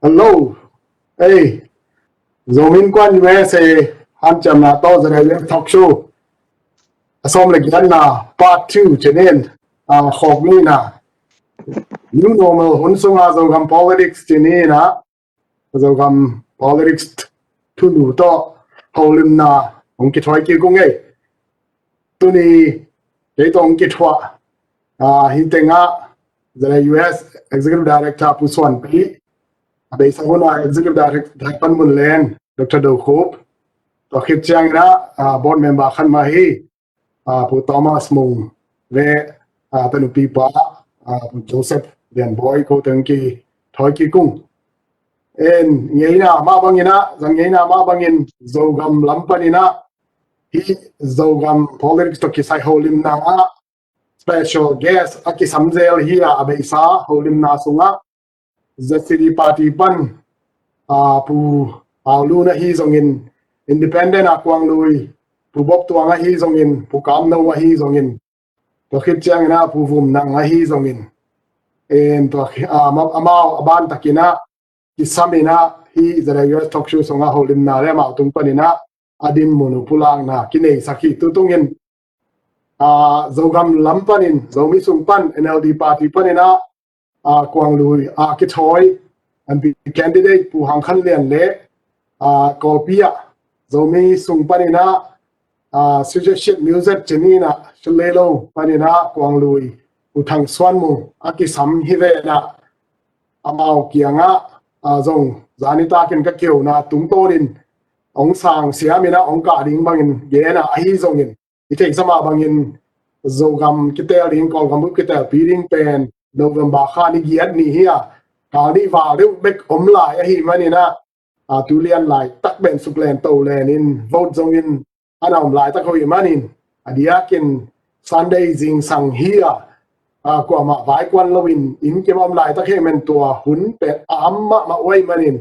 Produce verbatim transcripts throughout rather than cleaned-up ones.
Hello. Ei, Zomi Innkuan U S A hanciamna tawh ZIUF talk show a sawm le giatna, part two ci-in, a, khawk nihna, new normal hun sunga Zogam politics ci-in ah, Zogam politics thulu tawh holimna hong kithuah kik ung ei. Tuni kei tawh hong kithuah, a, hih tengah ZIUF Executive Director Pu Suanpi, a beisa hun ah Executive Director Panmun Len, Doctor Do Khup, tua khit ciangin ah, a, board member khat mah hi, a, Pu Thomas Mung le, a, tanupi pa, a, Pu Joseph Lian Bawi, ko teng kithuah kik ung. En, ngeina mah bangin ah, zan ngeina mah bangin Zogam lam panin ah, hih Zogam politics tawh kisai holimna ah special guest a kisam zel hi a, a beisa holimna sungah Z C D party pan, a, Pu Pau Lun ahi zongin, independent ah Kuang Lui, Pu Bop Tuang ahi zongin, Pu Kam No ahi zongin, tua khit ciangin ah Pu Vum Nang ahi zongin, en, tua khi-, a, ma-, amau a ban takin ah kisam in ah hih ZIUF talk show sungah holimna le amau tung panin ah a dinmun uh pulakna kineisak hi. Tutungin, a, Zogam lam panin, Zomi sung pan, N L D party panin ah, a, Kuang Lui a kithawi M P candidate Pu Hang Khan Lian le, a, Kawlpi ah Zomi sung panin ah, a, Suggested Music ci-in ah, Shalelo panin ah Kuang Lui Pu Thang Suan Mung a kisam hi ve in ah, amau kiangah, a, zong zani takin ka kiona tungtawnin hong sang siam in ah hong kah ding bangin gen ah, ahi zongin i theihsa mah bangin Zogam kiteel ding, Kawlgam uh kiteelpih ding pen November kha ni giat ni hi a, kal nih val deuh bek om lai ahih manin ah, a, tu lian laitak pen suk len to len in vote zongin a na om laitak ahih manin, a diakin Sunday zingsang hi a, a, kuamah vaikuan loin inn kim a om laitak hi a, men tua hun pen a om mahmah uh ahih manin,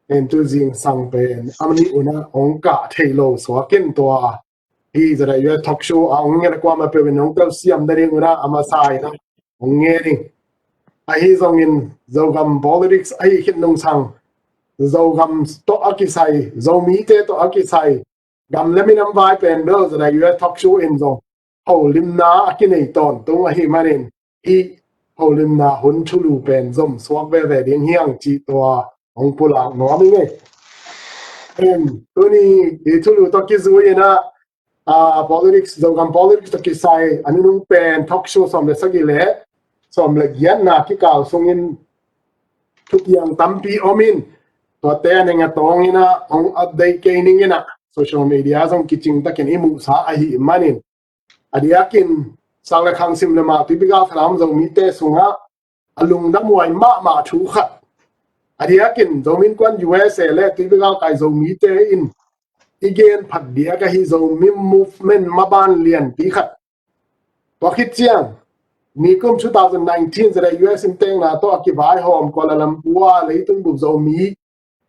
en, tu zingsang pen a nih un ah hong kah thei lo suak in, tua hih ZIUF talk show a hong ngen a kuamah peuh in hong telsiam nading un ah a masa in ah hong ngen ing. Ahi zongin Zogam politics ahih khit nungsang, Zogam tawh a kisai, Zomite tawh a kisai, gam le minam vai pen bel ZIUF talk show in zong holimna a kinei tawntung ahih manin, hih holimna hun thulu pen zom suak veve ding hi hang cih tua hong pulak nuam ing ei. Em, tuni hih thulu tawh kizui in ah, a, politics, Zogam politics tawh kisai a nunung pen talk show sawm le sagih le sawm le giatna kikal sungin thupiang tampi om in, tuate a neng a tawng in ah hong update kei ning in ah, social media zong kicing takin i muhsa ahih manin, a diakin sang le khang, sim le mal, tuipi galkhat a om Zomite sungah a lungdamhuai mahmah thu khat, a diakin Zomi Innkuan U S A le tuipi galkai Zomite in i gen phat diak ahi Zomi movement maban lianpi khat, tua khit ciang nikum two thousand nineteen ZIUF inntekna tawh a kivaihawm Kuala Lumpur a leitung bup Zomi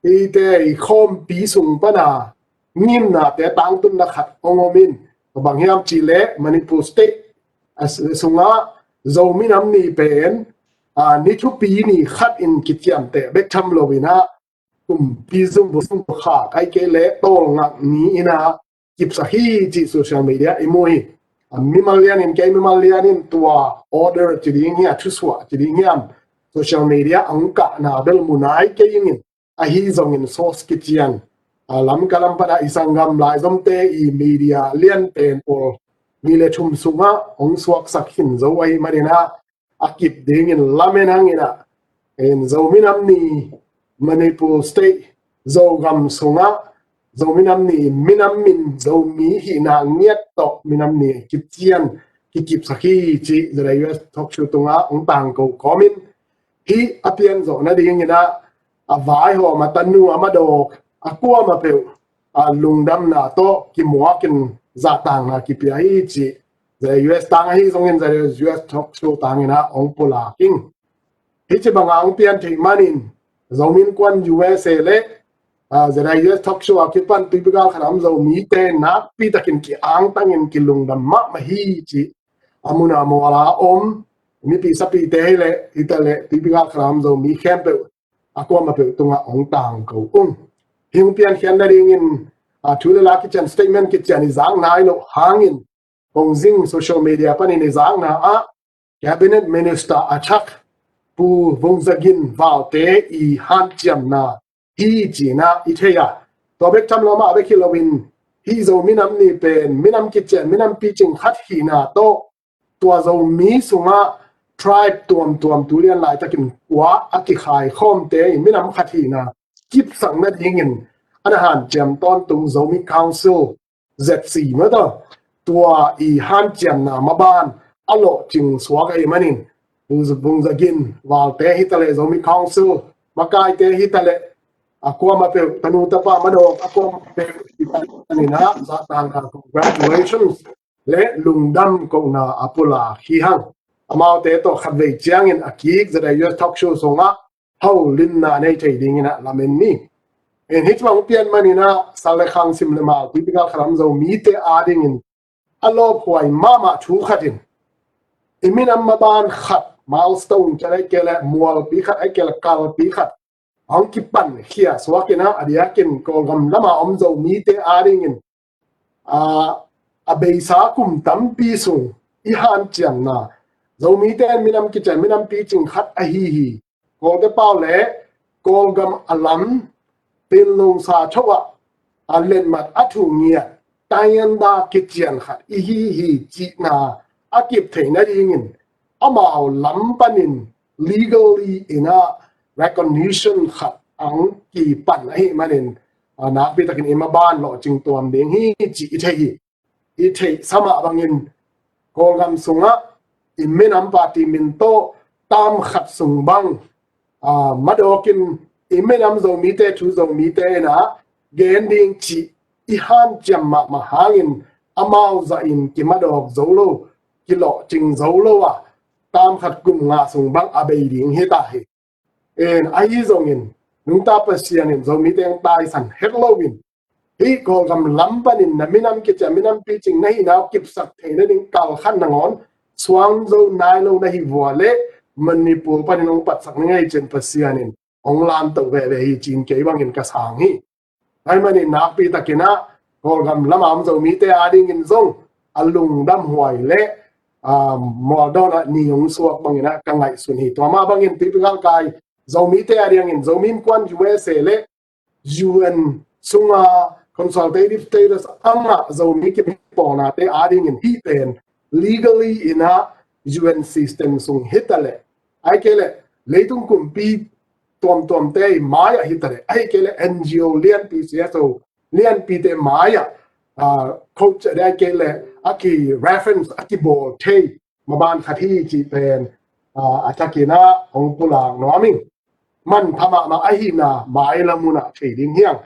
ite i khawmpi sung pana ngimnate tangtunna khat hong om in, bang hiam cih leh Manipur State a sungah Zomi Nam Ni pen, a, ni thupi ni khat in kiciamteh bek tham lo in ah, kumpi zungbup sung khak, ahih kei leh tawlngak ni in ah kipsak hi cih social media i mu hi. A, mimal lian in, kei mimal lian in tua order ci ding hiam, thusuah ci ding hiam, social media a hong kahna bel mu nai kei ing in, ahi zongin source kician, a, Lamka lam pana i sanggam laizomte i media lian pen pawl nih le thum sungah hong suaksak khin zo ahih manin ah, a kip dingin lamen hang in ah, en, Zomi Nam Ni, Manipur State, Zogam sungah Zomi Nam Ni minam min, Zomi hihna ngiat tawh minam ni kician kikipsak hi cih ZIUF talk show tungah hong tangko kawmin, hih a pian zawh nading in ah, a vaihawm, a tanu, a madawk, a kuamah peuh, a, lungdamna tawh kimuak in zahtakna kipia hi cih ZIUF tang ahi zongin, ZIUF talk show tang in ah hong pulak ing. Hih ci banga hong pian theih manin, Zomi Innkuan U S A le, a, ZIUF talk show a kipan tuipi galkhat a om Zomite nakpi takin ki-angtangin kilungdam mahmah hi cih, a mun a mual a om mipi sapite hi leh, hi ta leh, tuipi galkhat a om Zomi khempeuh a kuamah peuh tungah hong tangko ung. Hih hong piankhiat nadingin a thu le la kician, statement kician i zak nai loh hangin kong zing social media panin i zakna ah Cabinet Minister a thak Pu Vung Za Gin Valte i hanciamna hi ci-in ah i thei a, tua bek tham lo mah bek hi loin hih Zo minam ni pen minam kician, minam picing khat hihna tawh tua Zomi sungah tribe tuamtuam tu lian laitakin kua a kikhai khawmte in minam khat hihna kipsak nadingin a na hanciam tawntung Zomi Council Z C mah tawh tua i hanciamna maban a lawhcing suak ahih manin Pu Vung Za Gin Valte hi taleh, Zomi Council makaite hi taleh, a kuamah peuh, tanu tapa madawk a kuamah peuh hi taleh, a nina zahtangna congratulations le lungdam kohna a pulak hi hang. Amaute tawh khatvei ciangin a kik Za Dai U S Talk Show sungah holimna nei thei dingin ah lamen ni. In hih bang pian manin ah sal le khang, sim le mal, tuipi gal khat a om Zomite adingin a lawphuai mahmah thu khat in, i minam maban khat, milestone khat ahih kei leh mualpi khat ahih kei leh kalpi khat hong kipan khia suak in ah, a diakin Kawlgam lama om Zomite adingin a, a beisa kum tampi sung i hanciamna, Zomite in minam kician, minam picing khat ahi hi. Kawlte pau le Kawlgam a lam Pinlungsa tho ah a letmat a thu ngiat tayanda kician khat i hi hi cihna a kip theih nadingin amau lam panin legally in ah recognition khat ang kipan ahih manin, a, nakpi takin i maban lawhcing tuam ding hi cih i thei hi. I theihsa mah bangin Kawlgam sungah i minam party min tawh tam khat sung bang, a, madawkin i minam Zomite thu Zomite in ah gen ding cih i hanciam mahmah hangin amau zahin kimadawk zo lo, kilawhcing zo lo a, tam khat kum nga sung bang a bei ding hi ta hi. In ahi zongin nungta Pasian in Zomite hong taisan het loin hih Kawlgam lam panin na minam kician, minam picing na hihna uh kipsak theih nading kal khat nangawn suang zo nai lo na hi vua leh Manipur panin hong patsak ning ei ci-in Pasian in hong lamto veve hi ci-in kei bangin ka sang hi. Ahih manin nakpi takin ah Kawlgam lama om Zomite adingin zong a lungdamhuai le, a, mualdawn ah ni hong suak bangin ah ka ngaihsun hi. Tua mah bangin tuipi galkai Zomite adingin Zomi Innkuan U S A le U N sunga consultative status a ngah Zomi kipawlnate adingin hih pen legally in ah U N system sung hi taleh, ahih kei leh leitung kumpi tuamtuamte i mai-ah hi taleh, ahih kei leh N G O lianpi, C S O lianpite mai-ah, a, quote ding ahih kei leh a ki reference a kibawl thei maban khat hi cih pen, a, a thakin ah hong pulak nuam ing. Manpha mahmah ahihna mailam hun ah thei ding hi hang.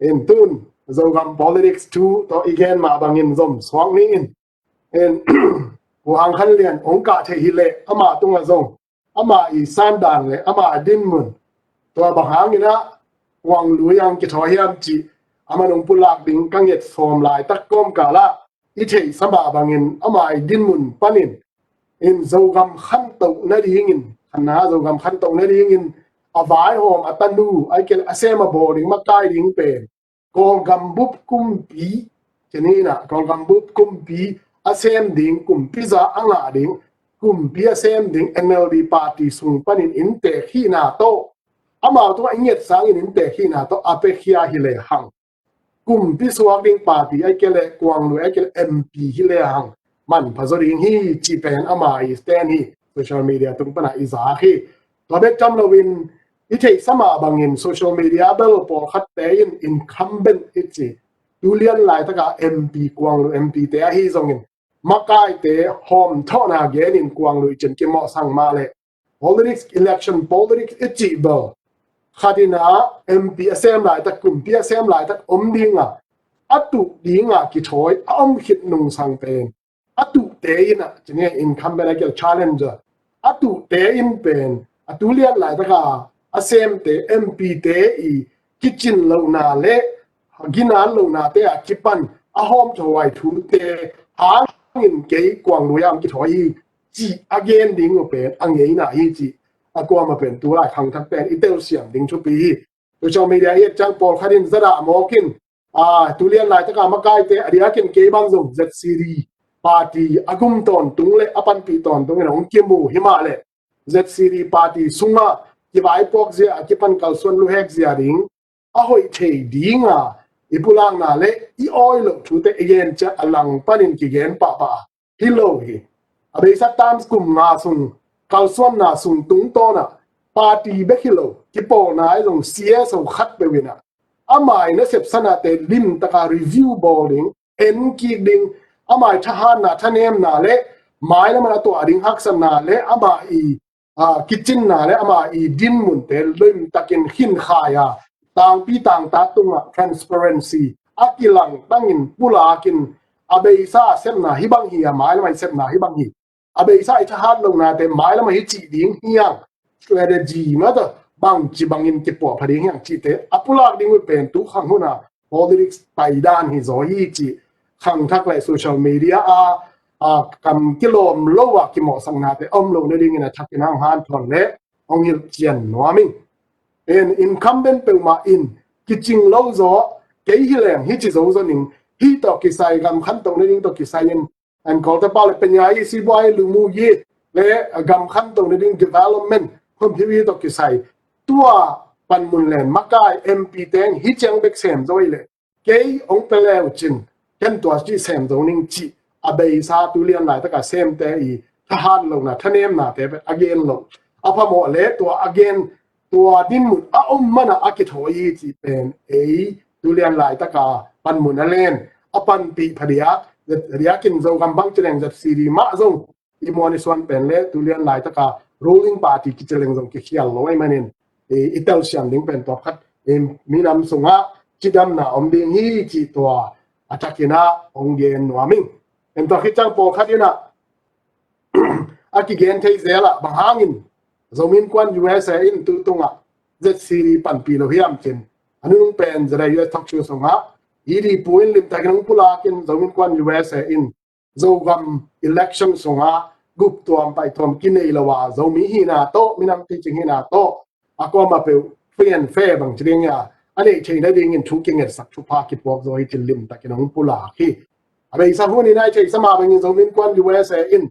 In tun Zogam politics thu tawh i gen mah bangin zom suak ni in. In Pu Hang Khan Lian hong kah theih hi leh amah tungah zong ama i sandan le ama a dinmun, tua bang hangin ah Kuang Lui ang kithawi hiam cih a man hong pulak ding ka nget sawm laitak kawmkal ah i theihsa mah bangin ama i dinmun panin in Zogam khantoh nadingin, khanna Zogam khantoh nadingin a vaihawm a tanu, ahih kei leh a sem a bawl ding, makai ding pen Kawlgam bup kumpi, ci ni in ah, Kawlgam bup kumpi a sem ding, kumpi za a ngah ding, kumpi a sem ding N L D party sung panin inntek hihna tawh amau tungah i nget sangin inntek hihna tawh a piakhia hi lehang, kumpi suak ding party ahih kei leh Kuang Lui ahih kei leh M P hi lehang manpha zaw ding hi cih pen ama i stand hi. Social media tung pan ah i zak hi. Tua bek tham loin i theihsa mah bangin social media bel pawlkhatte in incumbent i ci, tu lian laitak a M P, Kuang Lui M P te ahi zongin makaite hawmthawhna genin Kuang Lui ci-in kimawhsak mah leh politics, election politics i cih bel khat in ah M P a sem laitak, kumpi a sem laitak om ding a, a tuh ding a kithawi a om khit nungsang pen a tuhte in ah, ci ni, incumbent ahih kei leh challenger, a tuhte in pen a tu lian laitak a a semte, M P te i kicin lohna le ginat lohnate a kipan a hawmthawhhuai thute hangin kei Kuang Lui ah kithawi hi cih a gen ding uh pen a ngeina hi cih a kuama pen tulai khangthak pen i telsiam ding thupi hi. Social media i et ciang pawlkhat in zadah mawk in, a, tulian laitaka makaite a diakin kei bang zong Z C D party a gum tawntung le a panpih tawntung in hong kimu hi mah le Z C D party sungah kivaipuak zia a kipan kalsuan luhek zia ding a hoih thei dinga i pulakna le i awi loh thute i gen ciah a lang panin kigen pahpah hi lo hi. A beisa tam kum nga sung kalsuanna sung tungtawnah party bek hi lo kipawlna i zong C S O khat peuh inah amai nasep sanate limtaka review bawl ding, en kik ding, amai thahatna thanemna le mailam a tuah ding haksatna le amah i, a, kicinna le amah i dinmunte limtakin khinkhai a, tangpi tangta tungah transparency a kilang tangin pulakin a beisa sepna hi bang hi a, mailam a sepna hi bang hi. A beisa i thahat lohnate mailam a hi cih ding hiang, strategy mata bangci bangin kipuah pha ding hiang cihte a pulak ding uh pen tu khang huna politics paidan hi zaw hi cih khangthak le social media a, a kam kilawm lo a kimawhsaknate om lo nadingin a thakin hang hanthawn le hong hilhcian nuam ing. In incumbent peuhmah in kicing lo zaw, kei hi leng hi ci zo zaw ning, hi tawh kisai gam khantoh nading tawh kisai in, an kawlte pau le penya i sibuai lumu yi le gam khantoh nading development khom hi tawh kisai tua panmun len makai M P teng hi ciang bek sem zaw i le kei hong pe leu cin ken tua cih sem zo ning cih a beisa tulian laitaka semte i thahat lohna thanemnate pen a gen lo a phamawh le tua a gen tua dinmun a om mana a kithawi hi cih pen ei tulian laitaka panmun a len a panpih phadiak, diakin Zogam bang cileng Z C D mah zong i muan i suan pen le tulian laitaka ruling party kicileng zong kikhial lo ei manin i, i telsiam ding pen tua khat i minam sungah cidamna om ding hi cih tua a thakinah hong gen nuam ing. En tua khit ciang pawlkhat inah a kigen thei zelah bang hangin Zomi Innkuan U S A in tutungah Z C D panpih lo hiam cin a nunung pen Z I U S talk show sungah i di pu in limtakin hong pulakin Zomi Innkuan U S A in Zogam election sungah guptuam paihtuam kinei lo a Zomi hihna tawh minam picing hihna tawh a kuama peuh free and fair bang ci ding a a neih theih nadingin thu kingetsak thupha kipuak zaw hi cin limtakin hong pulak hi. A beisa hun in a i theihsa mah bangin Zomi Innkuan U S A in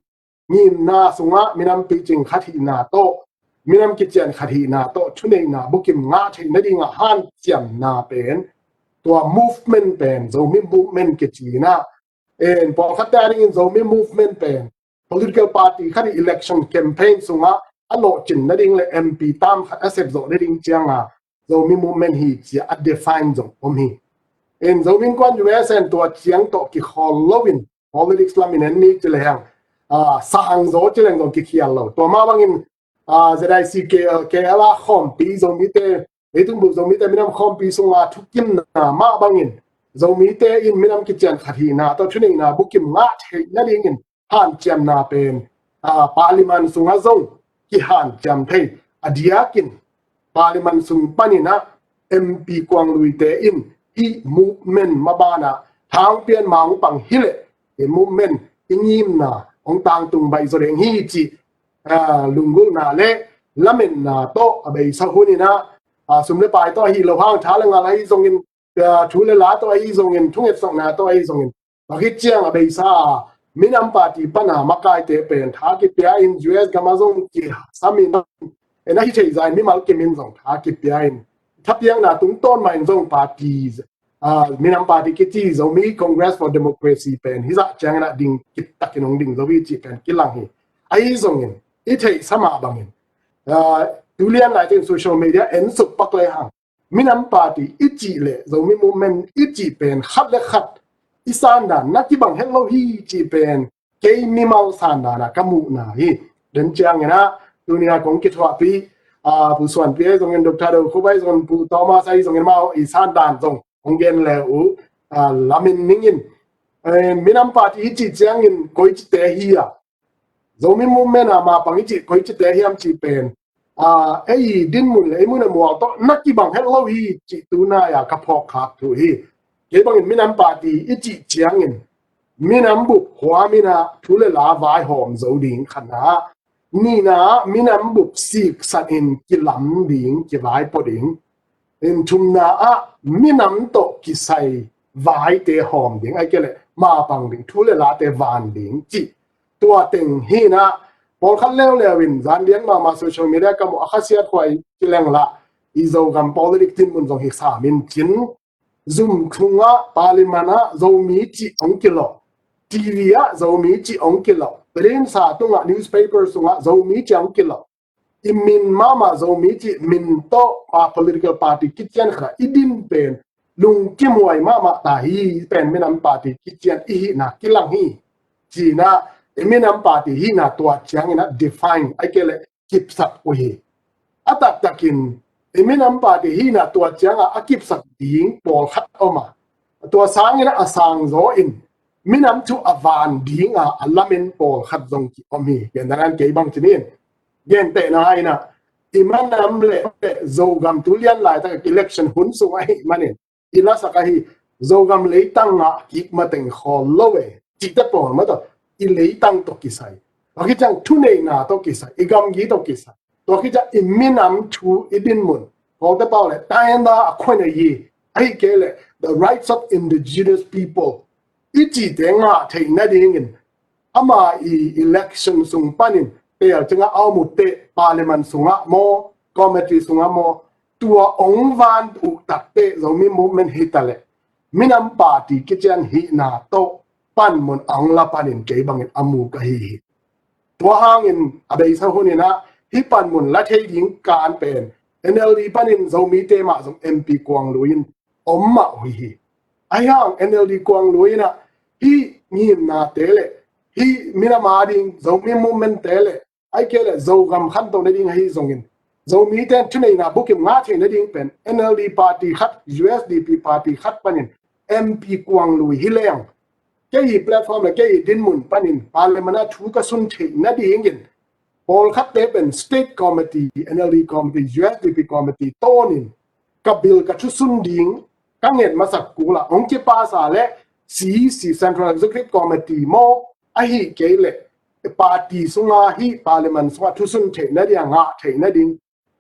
ngimna sungah minam picing khat hihna tawh minam kician khat hihna tawh thuneihna bukim ngah theih nadingah hanciamna pen tua movement pen Zomi movement kicinah en pawlkhatte a dingin Zomi movement pen political party khat i election campaign sungah a lawhcin nading le M P tam khat a sep zawh nading cianga Zomi movement hi cia a define zong om hi. En Zomi Innkuan U S A in tua ciang tawh kikhawl loin politics lamin en ni ci lehang, a, sahang zaw ci leng zong kikhial lo. Tua mah bangin, a, Z I C K L, K L a khawmpi Zomite, leitung bup Zomite minam khawmpi sunga thukimna mah bangin Zomite in minam kician khat hihna tawh thuneihna bukim ngah theih nadingin hanciamna pen, a, parliament sungah zong kihanciam thei a diakin parliament sung paninah M P kuangluite in hih movement mabanah thangpian mangpang hileh i movement i ngimna hong tangtung baih zaw deng hi cih, a, lunggulhna le lametna tawh a beisa huninah, a, sum le pai tawh ahi lo hang tha le ngal ahi zongin, a, thu le la tawh ahi zongin thungetsakna tawh ahi zongin Bang hi ciang a beisa a minam party pana makaite pen tha kipia in U S gama zong kisamin en a hi thei zain mimal kimin zong tha kipia in thapiakna tungtawn mahin zong party, a, minam party kici Zomi Congress for Democracy pen hizah ciangin a ding kitakin hong ding zo hi cih pen kilang hi. Ahi zongin i theihsa mah bangin, a, tulian laite in social media en suk pak le hang minam party i cih le Zomi movement i cih pen khat le khat i sandan na kibang het lo hi cih pen kei mimal sandan a ka muhna hi. Den ciangin ah tuni a kong kithuahpih, a, Pu Suanpi ahi zongin, Doctor Do Khup ahi zongin, Pu Thomas ahi zongin amau i sandan zong hong gen le uh, a, lamin ningin, eh, minam party i cih ciangin koici te hi a Zomi movement a mapang i cih koici te hiam cih pen, a, ei dinmun le ei mun a mual tawh na kibang het lo hi cih tunai a ka phawk khak thu hi. Kei bangin minam party i cih ciangin minam bup huamin a thu le la vaihawm zo ding khatna, Nihna ah minam bup siksan in kilam ding, kivaipo ding. In thumna ah minam tawh kisai vaite hawm ding, ahih kei leh mapang ding, thu le late van ding cih. Tua teng hi in ah, pawlkhat leuleu in, zan lian mahmah social media ka muh a khasiat huai kileng lah, i Zogam politics dinmun zong hi sam in cin. Zoom tungah, parliament ah Zomi cih hong kilawh, T V ah Zomi cih hong kilawh, print sa tungah, newspaper sungah Zomi cih hong kilawh. I min mahmah Zomi cih min tawh a political party kician khat ah i din pen lungkimhuai mahmah ta hi. Pen minam party kician i hihna kilang hi. Ci-in ah i minam party hihna tua ciangin ah define, ahih kei leh kipsak uh hi. A taktakin i minam party hihna tua ciangah a kipsak ding pawlkhat om a, tua sangin a sangzaw in minam thu a van dinga a lamen pawlkhat zong ki om hi. Gentehna in kei bang ci ni in, gentehna in ah, i minam le Zogam tu lian laitak election hun sung ahih manin i lasak ahi, Zogam leitang ah kik mateng khawl lo e, cihte pawl mah tawh, i leitang tawh kisai, tua khit ciang thuneihna tawh kisai, i gamgi tawh kisai, tua khit ciang i minam thu, i dinmun, Kawlte pau le တိုင်းရင်းသားအခွင့်အရေး, ahih kei leh the rights of indigenous people i cihte ngah theih nadingin ama i election sung panin, tel ciangah a om uh teh parliament sungah maw, committee sungah maw, tua hong van uh tak teh Zomi movement hi ta leh minam party kician hihna tawh panmun a hong la panin kei bangin a mu ka hi hi. Tua hangin a beisa hun in ah hih panmun la thei ding kan pen N L D panin Zomite mah zong M P kuang lui in om mah uh hi. Ahi hang N L D kuang lui in ah hih ngimnate le hih minam a ding Zomi movement te le, ahih kei leh Zogam khanto nading ahi zongin, Zomite in thuneihna bukim ngah theih nading pen N L D party khat, U S D P party khat panin M P kuang lui hi leng, kei i platform le kei i dinmun panin parliament ah thu ka sun theih nadingin, pawlkhatte pen state committee, N L D committee, U S D P committee tawnin ka bill ka thusun ding ka nget masak kul ah hong kipas a le C E C, Central Executive Committee maw, ahih kei leh party sunga, hih parliament sunga thusun theih nading, a ngah theih nading,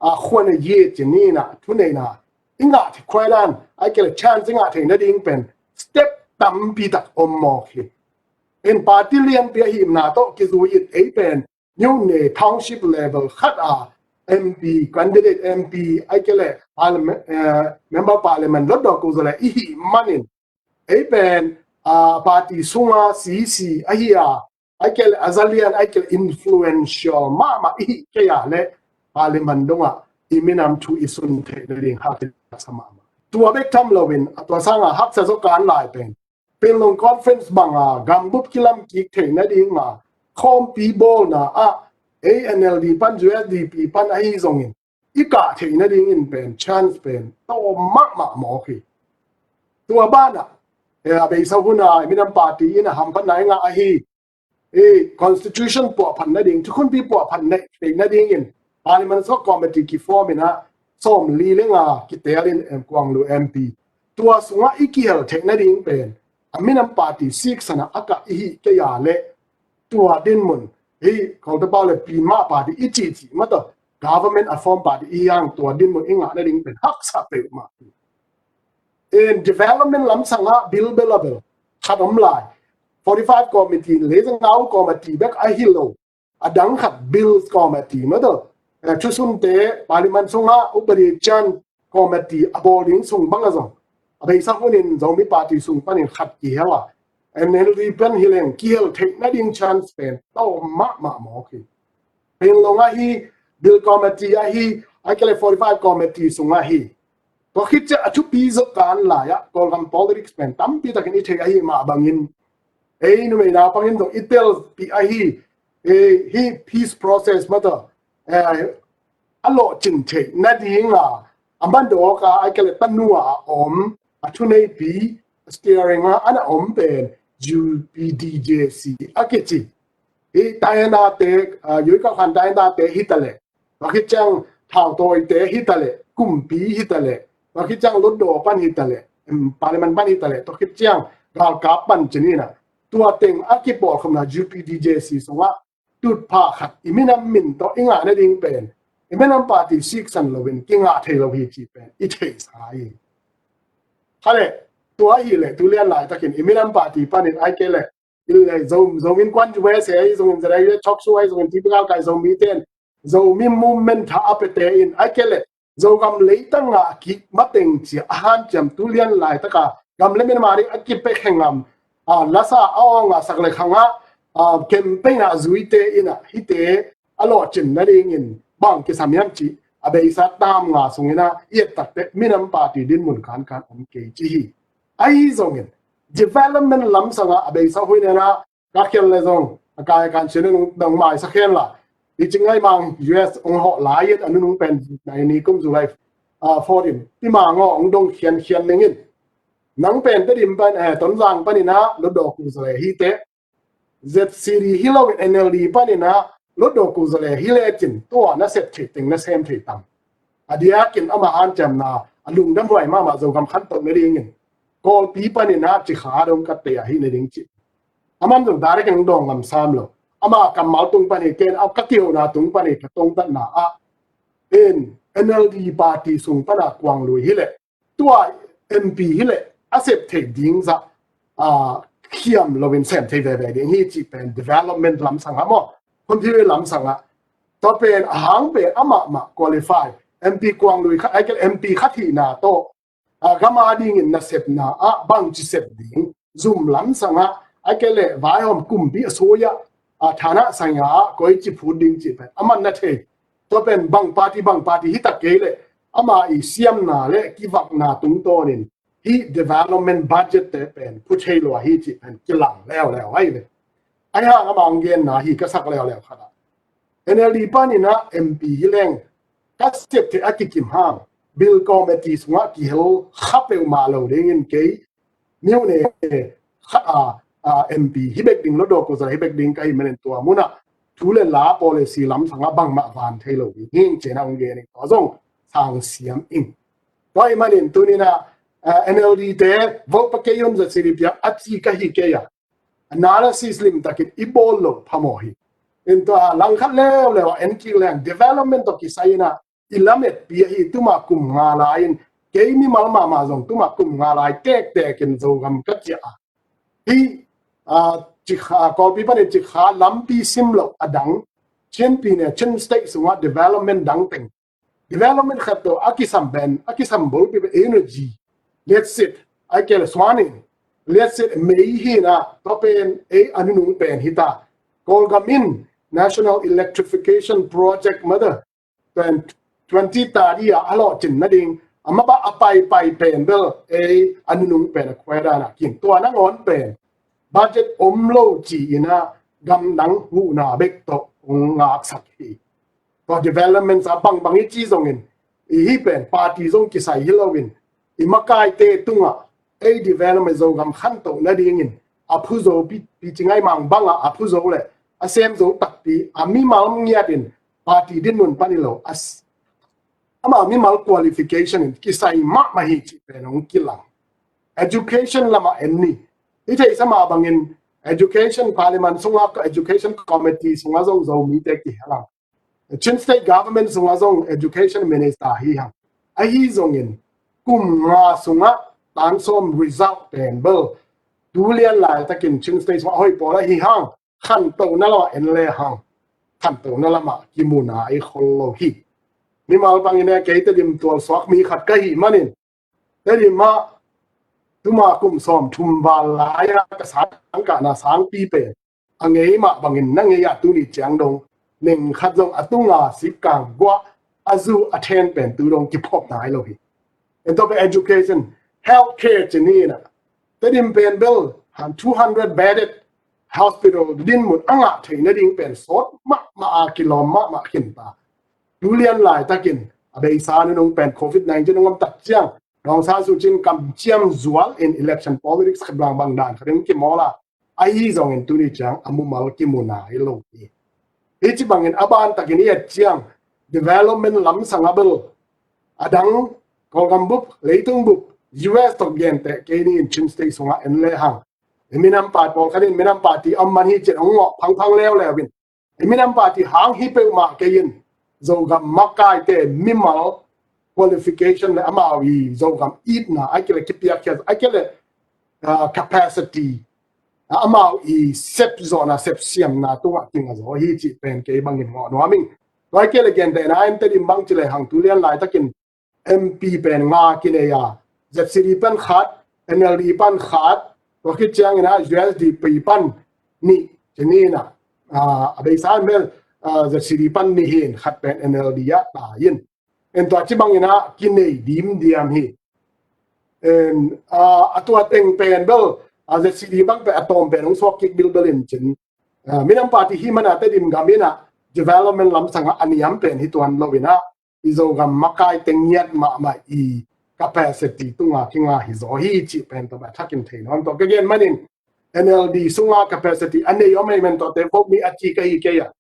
a khuan a yie ci ni in ah, thuneihna i ngah theih khuai dan, ahih kei leh chance i ngah theih nading pen step tampi tak om mawk hi. In party lianpi a hihna tawh kizui in ei pen Nyune township level khat a M P, candidate M P, ahih kei leh parliament, eh, member parliament, Hlutdaw Kozale i hih manin, ei pen, ah, party sunga C E C ahi a, ahih kei leh a zalian, ahih kei leh influential mahmah i hih kei a le parliament dongah i minam thu i sun theih nading hak i sa mahmah. Tua bek tham loin, a tua sanga haksa zaw kan lai pen Panglong conference banga gambup kilam kik theih nadinga khawmpi bawlna ah ei N L D pan, U S D P pan ahi zongin i kah theih nadingin pen chance pen tawm mahmah mawk hi. Tua banah, eh, a beisa huna minam party in a hamphatna i ngah ahi, eh, constitution puahphat nading, thukhunpi puahphat theih nadingin parliament sungah committee kiform in ah sawmli le nga kitel in, em, kuang lui M P, tua sungah i kihel theih nading pen a minam party siksan a a kah i hih kei a le tua dinmun, hih Kawlte pau le pi mah party i cihcih mah tawh government a form party i hih hang tua dinmun i ngah nading pen haksa peuhmah hi. In development lamsangah bill bel a bel khat om lai, forty five committee, le zangau committee bek ahi lo, a dang khat bills committee mah tawh, eh, thusunte parliament sungah upadi chan committee a bawl ding sung bang a zong, a beisa hunin Zomi party sung panin khat kihel a, N L D pan hi leng kihel theih nading chance pen tawm mahmah mawk hi. Panglong ahi, bill committee ahi, ahih kei leh forty five committee sung ahi. Tua khit ciang a thupi zaw kan lai ah Kawlgam politics pen tampi takin i theih ahi mah bangin, ei numei naupangin zong i telpih ahi, eh, hih peace process mah tawh, eh, a lawhcin theih nadinga a madawk a, ahih kei leh tanu a om, a thuneipi, steering a ana om pen U P D J C a kici. Hih တိုင်းရင်းသား te, ah, ရွေးကောက်ခံ တိုင်းရင်းသား te hi ta leh, tua khit ciang thautawite hi ta leh, kumpi hi ta leh, tua khit ciang Hlutdaw pan hi ta leh, em, parliament pan hi ta leh, tua khit ciang galkap pan ci ni in ah, tua teng a kipawlkhopna U P D J C sungah tutphah khat i minam min tawh i ngah nading pen i minam party siksan loin kingah thei lo hi cih pen i theihsa hi. Khale, tua hileh tulian laitakin i minam party panin ai kei leh, i le Zo, Zomi Innkuan U S A ahi zongin, zera i le choksu ahi zongin, typical kai Zomi ten Zomi movement tha a pete in ai kei leh Zogam leitang a kik mateng cia a hanciam tulian laitaka gam le minam a ding a kipek hengam, a lasa a awng a sak le khang a, a campaign a zuite in a hite a lawhcin nadingin bang kisam hiam cih a beisa tam nga sungin a i et takte minam party dinmun kankan om kei ci hi. Ahi zongin development lamsang a a beisa huinena ka khial le zong a kai kan sin nung dang mai sa khen la. I cing ngai mang U S ong hawh lai in a nunung pen nai ni kum July, a, fourteen ti mang aw ong dong khian khian nengin. Nang pen Tedim pan, eh, Tonzang panin a lo dawk u zale hi te. Z C D hi lo in N L D panin a lo dawk u zale hi le cin tua na set thei teng na sem thei tam. A diakin ama hanciamna a lungdam huai mahmah Zogam khantoh nadingin Kawlpi panin a Cikha dong ka tei ahi nading ci. Aman zong direct in dawng ngam sam lo. Ama kammal tung pan hi ken a ka kihona tung pan hi ka tongtatna ah in N L D party sung pana kuang lui hileh tua M P hileh a sep thei ding zah, a, khiam loin sem thei veve ding hi cih pen development lamsang a maw, hunphi lamsang a. Tua pen a hang pen amahmah qualify, M P kuang lui khat, ai kei M P khat hihna tawh, a, gam a dingin nasepna ah bangci sep ding zum lamsang ah, ai kei leh vaihawm kumpi a soi ah, a, thana sanga ah koici phut ding cih pen aman na thei. Tua pen bang party bang party hi tak kei leh ama i siamna le kivakna tungtawnin hi development budget te pen phu thei lo ahi cih pen kilang leuleu ahi ve. Ahi hang ama ang genna hi ka sak leuleu khat ah N L D panin a M P hi leng ka sep thei a kikim hang bil committee sungah kihel kha peuhmah lo dingin kei miu ne khat a, a, M P hi bek ding lo dawk u zale hi bek ding ka hi manin tua munah thu le la policy lamsang a bangmah van thei lo ding hi ing cih na ong gen ing tua zong sang siam ing. Tua hi manin tunin a, a, N L D te vote pa kei un za siri piak a ci ka hi kei a analysis limtakin i bawl lo phamawh hi. In tua langkhat leuleu a en kik leng development tawh kisai in a i lametpi ahi tuma kum nga lai-in kei mimal mahmah zong tuma kum nga lai tektekin Zogam ka ciah a. Hi, a, Cikha, Kawlpi panin Cikha lampi sim loh a dang Chin pi ne Chin State sungah development dang teng development khat tawh a kisam pen a kisam bulpi pen energy, let's say, ai kei le suanin, let's say, mei hi na tua pen ei a nunung pen hi ta. Kawlgam in National Electrification Project mah tua pen twenty thirty a a lawhcin nading a mah bang a paipai pen bel ei a nunung pen a khuai dan a kin tua nangawn pen budget om lo ci-in a gamdang huhna bek tawh hong ngaksak hi. Tua development sa bangbang i ci zongin i hi pen party zong kisai hi loin i makaite tungah ei development Zogam khantoh nadingin a phuzo pi, pi ci ngai mang bangah a phuzo le a semzo takpi a mimal ngiatin party dinmun pan hi lo a s-, ama mimal qualification in kisai mahmah hi cih pen hong kilang. Education lamah en ni. I theihsa mah bangin education parliament sungah ka education committee sungah zong Zomite kihel ang. Chin State government sungah zong education minister hi hang. Ahi zongin kum nga sungah tan sawm result pen bel tulian laitakin Chin State sungah a hoih pawl ahi hang, khantohna lamah en le hang khantohna lamah kimu nai khol lo hi. Mimal bangin e kei Tedim tualsuak mi khat ka hih manin Tedim ah tuma kum sawmthum val lai-a ka sangkahna sangpi pen a ngei mah bangin na ngei a tuni ciang dong neng khat zong a tunga sikkang guah a zu a then pen tu dong kiphop nai lo hi. En tawh pen education, healthcare ci ni na Tedim pen bel han two hundred bedded hospital dinmun a ngah theih nading pen sawt mahmah a kilawm mahmah khin ta. Tulian laitakin a beisa nunung pen covid nineteen a ngom tak ciang Daw Aung San Suu Kyi in kamciam zual in election politics khat bang bang dan khat in kimawl a, ahi zongin tuni ciang a mumal kimu nai lo hi. Hih ci bangin a ban takin i et ciang development lamsang a bel a dang Kawlgam bup, leitung bup, U S tawh genteh kei ni in Chin State sungah en le hang. I minam party pawlkhat in minam party om man hi cin hong ngawh phangphang leuleu in I minam party hang hi peuhmah kei in, Zogam makaite mimal qualification le amau i Zogam itna, ai kei le kipiakkhiat, ai kei le, ah, capacity, ah, amau i sep zawhna, sep siamna tungah kinga zaw hi cih pen kei bangin ngawh nuam ing. Tua ai kei le gentehna in Tedim bang ci le hang tu lian laitakin M P pen nga kinei a, Z C D pan khat, N L D pan khat, tua khit ciangin ah U S D P pan nih, ci ni in ah, ah, a beisa in bel, ah, Z C D pan nih hi in, khat pen N L D ah tai in. En tua ci bangin ah kinei dimdiam hi. En, ah, a tua teng pen bel, ah, Z C D bang pen a tawm pen hong suak kik bilbel in cin. Ah, minam party hi mana Tedim gam in ah development lamsang ah a niam pen hi tuan lo in ah, i Zogam makai teng ngiat mahmah i capacity tunga kinga hi zaw hi cih pen tawh a thakin thei nuam tawh ka gen manin, N L D sunga capacity a nei om ei men tawh te vote mi a ci ka hi kei a.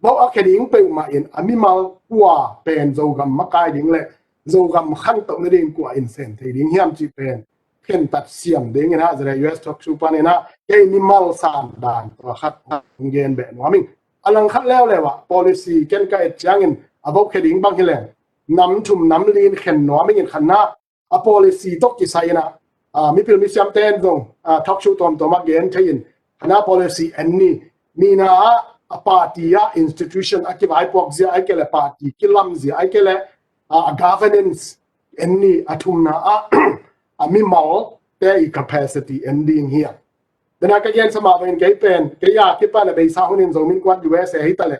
Vote a khe ding peuhmah in a mimal kua pen Zogam makai ding le Zogam khantoh nading kua in sem thei ding hiam cih pen khentat siam ding in ah, zare U S talk show pan in ah, kei mimal san dan tua khat hong gen beh nuam ing. A langkhat leuleu ah, policy ken ka et ciangin a vote khe ding bang hi leng, nam thum nam li in khen nuam ing in khatna, a policy tawh kisai in ah, ah, mipil misiam ten zong, ah, talk show tuamtuam ah gen thei in, khatna policy en ni, nihna ah, a party ah institution a kivaipuak zia ai kei le party kilam zia ai kei le, ah, a governance en ni, a thumna ah, a mimal te i capacity en ding hi a. Dena ka gen sa mah bangin kei pen, kei a kipan a beisa hunin Zomi Innkuan U S A hi ta le,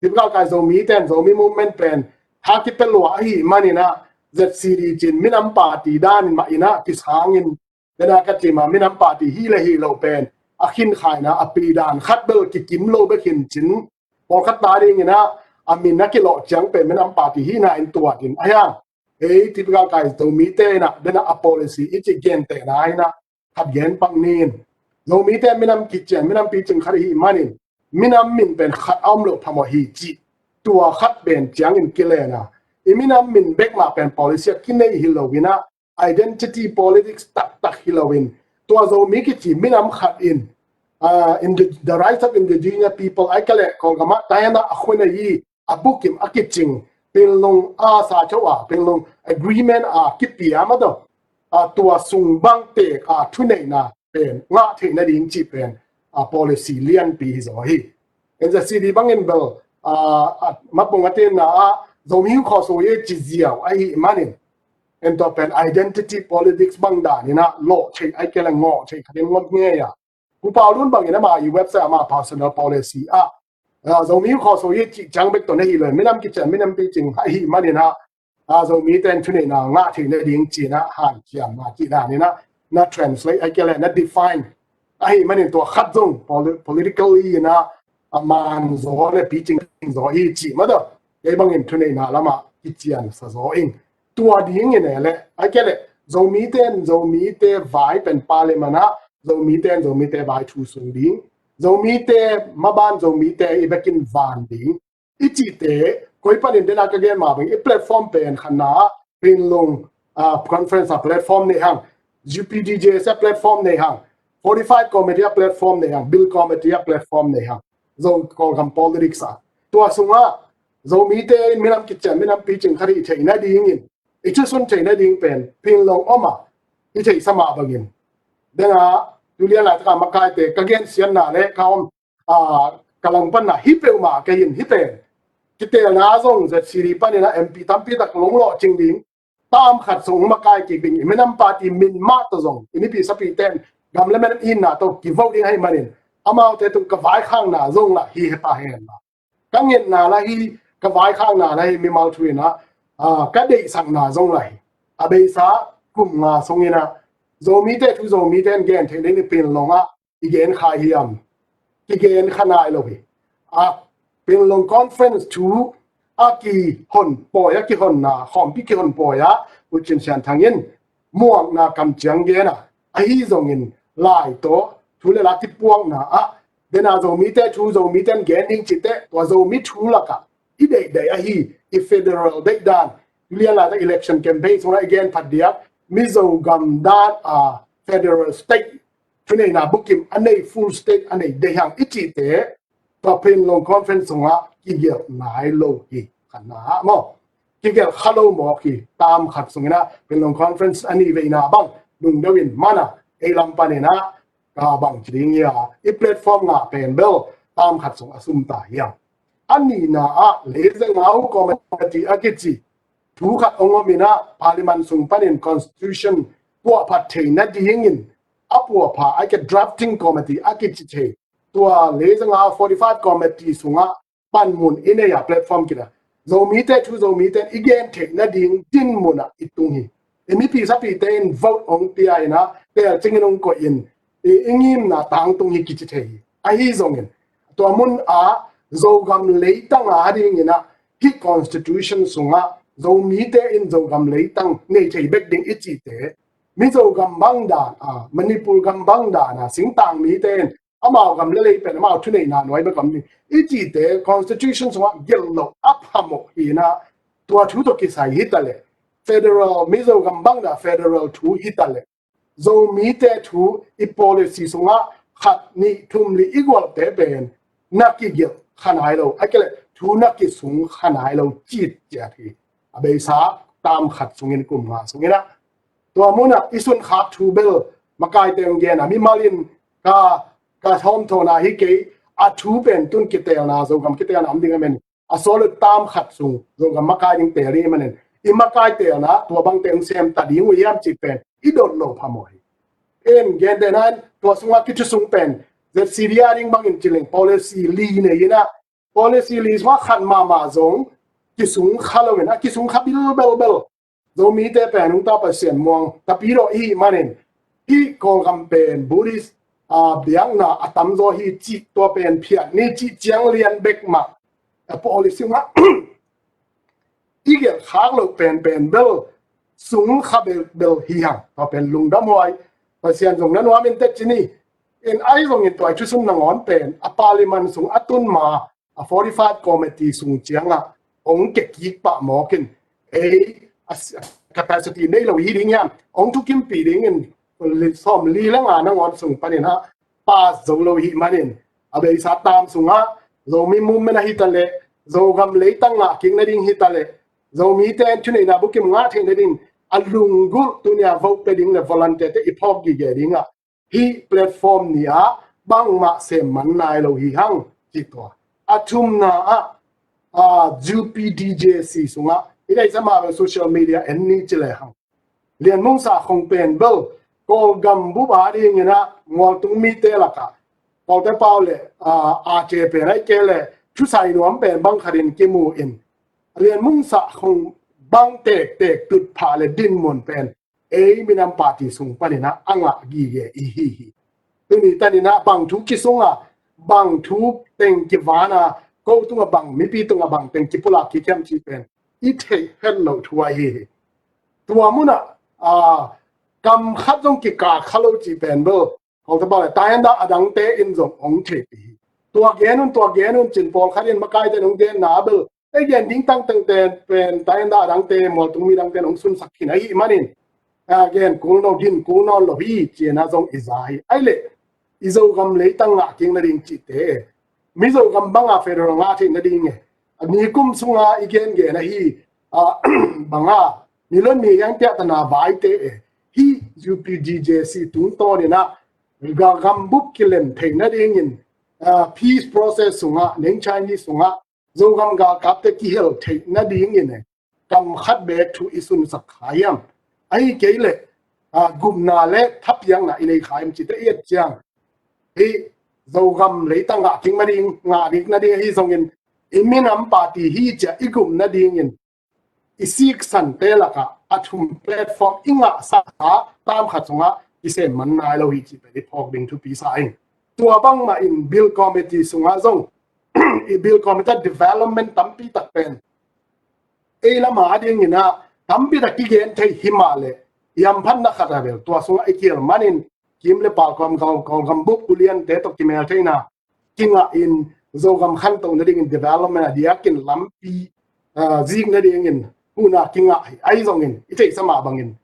Tipikal kai Zomi ten, Zomi movement pen ha kipia lua ahih manin ah Z C D cin minam party dan mah in ah kisangin, dena ka cih mah minam party hi le hi lo pen a khinkhaina a pi dan khat bel kikim lo bek hin cin, pawlkhat ta ding in ah a min a kilawh ciang pen minam party hihna in tuat in a hiang. Ei tipikal kai Zomite in ah dena a policy i cih gentehna in ah khat gen pak ni in. Zomite minam kician, minam picing khat ahih manin minam min pen khat a om loh phamawh hi cih tua khat pen ciangin kilen a, i minam min bek mah pen policy a kinei hi lo in ah, identity politics taktak hi lo in, tua Zomi kici minam khat in, ah, indi-, the rights of indigenous people ai kei le Kawlgam ah taina a khunei i a bukim a kicing, Pinlung a sa cho a, Pinlung agreement a kipia mah tawh, a tua sung bang tek a thuneihna pen ngah theih nading cih pen a policy lianpi hi zaw hi. N Z C D bangin bel, a, a, mapung a tenna ah Zomi Hing Khaw So Ye ci ziau ahih manin, en tua pen identity politics bang dan in ah lawh theih ai kei le ngawh theih khat in ngot ngei a. Pu Pau Lun bangin ama i website ama personal policy ah, ah, Zomi Hing Khaw So Ye cih ciang bek tawh na hi lo, minam kician, minam picing ahih manin ah, ah, Zomite in thuneihna ngah theih nading ci in ah hanciamna cih dan in ah na translate ai kei le na define ahih manin tua khat zong poli-, politically in ah a man zaw le picing zaw hi cih mah tawh, kei bangin thuneihna lamah kician sa zaw ing. Tua ding in e le, ai kei le, Zomite in Zomite vai pen parliament ah, Zomite in Zomite vai thu sung ding, Zomite maban Zomite i bekin van ding, i cihte, koi panin dena ka gen mah bang, i platform pen khatna ah, Pinlung, ah, conference a platform nei hang, U P D J S a platform nei hang, forty-five committee a platform nei hang, Bill committee a platform nei hang, Zo Kawlgam politics ah. Tua sungah, Zomite in minam kician, minam picing khat i theih nadingin, i thusun theih nading pen, Pinlung om a, i theihsa mah bangin. Dena, tulian laitaka makaite, ka gensiatna le, ka om, a, ka langpanna, hi peuhmah kei in, hi pen. Kitelna zong Z C D panin ah M P tampi tak lunglawh cing ding, tam khat sung makai kik ding, i minam party min mah tawh zong, i nipi sapi ten, gam le minam itna tawh kivo ding ahih manin, amaute tung ka vaikhakna zong lah hi heta hen la. Ka ngetna lah hi, ka vaikhakna lah hi, mimal thu in ah, ah, ka deihsakna zong lah hi. A beisa kum nga sungin ah, Zomite thu Zomite in gen theih ding i Pinlung ah, i gen kha hiam? Kigen kha nai lo hi. A Pinlung conference thu a kihon pawi a kihonna, khawmpi kihon pawi a, U Cin Sian Thang in muakna kam ciang gen a, ahi zongin lai tawh thu le la kipuakna ah, dena Zomite thu, Zomite in gen ding cite, tua Zomi thu lakah, i deihdeih ahi, i federal deih dan, lian laitaka election campaign sungah i gen phat diak, Mizo gam dan a federal state, thuneihna bukim a nei full state a nei deih hang i cihte, tua Panglong Conference sungah kigelh nai lo hi. Khatna ah maw, kigelh kha lo mawk hi. Tam khat sungin ah Panglong Conference a nih veina bang lungdeuh in man a, ei lam panin ah ka bang ci ding hi a, i platform ngah pen bel tam khat sung a sum ta hi a. A nihna ah Leizangau Committee a kici thu khat hong om in ah, Parliament sung panin Constitution puahphat theih nadingin a puahpha a ke drafting committee a kici thei, tua Leizangau forty-five Committee sungah panmun i nei a, platform kina Zomite thu Zomite i gen theih nading dinmun ah i tung hi. I mipi sapite in vote hong pia in ah, tel cingin hong koih in, i, i ngimna tangtung hi kici thei hi. Ahi zongin tua mun ah Zogam leitang a dingin ah hih Constitution sungah Zomite in Zogam leitang nei thei bek ding i cihte, Mizo gam bang dan a, Manipur gam bang dan a, singtang mite in amau gam le lei pen amau thuneihna nuai bek om ding i cihte Constitution sungah gelh loh a phamawh hi in ah, tua thu tawh kisai hi ta leh, federal, Mizo gam bang dan federal thu hi ta leh, Zomite thu i policy sungah khat nih thum li i gualte pen na kigelh kha nai lo, a ke leh thu na kisung kha nai lo cih ciat hi. A beisa tam khat sungin, kum nga sungin ah, tua mun ah i sun khak thu bel makaite hong gen a, mimal in ka, ka hawmthawhna hi kei, a thu pen tun kitelna, Zogam kitelna om ding a, men a sawt le tam khat sung Zogam makai ding tel ding i manin, i makai telna tua bangte hong sem ta ding uh hiam cih pen i dot lo phamawh hi. En, gentehna in tua sungah kithu sung pen Z C D a ding bangin ci leng policy li nei in ah, policy li sungah khat mahmah zong kisung kha lo in, a kisung kha bilbel bel. Zomite pen hong ta Pasian muang tapidaw i hih manin, hih Kawlgam pen Buddhist a, biakna a tamzaw hi cih tua pen phiat ni cih ciang lian bek mah a policy sungah i gelh khak loh penpen bel sung kha belbel hi hang. Tua pen lungdamhuai, Pasian zong na nuam in teci ni. In ahi zongin tua i thusum nangawn pen a Parliament sung a tun ma a forty-five Committee sung ciangah hong kekik pah mawk in, ei a, a capacity nei lo hi ding hiam, hong thukimpih dingin sawm li le nga nangawn sung panin ah pass zo lo hi manin, a beisa tam sungah Zomi movement a hi ta leh, Zogam leitang ngah kik nading hi ta leh, Zomite in thuneihna bukim ngah theih nading a lunggulh tunia vote pe ding le volunteer te i phawk gige dingah hih platform ni ah bangmah sem man nai lo hi hang, ci tua. A thumna ah, a, U P D J C sungah i daisa mah social media en ni ci le hang. Lian Mung Sa Khong pen bel Kawlgam bup a dingin ah Mualtung mite lakah Kawlte pau le, a, a ce pen ai ke le thusai nuam pen bang khatin kimu in, Lian Mung Sa Khong bang tektek tutphah le dinmun pen ei minam party sung panin ah a ngah gige i hi hi. Tuni tanin ah bang thu kisung a, bang thu teng kivan a, ko tungah bang, mipi tungah bang teng kipulak kik hiam cih pen i theih het loh thu ahi hi. Tua munah, a, kam khat zong kikak kha lo cih pen bel, hong ta bang le, ta hen dah a dangte in zong hong theihpih hi. Tua gen un, tua gen un cin pawlkhat in makaite in hong genna bel, ei gen ding tangtangte pen ta hen dah a dangte, Mualtung mi dangte in hong sunsak khin ahih manin, a, gen kul no, din kul nawn lo hi, ci-in ah zong i za hi. Ai leh, i Zogam leitang ngah kik nading cihte, Mizo gam banga federal ngah theih nading e, a nikum sunga i gengen ahi, a, banga, ni le ni yang piahtana vaite e, hih U P D J C tungtawnin ah ga gambup kilem theih nadingin, a, peace process sungah, Neng Chinese sungah, Zogam galkapte kihel theih nadingin e, kam khat bek thu i sunsak kha hiam? Ahi kei leh, a, gupna le thapiakna i nei kha hiam cihte i et ciang, hih Zogam leitang ngah kik nading, ngah kik nading ahi zongin, i minam party hi ci-a i gup nadingin i siksante lakah a thum platform i ngahsak a, tam khat sungah i sem man nai lo hi cih pen i phawk ding thupi sa ing. Tua bangmah in Bill Committee sungah zong, i Bill Committee development tampi tak pen ei lamah a dingin ah tampi tak kigen thei hi mah leh, i hamphatna khat a bel tua sungah i kihel manin, kim le pal, Kawlgam, Kawlgam bup uliante tawh kimel theihna kingah in, Zogam khantoh nadingin development a diakin lampi, a, zik nadingin huhna kingah hi. Ahi zongin i theihsa mah bangin,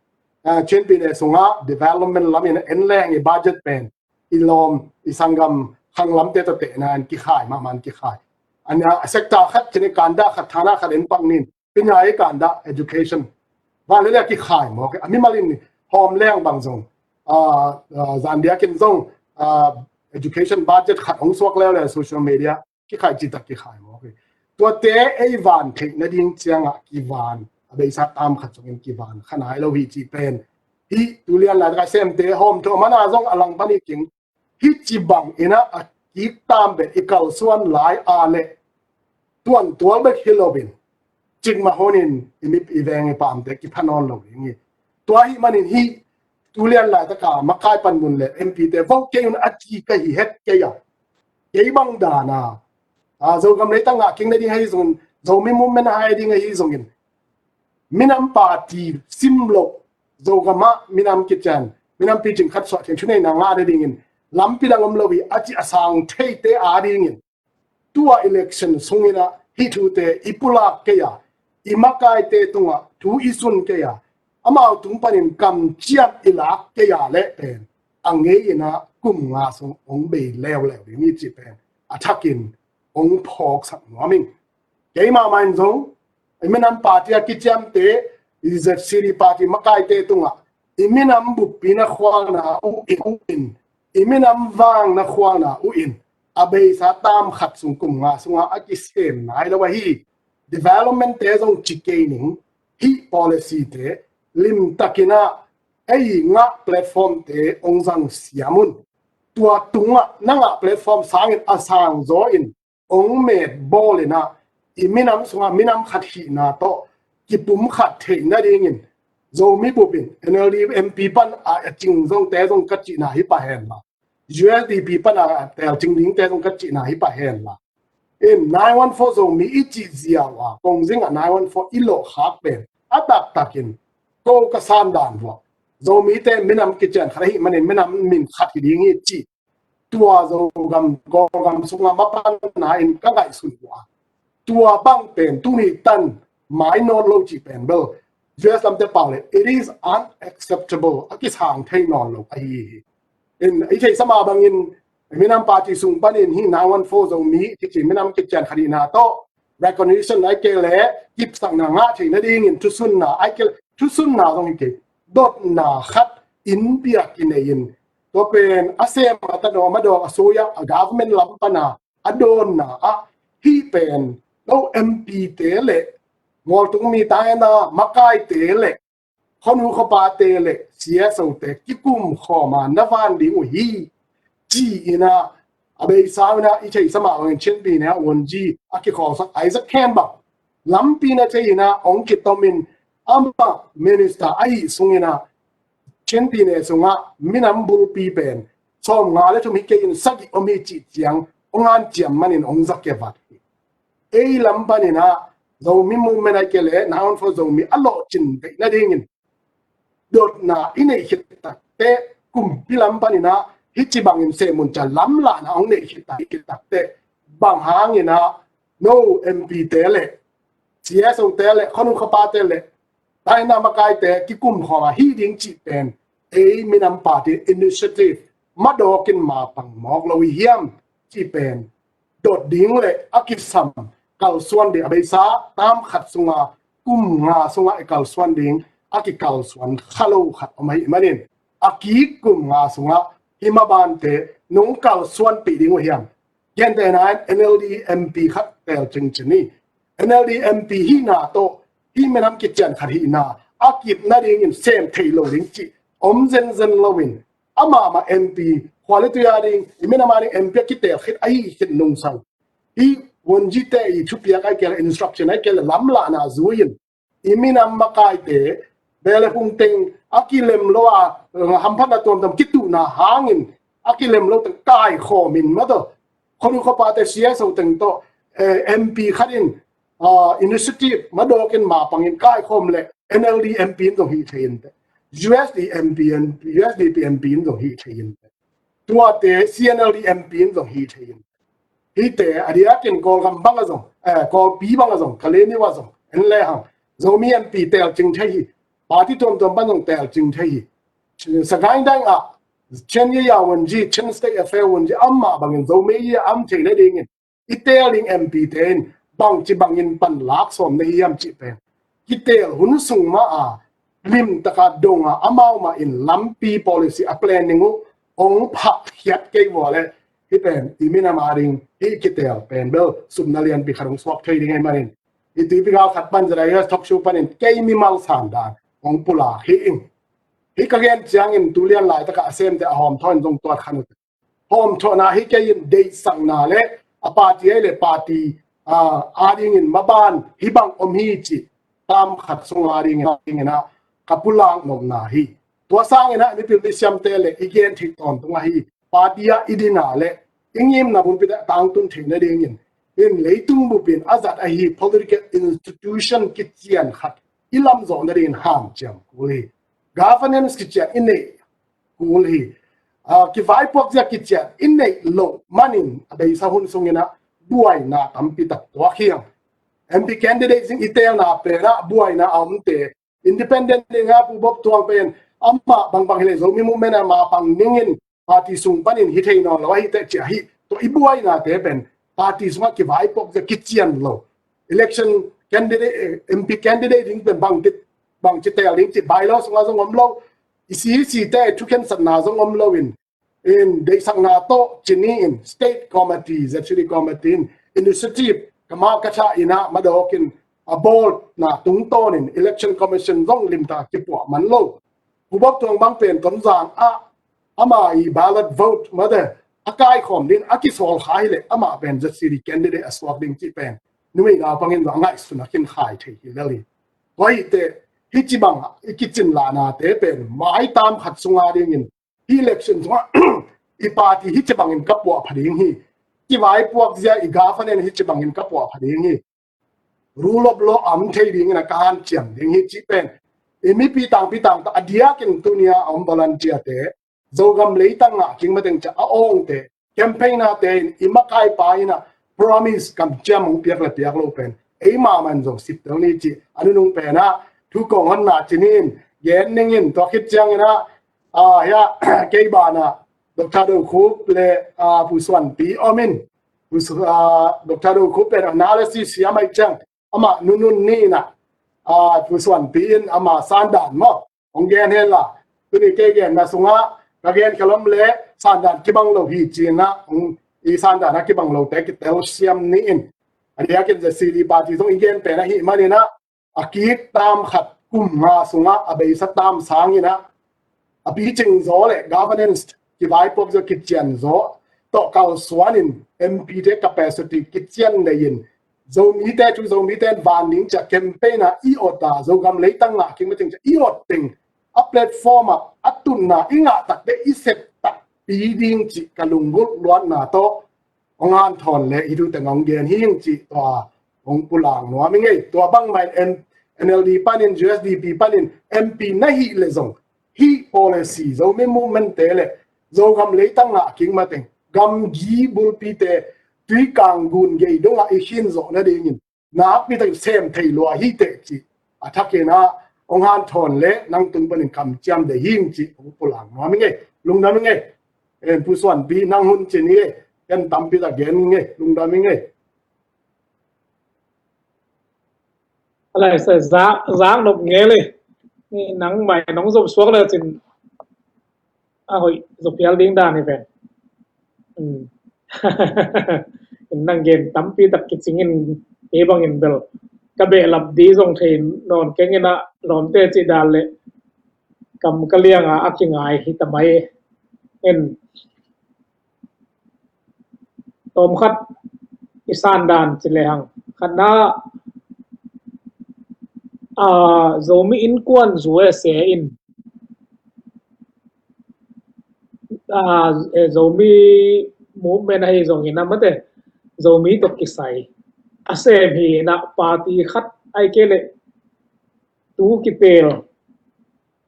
a, Chin pyine sungah development lamin en leng i budget pen i lawm, i sanggam khanglamte tawh tehna in kikhai mahmah in kikhai. A nia a sector khat kine kanda khat thana khat en pak nin pinya i kanda education. Van le le kikhai mawk a mimalin hawm leng bang zong a zan biakin zong a education budget khat hong suak leuleu social media kikhai citak kikhai mawk hi. Tuate ei van theih nading ciangah kivan a beisa tam khat zongin kivan kha nai lo hi cih pen hi. Tulian lai taka semte hawm tho mana zong a lang pan hi king hi ci bang inah a kik tam pen i kalsuan lai a le tuan tual bek hi loin cikmah honin i mip i veng i pamte kipha nawn lo ding hi. Tua hi manin hi tulian lai taka makai panmun le M P te vo kei un a ci ka hi het kei a kei bang dana a Zogam leitang ngah kik nading ahi zongin Zomi movement a hai ding ahi zongin minam party sim lo Zogam ah minam kician minam picing khat suah thian thuneina ngah nadingin lampi dang om lo hi a ci a sang theite a dingin tua election sungin ah hi thute i pulak kei a i makaite tungah thu i sun kei a amau tung panin kamciam i lak kei a le pen a ngei inah kum nga sung hong bei leuleu ding hi cih pen a thakin hong phawksak nuam ing. Keimah mah in zong i minam party a kiciamte i Z C D party makaite tungah i minam buppi na khualna uh in uh in i minam vang na khualna uh in a beisa tam khat sung kum nga sungah a kisem nai lo ahi. Development te zong ci kei ning hi policy te limtakinah ei ngah platform te hong zang siam un. Tua tungah na ngah platform sangin a sang zaw in hong met bawl inah i minam sungah minam khat hihna tawh kipum khat theih nadingin Zomi bupin N L D M P pan a cing zongte zong ka cihna hi pah hen la U S D P pan a tel cing dingte zong ka cihna hi pah hen la in nine one four Zomi i cih ziau a kong zing a nine one four i lawh khak pen a taktakin ko ka san dan vua Zomite minam kician khat ahi manin minam min khat hi ding hi cih tua Zogam Kawlgam sunga mapanna in ka ngaihsun uh a tua bang pen tuni tan mai nawn lo cih pen bel U S lamte pau le it is unacceptable a kisang thei nawn lo ahi hi. In i theihsa mah bangin minam party sung panin hi nine one four Zomi kici minam kician khat hihna tawh recognition ai kei le kipsakna ngah theih nadingin thusunna ai kei le thusunna zong hi kei dotna khat in biak i nei in tua pen a sem a tanawm a dawk a soi a government lam pana a dawnna ah hih pen no M P te le mualtung mi taina makaite le khonu khopate le C S O te kikum khawma na van ding uh hi ci inah a beisa inah i theihsa mah bangin Chin Pyine a uanji a kikhawlsak Isaac Khen bang lampi na thei inah hong kitomin amah minister ahi sunginah Chin Pyine sungah minam bulpi pen sawm nga le thum hi kei in sagih om hi cih ciang hong hanciam manin hong zakevat hi. Ei lam paninah Zomi movement ai kei le nine one four Zomi a lawhcin deih nadingin dotna i neih khit takte kumpi lam paninah hih ci bangin sehmun ca lamlahna hong neih khit tak khit takte bang hanginah no M P te le C S O te le khonu khopate le taina makaite kikum khawma hih ding cih pen ei minam party initiative madawkin mapang mawk lo hi hiam cih pen dot ding le a kisam kalsuan ding a beisa tam khat sunga kum nga sunga i kalsuan ding a kikalsuan kha lo khat om ahih manin a kik kum nga sungah hih mabante nong kalsuanpih ding uh hiam? Gentehna in N L D M P khat tel cincin hi. N L D M P hihna tawh hih minam kician khat hihna a kip nadingin sem thei lo ding cih om zenzen loin amah mah M P khualituya ding i minam a ding M P a kitel khit ahi khit nungsang hih wonjite i thupiak ai kei le instruction ai kei le lamlahna zui-in i minam makaite bele phung teng a kilem lo a hamphatna tuamtuam kituhna hangin a kilem lo teng kaikhawmin mataw khonu khopate C S O teng tawh M P khat in initiative madawkin mapangin kaikhawm le N L D M P in zong hih thei in teh U S D M P in U S D P M P in zong hih thei in teh tuate C N L D M P in zong hih thei in hihte a diakin Kawlgam bang a zong Kawlpi bang a zong Kalenni uh a zong en le hang Zomi M P telcing thei hi. Party tuamtuam pan zong telcing thei hi. Sagaing Daing ah Chin Yeyaw Wungyi, Chin State Affair Wungyi, amah bangin Zomi Year a om theih nadingin i teel ding M P te in bangci bangin pan lak sawm na hiam cih pen kiteel hun sung mah a limtaka dong a amau mah in lampi policy a plan ding uh hong phah khiat kei vua leh hih pen i minam a ding hih kiteel pen bel supna lianpi khat hong suak thei ding ahih manin i tuipi gal khat pan Zedaiah Talk Show panin kei mimal sandan hong pulak hi ing. Hih ka gen ciangin tu lian laitaka a semte a hawmthaw in zong tuat khan uh teh hawmthawhna hi kei in deihsakna le a party ahi le party a dingin maban hih bang om hi cih tam khat sung a dingin ah ka pulak nopna hi. Tua sangin ah mipil misiamte le i gen theih tawntung ahi party ah i din a le i ngimna bulpi teh tangtun theih nadingin in leitung bupin a zat ahi political institution kician khat i lamzawh nadingin hanciam kul hi. Governance kician i neih kul hi. Kivaipuak zia kician i neih loh manin a beisa hun sungin ah buaina tampi tak tuak hi ang. M P candidate zing i teelna pen ah buaina a omte independent ding a Pu Bawp Thuang pen amah bangbang hi le Zomi Movement a mapang ningin party sung panin hi thei nawn lo ahi teh ci ahi. Tua i buainate pen party sungah kivaipuak zia kician lo. Election candidate, M P candidate ding pen bangci teel ding cih bylaw sungah zong om lo. I C E C te thukhensatna zong om lo in in deihsakna tawh cini in state committee, Z C D committee in initiative kama ka tha in ah madawk in a bawlna tungtawnin election commission zong limta kipuah man lo. Pu Bawp Thuang bang pen Tonzang ah ama i ballot vote mate a kaikhawm din a kisawl kha hi le amah pen Z C D candidate a suak ding cih pen numei naupangin zong a ngaihsun a kin khai thei hi lel hi. Tua hi teh hih ci bang i kicin lahnate pen maitam khat sunga dingin hih election sungah i party hih ci bangin ka puah pha ding hi. Kivaipuak zia i governance hih ci bangin ka puah pha ding hi. Rule of law a om thei dingin a ka hanciam ding hi cih pen i mipi tangpi tangta a diakin tunia a om volunteer te Zogam leitang ngah kik mateng ca a awngte campaign-ate in i makaipa in ah promise kamciam hong piak le piak lo pen eimah man zong siptel ni cih a nunung pen ah thu kong honna cinin gen ning in tua khit ciangin ah, ah, hia, kei banah Doctor Do Khup le, ah, Pu Suanpi om in, Pu Su-, ah, Doctor Do Khup pen analysis siam aih ciang amah nunun ni in ah, ah, Pu Suanpi in ama sandan maw hong gen hen la, tuni kei genna sungah ka gen khelom le sandan kibang lo hi cin ah hong i sandan a kibang lote kitel siam ni in. A diakin Z C D party zong i gen pen ahih manin ah a kik tam khat kum nga sungah a beisa tam sangin ah a picing zaw le governance kivaipuak zaw kician zaw tawh kalsuanin M P te capacity kician nei in Zomite thu Zomite in van ding cia campaign ah i ot a Zogam leitang ngah kik mateng cia i ot teng a platform ah a tunna i ngah takte i sep takpi ding cih ka lunggulh luatna tawh hong hanthawn le hih thu teng hong gen hi ing cih tua hong pulak nuam i ngei. Tua bangmah in N L D panin U S D P panin M P na hih le zong hih policy Zomi Movement te le Zogam leitang ngah kik mateng gamgi bulpite tuikang gun gei dongah i khin zawh nadingin nakpi takin sem thei lua hi teh cih a thakin ah hong hanthawn le nang tung panin kamciam de hi ing cih hong pulak nuam i ngei. Lungdam i ngei. En Pu Suanpi nang hun cin i ngei. En tampi tak gen i ngei. Lungdam i ngei. Alai sa za za nop ngei le. Nang mai nong zop suak le cin a hoih zaw phial ding dan hi ven. Nang gen tampi tak kicingin kei bangin bel ka behlap di zong thei nawn keng in ah lawmte cih dan le kam ka lianga a kingai hi ta mai. En tawm khat i sandan ci lehang khatna, a, Zomi Innkuan U S A in, a, e, Zomi Movement ahi zongin a mate Zomi tawh kisai a sem hi in ah party khat ai ke le tu kitel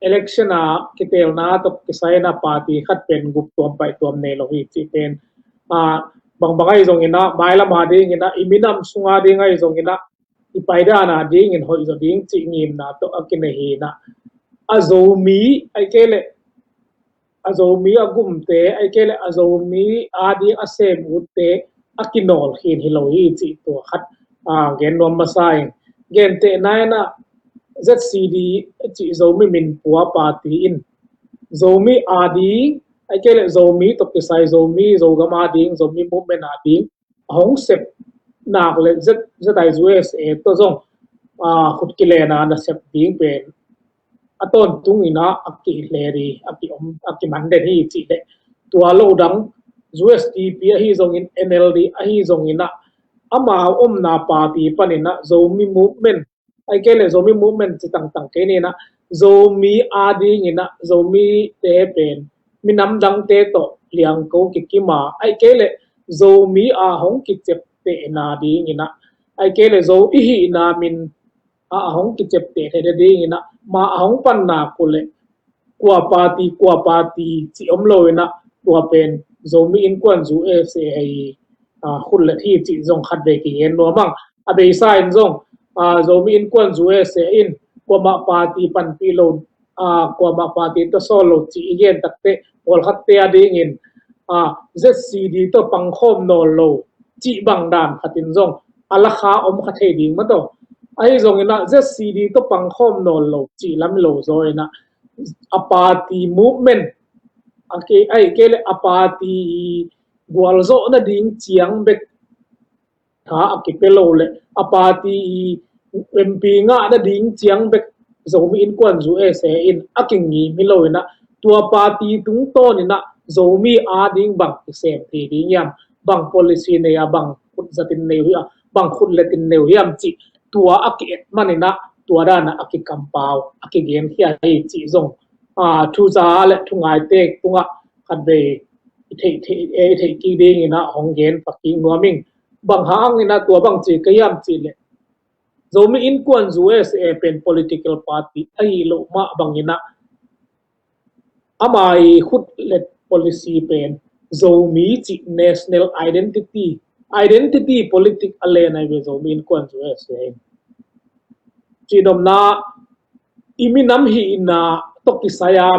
election a kitelna tawh kisai in ah party khat pen gup tuam paih tuam nei lo hi cih pen, a, bangbang ahi zongin ah mailam a dingin ah i minam sunga ding ahi zongin ah i paidan a dingin hoih zaw ding cih ngimna tawh a kinei hi in ah a Zomi ai ke le a Zomi a gumte, ahih kei leh a Zomi ading a sem utte a kinawl khin hi lo hi cih tua khat, aa, gen nuam masa ing. Gentehna in ah Z C D cih Zomi Minpua Party in Zomi ading, ahih kei leh Zomi tawh kisai Zomi, Zogam ading, Zomi movement ading a hong sep nak le Z, Z I U S A tawh zong, aa, khut kilen a nasep ding pen a tawntung in ah a kihle ding, a ki om, a kiman den hi cih leh tua lo dang U S D P ahi zongin N L D ahi zongin ah amau omna party panin ah Zomi movement, ahih kei leh Zomi movement ci tangtang kei ni in ah Zomi ading in ah Zomite pen minam dangte tawh liangko kikim a, ahih kei leh Zomi a hong kiciaptehna ding in ah, ahih kei leh Zo i hihna min a, a hong kiciapteh theih nading in ah, ma a hong panna kul leh kua party, kua party cih om lo in ah, tua pen Zomi Innkuan U S A hi, aa, khut let hi cih zong khat vei kigen nuam ing. A beisa in zong, aa, Zomi Innkuan U S A in kuamah party panpih lo, aa, kuamah party tawh sawl lo cih i gen takteh pawlkhatte adingin, aa, Z C D tawh pangkhawm nawn lo cih bang dan khatin zong a lakha om kha thei ding mah tawh. Ahi zongin ah Z C D tawh pangkhawm nawn lo cih lam hi lo zaw in ah a party movement, a kei, ahih kei leh a party gualzawh nading ciang bek tha a kipia lo leh a party i M P ngah nading ciang bek Zomi Innkuan U S A in a kingim hi lo in ah, tua party tungtawn in ah Zomi ading bang kisem thei ding hiam, bang policy nei a, bang khut zatin nei uh hiam, bang khut letin nei uh hiam cih tua a ki-et man in ah tua dan ah a kikampau, a kigenkhia hi cih zong, aa, thuza le thungaite tungah khat vei i theih, theih, i theih kik ding in ah hong gen pak kik nuam ing. Bang hang in ah tua bang ci ka hiam cih leh Zomi Innkuan U S A pen political party ahi lo mah bang in ah ama i khut let policy pen Zomi cih national identity, identity politic a len ahi ve Zomi Innkuan U S A in. Cih nopna i minam hihna tawh kisai a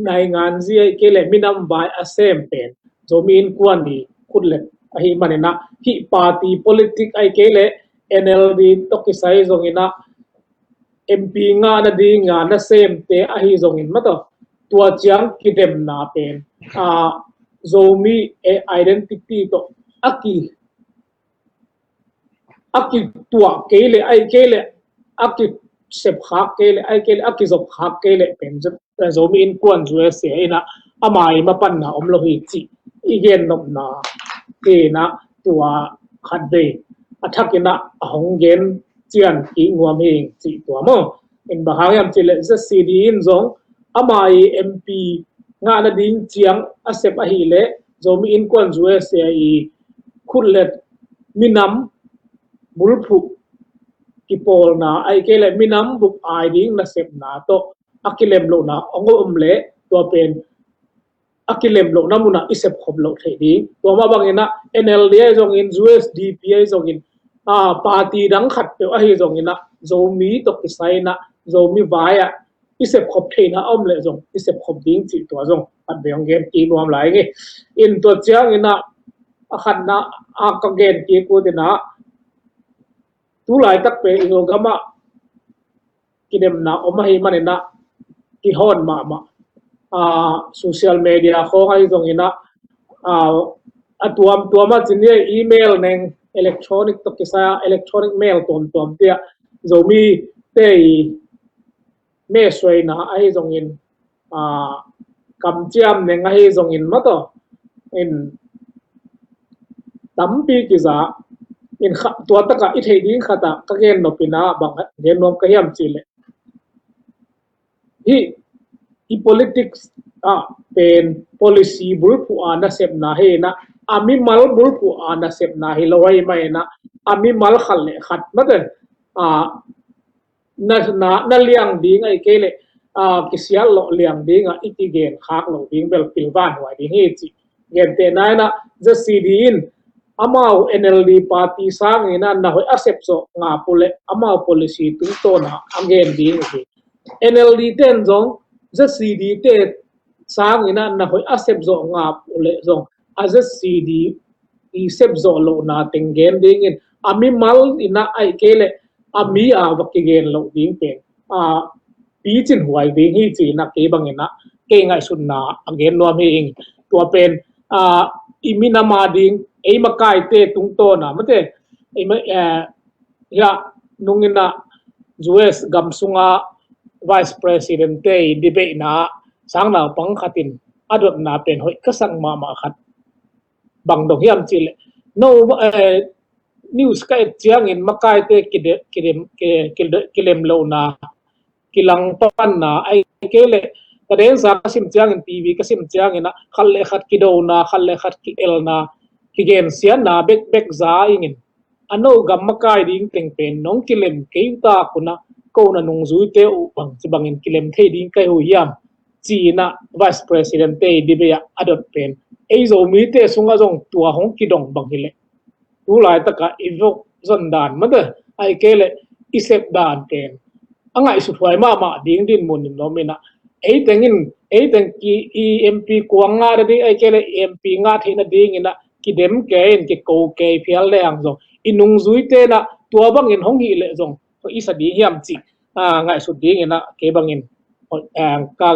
naingan zia ahih kei leh minam vai a sem pen Zomi Innkuan i khut let ahih man in ah, hih party politic ahih kei leh N L D tawh kisai zongin ah M P ngah nading a nasemte ahi zongin mah tawh tua ciang kidemna pen, aa, Zomi, eh, identity tawh a ki a kituah kei leh, ahih kei leh a kisep khak kei leh, ahih kei leh a kizop khak kei leh pen Zo-, Zomi Innkuan U S A in ah ama i mapanna om lo hi cih i gen nopna hi in ah tua khat vei a thak in ah a hong gen cian kik nuam hi cih tua maw. In bang hang hiam cih leh Z C D in zong ama i M P ngah nading ciang a sep ahih leh Zomi Innkuan U S A i khut let minam bulphuh kipawlna ahih kei leh minam bup ai ding nasepna tawh a kilem lohna hong om leh tua pen a kilem lohna munah i sepkhop loh theih ding. Tua mah bang in ah N L D ahi zongin, U S D P ahi zongin, aa, party dang khatpeuh ahi zongin ah Zomi tawh kisai in ah Zomi vai ah i sepkhop theihna a om leh zong i sepkhop ding cih tua zong khat vei hong gen kik nuam lai ing. In tua ciangin ah a khatna a ka gen kik ut in ah tu laitak pen i Zogam ah kidemna om ahih man in ah kihawn mahmah, aa, social media khawng ahi zongin ah, aa, a tuamtuam ah cih ni, email neng, electronic tawh kisai a electronic mail tuamtuam tiah Zomite i mesuaina ahi zongin, aa, kamciam neng ahi zongin mah tawh in tampi kiza in kha-, tua tak ah i theih ding khat ah ka gen nop in ah bang gen nuam ka hiam cih leh hih i politics ah pen policy bulphuh a nasepna hi in ah, a mimal bulphuh a nasepna hi lo ahih man in ah, a mimal khat le khat mah tawh, aa, na, na, na liang ding ahih kei leh, aa, kisiat loh liang ding ah i kigen khak loh ding bel pilvan huai ding hi cih. Gentehna in ah Z C D in amau N L D party sangin ah na hoih a sep zawh ngap uh leh amau policy tungtawn ah a gen ding uh hi. N L D ten zong Z C D te sangin ah na hoih a sepzawh ngap uh leh zong a Z C D i sepzawh lohna teng gen dingin a mimal in ah ahih kei leh a mi a va kigen loh ding pen a picin huai ding hi ci-in ah kei bangin ah kei ngaihsutna a gen nuam hi ing. Tua pen a i minam a ding ei makaite tungtawna mate ei ma- eh, hiah nungin ah U S gam sunga Vice President te i debate na sangnaupang khatin a dotna pen hoih ka sak mahmah khat bang dong hiam cih leh no eh, news ka et ciangin makaite kide- kidem- ki- ki- kilem lohna kilang panna ahih kei leh ka densa ka sim ciangin T V ka sim ciangin ah khat le khat kidona khat le khat kielna kigensiatna bekbek za ingin a no gam makai ding teng pen nong kilem kei uh tak un ah ko na nungzuite uh bang ci bangin kilem thei ding ka hi uh hiam ci-in ah Vice President te i debate ah a dot pen ei Zomite sungah zong tua hong kidong bang hi leh tu laitakah i vok zon dan mate ahih kei leh i sep dan pen a ngaihsut huai mahmah ding dinmun in om in ah ei tengin ei teng ki i M P kuang ngah nading ahih kei leh i M P ngah theih nadingin ah kidem kei in kiko kei phial leng zong i nungzuite in ah tua bangin hong hih leh zong hoih i sa ding hiam cih a ngaihsut dingin ah kei bangin hoih a ka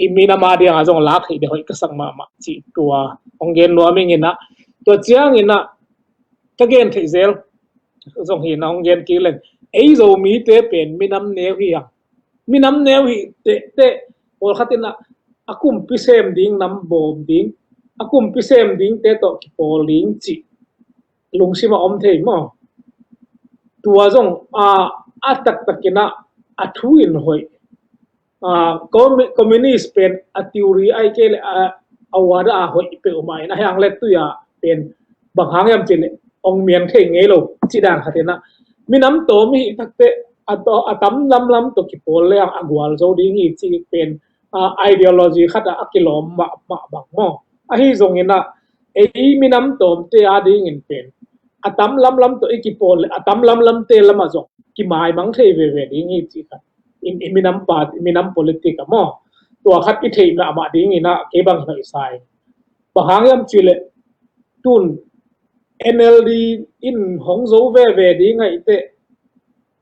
i minam a ding a zong lak theih ding hoih ka sak mahmah cih tua hong gen nuam ing in ah tua ciangin ah ka gen theih zel zong hi na hong gen kik leng ei Zomite pen minam neu hi hang minam neu hi teh teh pawlkhat in ah a kumpi sem ding nam bawm ding a kumpi sem dingte tawh kipawl ding cih lungsim a om thei maw? Tua zong a a taktak in ah a thu in hoih a commu- communist pen a theory ahih kei leh a a wada a hoih peuhmah in a hiang let tui a pen bang hang hiam cih leh ong miang thei ngei lo cih dan khat in ah minam tawm hi tak teh a taw- a tam lamlam tawh kipawl leng a gualzo ding hi cih pen a ideology khat ah a kilawm mahmah bang maw? Ahi zongin ah ei minam tawmte a dingin pen a tam lamlam tawh i kipawl leh a tam lamlamte lamah zong kimaimang thei veve ding hi cih khat i i minam party i minam politic ah maw? Tua khat i theih mahmah dingin ah kei bang hoih sa ing. Bang hang hiam cih leh tun N L D in hong zo veve ding ahih teh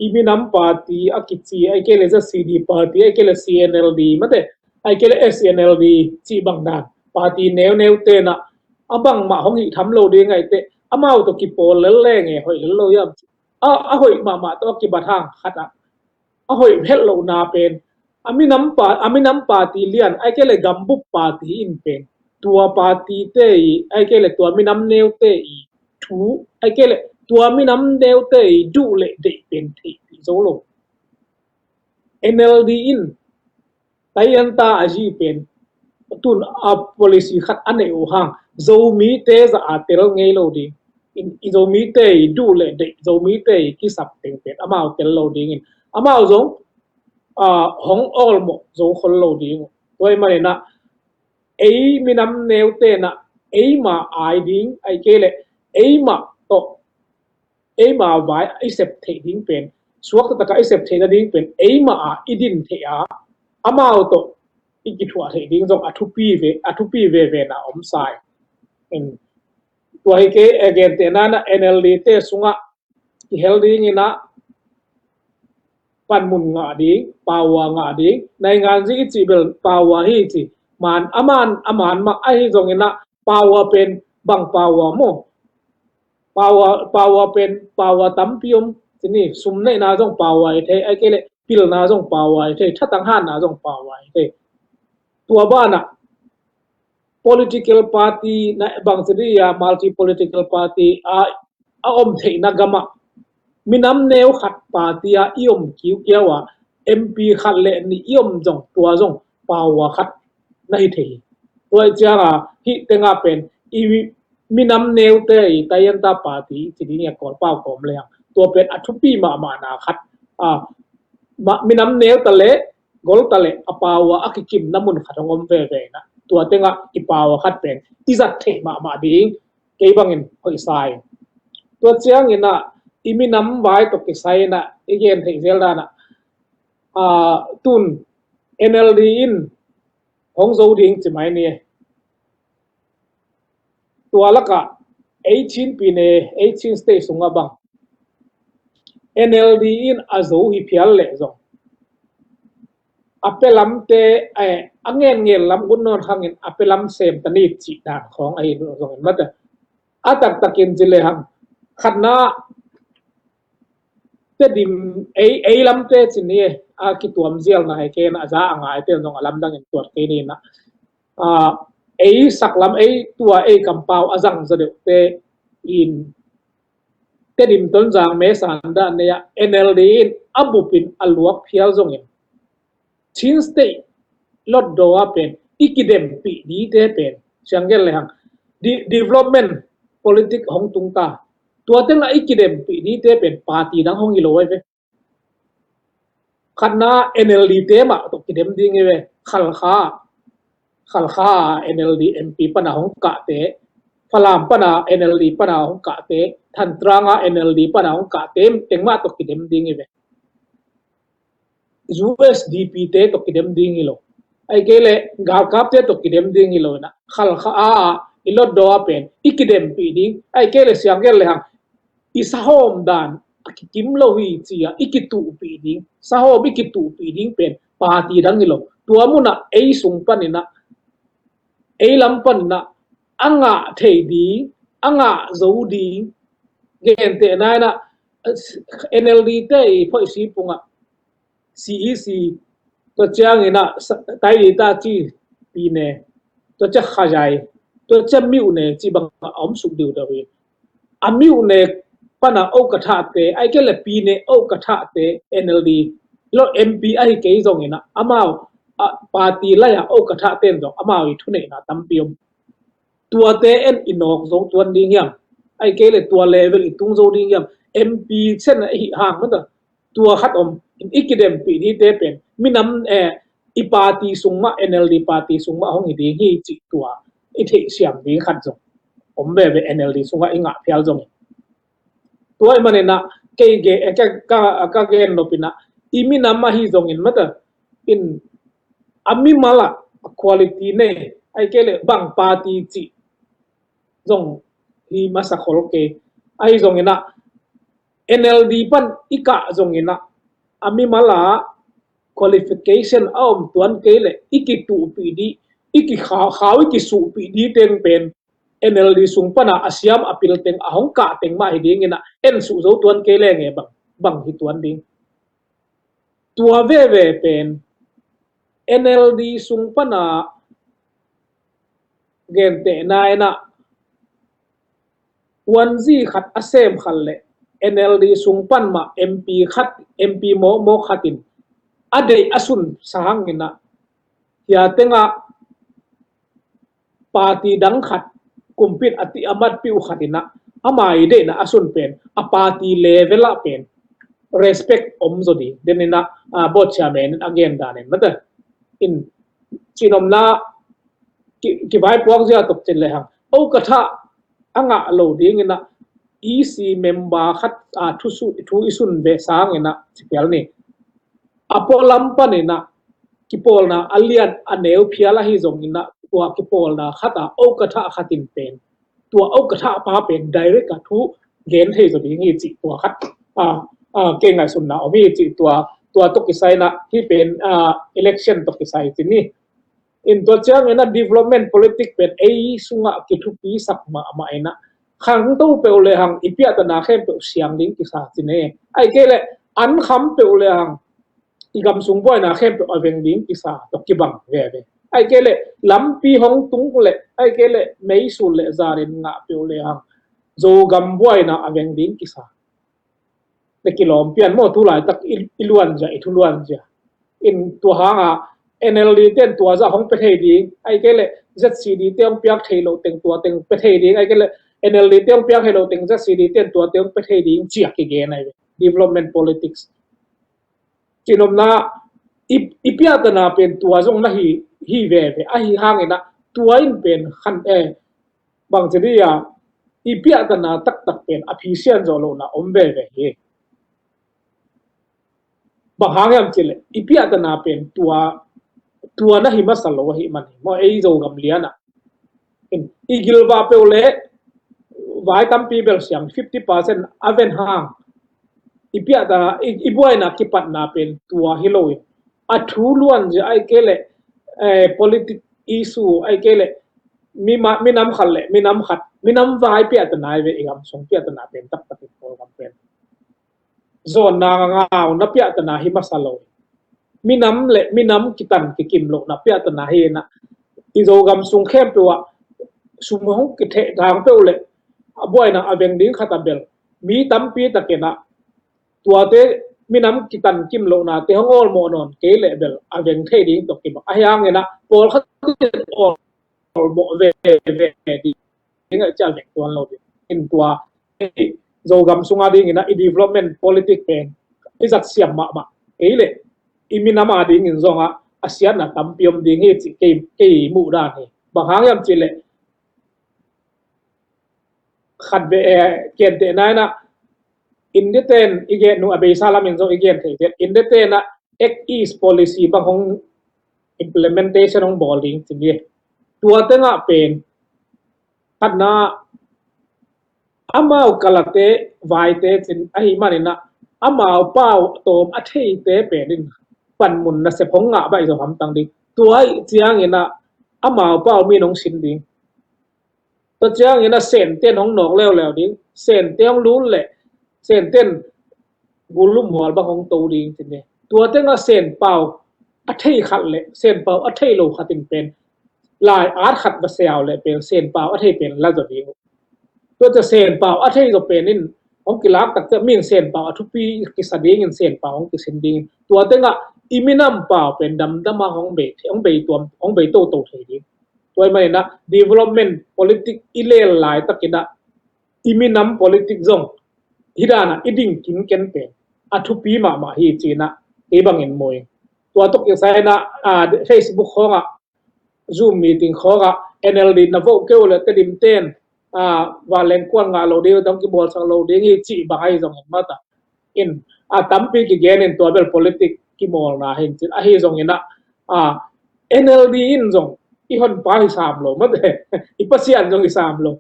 i minam party a kici ahih kei leh Z C D party ahih kei leh C N L D mate ahih kei leh S N L D cih bang dan party neuneu te in ah a bangmah hong hih tham lo ding ahih teh amau tawh kipawl lel leng e hoih lel lo hiam cih a a hoih mahmah tawh a kibat hang khat ah a hoih het lohna pen a minam pa a minam party lian ahih kei leh gambup party in pen tua party te i ahih kei leh tua minam neu te i thu ahih kei leh tua minam neu te i duh leh deih pen theihpih zo lo. N L D in Tayanta a zi pen tun a policy khat a neih uh hang Zomite zah a tel ngei lo ding in i Zomite i duh leh deih Zomite i kisap teng pen amau tel lo dingin amau zong a hong awlmawh zo khol lo ding uh. Tua ahih manin ah ei minam neute in ah eima ai ding ahih kei leh eima tawh eima vai i sep theih ding pen suak taktak a i sep theih nading pen eima a i din theih a amau tawh i kithuah theih ding zong a thupi ve a thupi veve na om sa ing. Tua hi kei a gentehna in ah N L D te sungah kihel dingin ah panmun ngah ding, power ngah ding, naingan zi i cih bel power hi ci. Man a man a man mah ahi zongin ah power pen bang power maw? Power power pen power tampi om ci ni. Sum neihna zong power hi thei, ahih kei leh pilna zong power hi thei, thatang hanna zong power hi thei. Tua banah political party na bang ci dih a multi political party a a om theihna gamah minam neu khat party a i om kiukiau a M P khat le nih i om zong tua zong power khat na hi thei hi. Tua i cianga hih tenga pen i minam neute i Tayanta party ci ding a Kawlpau kawm leng tua pen a thupi mahmahna khat a minam neu ta le gol ta le a power a kikimna mun khat hong om veve na tua tenga i power khat pen i zat theih mahmah ding kei bangin hoih sa ing. Tua ciangin ah i minam vai tawh kisai in ah i gen theih zel dan ah tun N L D in hong zo ding ci mai ni. Tua lakah ei Chin pyine, ei Chin state sungah bang N L D in a zo hi phial leh zong a pia lamte, eh, a ngen ngen lam ut nawn hangin a pia lam sem ta ni cih dan khawng ahi zongin mate. A taktakin ci lehang khatna Tedim ei, ei lamte ci ni, a kituam zialna hi kei na, a za a ngaite zong a lamdangin tuat kei ni na. A, ei saklam, ei tua, ei kampau a zang zaw deuhte in Tedim, Tonzang, Mesa dan nei ah N L D in a bupin a luak phial zongin Chin State lotdaw a pen i kidempih dite pen, siang gen lehang, de-, development politic hong tung ta. Tua tengah i kidempih dite pen party dang hong hi lo ai ve. Khatna N L D te mah tawh kidem ding hi ve. Khalkha, Khalkha N L D M P pana hong kahte, Falam pana N L D pana hong kahte, Thantranga N L D pana hong kahte teng mah tawh kidem ding hi ve. U S D P te tawh kidem ding hi lo. Ai kei leh galkapte tawh kidem ding hi lo ina. Khalkha a, a, i lotdaw a pen i kidempih ding. Ai kei leh siang gen lehang i sahawm dan a kikim lo hi ci-a i kituhpih ding. Sahawm i kituhpih ding pen party dang hi lo. Tua munah ei sung paninah, ei lam paninah a ngah thei ding, a ngah zo ding, gentehna inah N L D te i phoih sipungah C E C, tua cianginah sa-, Taidita ci pyine, tua cia Khazai, tua cia Myone ci bangah a om suk diudau hi. A Myone pana Okatha te, ai kei leh pyine Okatha te N L D lo M P ahi kei zonginah amau a party lai-a Okatha ten zong amau i thuneihna tampi om. Tuate en i nawk zo tuan ding hiam? Ai kei leh tua level i tung zo ding hiam? M P cen a i hih hang mata tua khat om, i kidempih dite pen minam, eh, i party sung mah, N L D party sung mah hong hi ding hi cih tua i theihsiam ding khat zong om veve, N L D sungah i ngah phial zongin. Tua i maninah kei ge, eh, ka, ka, ka gen nopinah i minam ahi zongin mata in a mimal ah quality nei, ai kei leh bang party cih zong hi masa khol kei. Ahi zonginah N L D pan i kah zonginah a mimal ah qualification a om tuan kei leh i kituhpih dih, i kikhau, khau i kisuhpih dih teng pen N L D sung pana a siam a pil teng, a hong kah teng mah hi dinginah en suh zo tuan kei lenge bang, bang hi tuan ding. Tua veve pen N L D sung pana gentehna inah puanzi khat a sem khat leh N L D sung pan mah M P khat, M P mawkmawk khatin a deih a sun sanginah hia tengah party dang khat, kumpin a tih a matpih uh khatinah ama i deihna a sun pen a party level ah pen respect om zaw ding. Deninah, ah, board chairman in a gen danin mata in cinomna ki, kivaipuak zia tok cin lehang Okatha a ngah lo dinginah E C member khat, ah, thu su, thu i sun ve sanginah ci phial ni. A pualam paninah kipawlna a lian a neu phial ahi zonginah tua kipawlna khatah Okatha khatin pen tua Okatha pa pen direct a thu gen thei zaw ding hi cih tua khat, ah, ah, kei ngaihsunna om hi cih tua, tua tawh kisai inah hih pen, ah, election tawh kisai ci ni. In tua cianginah development politic pen ei sungah kithupisak mahmah inah khangto peuh lehang i piahtana khempeuh siang ding kisa ci ne. Ai kei leh an kham peuh lehang i gam sung buaina khempeuh a veng ding kisa tawh kibang veve. Ai kei leh lampi hong tung leh, ai kei leh meisul leh zarin ngah peuh lehang Zogam buaina a veng ding kisa. Le kilawm pian maw, tu laitak i, i luanzia, i thu luanzia. In tua hanga N L D ten tua zah hong pe thei ding, ai kei leh Z C D te hong piak thei lo teng tua teng pe thei ding, ai kei leh N L D te hong piak thei lo teng Z C D ten tua te hong pe thei ding ciak kigen ai ve. Development politics. Cinomna i, i piahtana pen tua zong na hi, hi veve. Ahi hanginah tua in pen khan, eh, bang ci dia i piahtana taktak pen a phisian zawh lohna om veve hi. Bang hang hiam cileh i piahtana pen tua tua na hi masa lo ahi man hi maw, ei Zogam lianah. In, i gilvah peuh le vai tampi belsiam fifty percent a ven hang i piahta, i, i buaina kipatna pen tua hi lo in, a thu luan zia ai kei le, eh, politic issue ai kei le, mi ma, minam khat le minam khat, minam vai piahta nai ve, i gam sung piahta na pen taktak i Kawlgam pen. Zawnna ngau na piahta na hi masa lo. Minam le minam kitan kikim lo na piahta na hi na. I Zogam sung khempeuh ah sum hong kitheh dang peuh le a buaina a veng ding khat a bel mi tampi takin ah tuate minam kitan kim lo nate hong awlmawh nawn kei le bel a veng thei ding tawh kibang. Ahi hangin ah pawlkhat in awlmawh veve ding a, cia veng tuan lo ding. In tua, eh, Zogam sunga dingin ah i development politic pen i zat siam mahmah. Kei le i minam a dingin zong ah a siatna tampi om ding hi ci kei, kei muh dan hi. Bang hang hiam ci le khat ve, eh, kianteh nai na, India ten i gen nu a beisa lamin zong i gen thei tet. India ten ah Act East policy bang hong implementation hong bawl ding ci ni. Tua tengah pen khatna amau kalate vaite cin ahi manin ah amau pau tawm a theite pen in panmun nasep hong ngah baih zo hamtang ding. Tua ih ciangin ah amau pau min hong sin ding. Tua ciangin a Senten hong nawk leuleu ding, Senten hong lut leh Senten gulum hual bang hong to ding ci ni. Tua tengah Sen pau a thei khat le Sen pau a thei lo khat in pen lai at khat va siau leh pen Sen pau a thei pen la zaw ding uh. Tua ciah Sen pau a thei zaw pen in hong kilak tak ciah min Sen pau a thupi kisa dingin Sen pau hong kisin dingin tua tengah i minam pau pen damdam a hong bei, hong bei tuam, hong bei toto thei ding. Tua ahih manin ah development politic i lel laitakin ah i minam politic zong hih dan ah i ding kinken pen a thupi mahmah hi ci-in ah kei bangin mu ing. Tua tawh kisai in ah, ah, Facebook khawngah, Zoom meeting khawngah N L D na vote kei uh leh Tedim ten, ah, vanleng kuan ngah lo ding, dong kibawlsak lo ding hi cih bang ahi zongin mata in a tampi kigen in tua bel politic kimawlna hi in cin ahi zongin ah, ah, N L D in zong i honpa hi sam lo mate, i Pasian zong hi sam lo.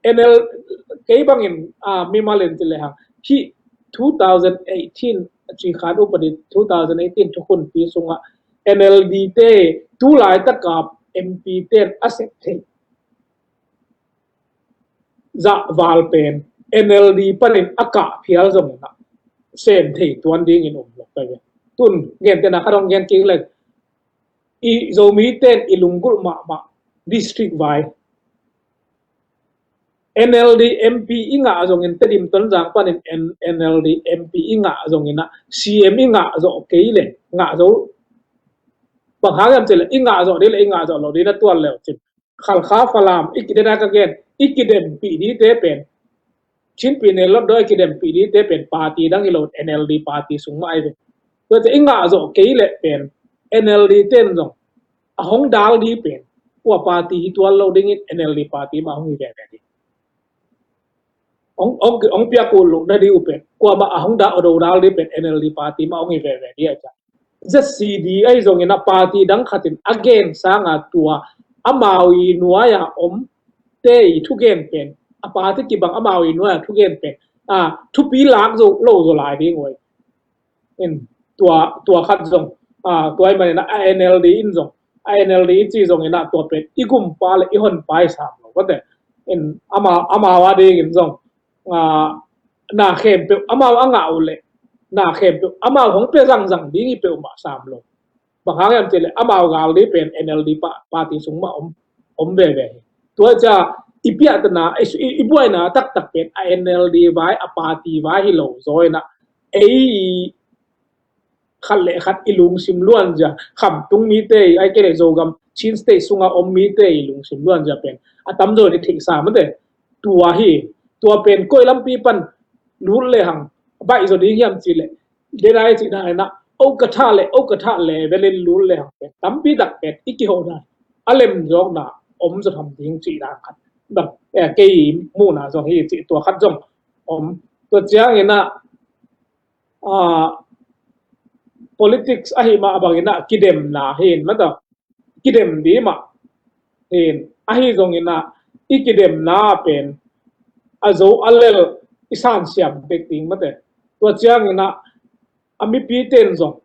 N L, kei bangin, ah, mimal in ci lehang hih two thousand eighteen a cikhan upadi two thousand eighteen thukhunpi sungah N L D te tu laitaka M P ten a sep thei zah val pen N L D panin a kah phial zongin ah sem thei tuan dingin um lo ka ve. Tun gentehna khat hong gen kik leng i Zomi ten i lunggulh mahmah district vai N L D M P i ngah zongin Tedim Tonzang panin N-, N L D M P i ngah zongin ah C M i ngah zawh kei le ngah zo bang hang hiam ci le i ngah zawh ding le i ngah zawh lo ding na tuan leu cin. Khalkha Falam i kidemna ka gen, i kidempih dingte pen Chin Pyine Lotdaw i kidempih dingte pen party dang hi lo, N L D party sung mah ahi ve. Tua ciah i ngah zawh kei leh pen N L D ten zong a hong dal ding pen kua party hi tuan lo dingin N L D party mah hong hi veve ding. Hong, hong, hong piak uh loh na ding uh pen kuamah a hong dah a do dal ding pen N L D party mah hong hi veve ding a ciah. Z C D ahi zongin a party dang khatin a gen sanga tua amau i nuai-a om te i thugen pen a party kibang amau i nuai-a thugen pen a thupi lak zo lo zaw lai ding uh ahi. In tua, tua khat zong, ah, tua ahih manin a N L D in zong, a N L D i ci zongin ah tua pen i gumpa le i honpa hi sam lo. Kawte in amau, amau a dingin zong, ah, na khempeuh amau a ngah uh le na khempeuh amau hong pia zangzang ding hi peuhmah sam lo. Bang hang hiam cih leh amau gal ding pen N L D pa, party sung mah om, om veve hi. Tua ciah i piahtana, i, i, i buaina taktak pen a N L D vai, a party vai hi lo zaw in ah ei khat le khat i lungsim luanzia, khamtung mite i, ai kei le Zogam, Chin State sunga om mite i lungsim luanzia pen a tamzaw in i theihsa mate. Tua hi, tua pen koi lampi pan lut lehang baih zaw ding hiam cih leh, denai cih dan in ah, o ka thah le, o ka thah le velin lut lehang pen tampi tak pen i kiho dan a lemzawkna om zaw tham ding cih dan khat bang, eh, kei muhna zong hi cih tua khat zong om. Tua ciangin ah, ah, politics ahi mah bangin ah kidemna hi in mata. kidem dih mah. Hin, ahi zongin ah, i kidemna pen a zo a lel i sansiam bek ding mate. Tua ciangin ah, a mipite in zong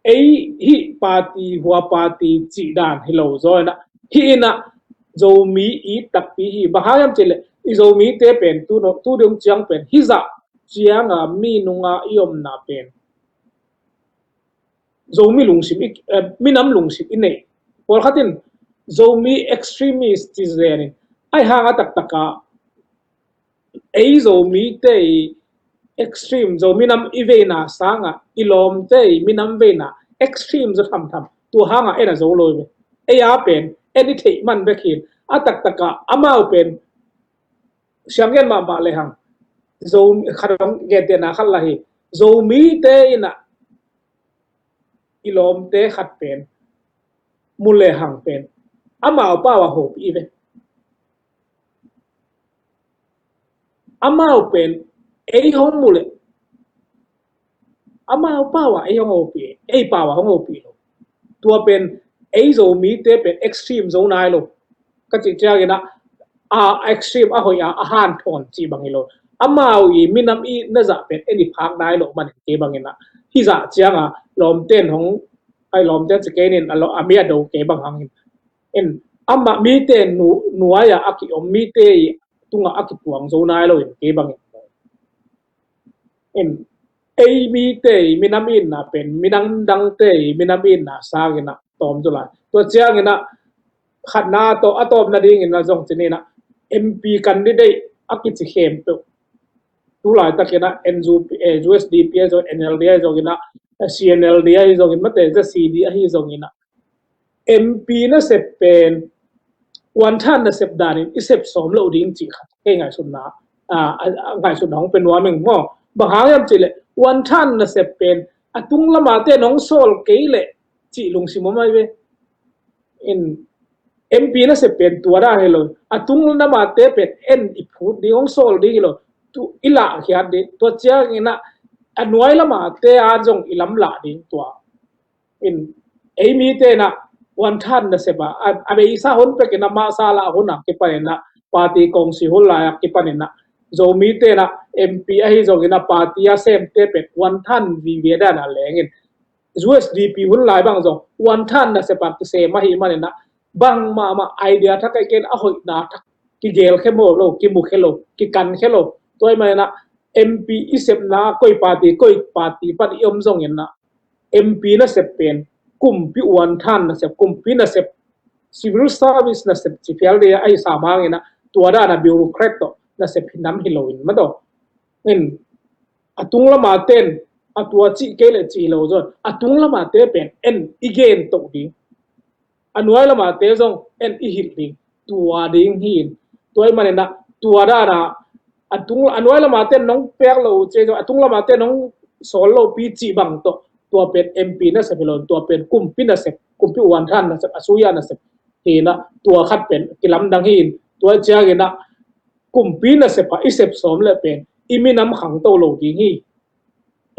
ei hih party, hua party cih dan hi lo zaw in ah, hih in ah Zomi it takpi hi. Bang hang hiam cih leh i Zomite pen tu, tu dong ciang pen hih zah ciang a mi nung a i omna pen Zomi lungsim i, eh, minam lungsim i neih. Pawlkhat in Zomi extremist ci zen in, ahi hang a taktak a ei Zomite i extreme, Zomi nam i veina sang a i lawmte i minam veina extreme zaw thamtham. Tua hang a en a zo lo hi ve. Ei a pen en i theih man bek hi in, a taktak a amau pen siang gen mahmah le hang, Zo khat hong gentehna khat lah hi. Zomite in ah i lawmte khat pen mu le hang pen amau pau a hopih hi ve. Amau pen ei hong mu le amau pau a ei hong hopih, ei pau a hong hopih lo. Tua pen ei Zomite pen extreme zo nai lo. Ka cih ciangin ah, a extreme a hoih a, a hanthawn cih bang hi lo. Amau i minam i na zah pen en i phak nai lo man in kei bangin ah, hih zah ciang a lawmte in hong, ai lawmte ci kei nin a lo, a mi a do kei bang hangin. In amah mite nu, nuai a a kiom mite i tungah a kipuang zo nai lo in kei bangin. In ei mite i minam itna pen midang dangte i minam itna sangin ah tawm zaw lai. Tua ciangin ah khatna tawh a tawpna dingin ah zong ci nin ah M P candidate a kici khempeuh tu laitakin ah N U P, eh, U S D P ahi zong, N L D ahi zongin ah, eh, C N L D ahi zongin mate, Z C D ahi zongin ah M P nasep pen wanthan nasep danin i sep sawm lo ding cih khat kei ngaihsutna, ah, ah, ngaihsutna hong pe nuam ing maw. Bang hang hiam cih leh wanthan nasep pen a tung lamate nong sawl kei leh cih lungsim om ahi ve. In M P nasep pen tua dan hi lo. A tung lamate pen en i phut ding, hong sawl ding hi lo. Tu i lahkhiat ding. Tua ciangin ah a nuai lamate a zong i lamlah ding tua. In ei mite in ah wanthan nasep a, a, a beisa hun pekin ah masa lah hun a kipanin ah party kongsi hun lai a kipanin ah Zomite in ah M P ahi zongin ah party a semte pen wanthan vive dan a lengin U S D P hun lai bang zong wanthan nasep a kisem ahih manin ah bang mahmah idea thak a i ken a hoihna thak kigelkhe maw lo, kimukhia lo, kikankhe lo. Tua ahih manin ah M P i sepna koi party, koi party pan i om zongin ah M P nasep pen kumpi wanthan nasep, kumpi nasep, civil service nasep ci phial ding ahi sam hangin ah tua dan a bureaucrat tawh nasep hi nam hi lo in maw. In a tung lamate in a tua cih kei leh cih hi lo zaw in a tung lamate pen en i gen toh ding. A nuai lamate zong en i hilh ding. Tua ding hi in. Tua ahih manin ah tua dan a a tung, a nuai lamate nong pek lo uh ci zong, a tung lamate nong sawl lo pi cih bang tawh tua pen M P nasep hi lo in, tua pen kumpi nasep, kumpi wanthan nasep, asuya nasep hi in ah tua khat pen kilamdang hi in. Tua ciangin ah kumpi nasep a i sep sawm leh pen i minam khangto lo ding hi.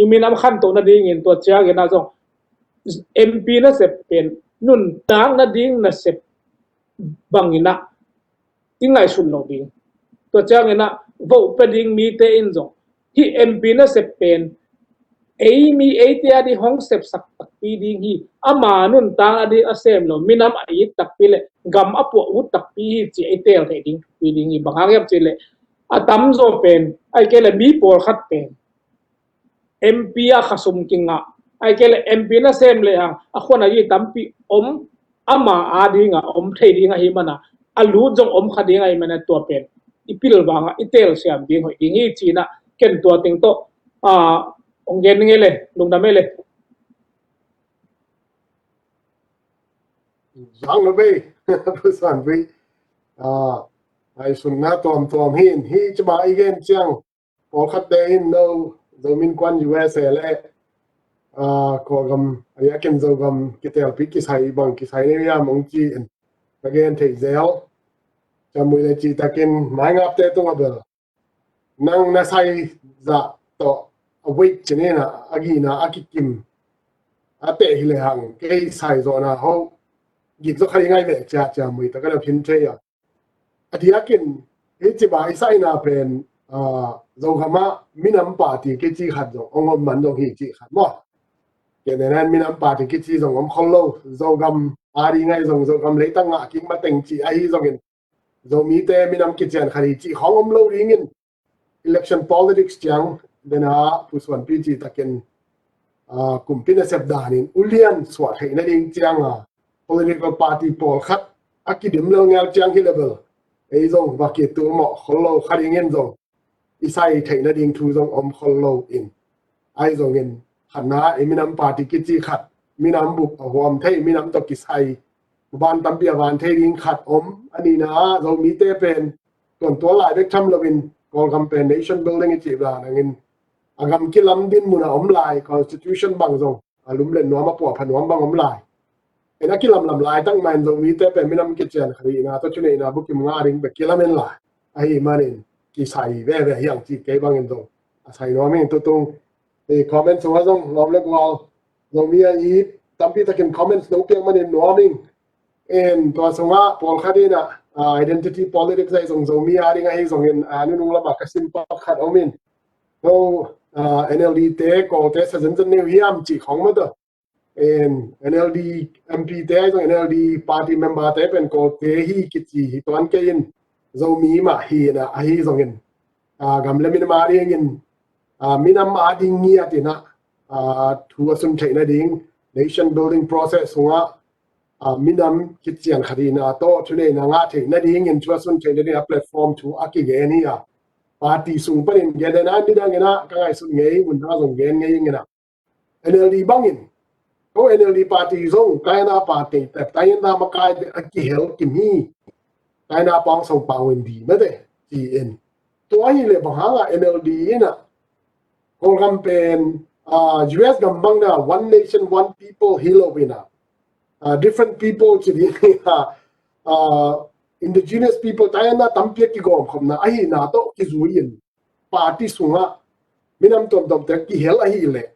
I minam khantoh nadingin tua ciangin ah zong M P nasep pen nuntak nading nasep bangin ah i ngaihsun lo ding. Tua ciangin ah vote pia ding mite in zong hih M P nasep pen ei mi eite a ding hong sepsak takpi ding hi. Ama nuntak a ding a sem lo, minam a it takpi leh gam a puah ut takpi hi ci-a i teel theih ding takpi ding hi. Bang hang hiam cih leh a tamzaw pen, ahih kei leh mi pawlkhat pen M P a khasum kingah, ahih kei leh M P nasem lehang a khuan a yi tampi om, ama a dingah om thei ding ahih mana a lut zong om kha ding ahih mana tua pen i pilvangah i telsiam ding hoih ding hi ci-in ah ken tua teng tawh, ah, hong gen ning ei le, lungdam ei le. Zang lo bei, Pu Suan Bui. Ah, ngaihsutna tuamtuam hi in, hi cima i gen ciang pawlkhatte in no Zomi Innkuan U S A le, ah, Kawlgam, a diakin Zogam kitelpi kisai bang kisai ni hiam hong ci in ka gen thei zel. Ciamui le cihtakin maingapte tungah bel nang na sai zah tawh a weak ci-in ah, a gihna a kikim, a teh hi le hang kei sai zawhna ho gik zaw kha ding ahi ve cia cia mui ta ka na phin thei a. A diakin hih ci ba i saina pen Zogam ah minam party kici khat zong ong om man zong hi ci khat maw. Kei ne nan minam party kici zong om khol lo. Zogam a ding ahi zong Zogam leitang ngah kik mateng ci ahi zongin Zomite minam kician khat hi ci khong om lo dingin election politics ciang dena Pu Suanpi ci takin kumpi nasep danin ulian suah theih nading cianga political party pawlkhat a kidim lelngel ciang hi level ei zong va kitu mawh khol lo kha dingin zong i sai theih nading thu zong om khol lo in ahi zongin khatna i minam party kici khat minam bup a huam thei minam tawh kisai van tampi a van thei ding khat om a nihna ah Zomite pen tuantual lai bek tham loin Kawlgam pen nation building i cih dan hangin a gam kilam din mun a om lai constitution bang zong a lum le nuam a puahpha nuam bang om lai. En a kilamlam laitak mahin Zomite pen minam kician khat hihna tawh thuneihna bukim ngah ding bek kilam en lai ahi manin kisai veve hiang ci kei bangin zong a sai nuam ing tutung. Comment sungah zong lawm le gual Zomi a it tampi takin comments no piak manin nuam ing. En tua sungah pawlkhat in ah identity politics ahi zong Zomi a ding ahi zongin a nunung lamah ka sim pawlkhat om in. No NLD te Kawlte sa zenzen neu hiam cih khong mah tawh NLD MP te ahi zong NLD party member te pen Kawlte hi kici hi tuan kei in Zomi mah hi na ahi zongin gam le minam a dingin minam a ding ngiat in ah thu a sun theih nading nation building process sungah minam kician khat hihna tawh thuneihna ngah theih nadingin thu a sun theih nading a platform thu a kigen hi a party sung panin gen dena nidangin ah ka ngaihsut ngei mun dang a zong gen ngei ing in ah NLD bangin ko NLD party zong kaina party tep taina makai a kihel kim hi. Kaina pawng song pawng in di mate ci in tua hi le bang hangah NLD in ah Kawlgam pen US gam bang na one nation one people hi lo in ah different people ci di indigenous people taina tampi a kigawm khopna ahihna tawh kizui in party sungah minam tuamtuamte kihel ahih leh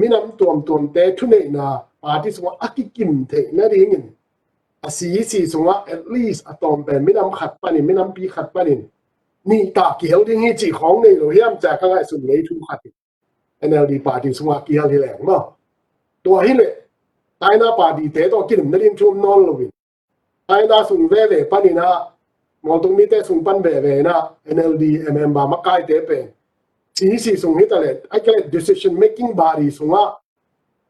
minam tuamtuamte thuneihna party sungah a kikim theih nadingin a CEC sungah at least a tawm pen minam khat panin minampi khat panin nih ta kihel ding hi cih khawng nei lo hiam cia ka ngaihsun ngei thu khat hi. NLD party sungah kihel hi leng maw tua hi leh taina party te tawh kilim nading thu om nawn loin taina sung veve panin ah mualtung mite sung pan veve in ah NLD member makaite pen CEC sung hi ta leh a kei leh decision making body sungah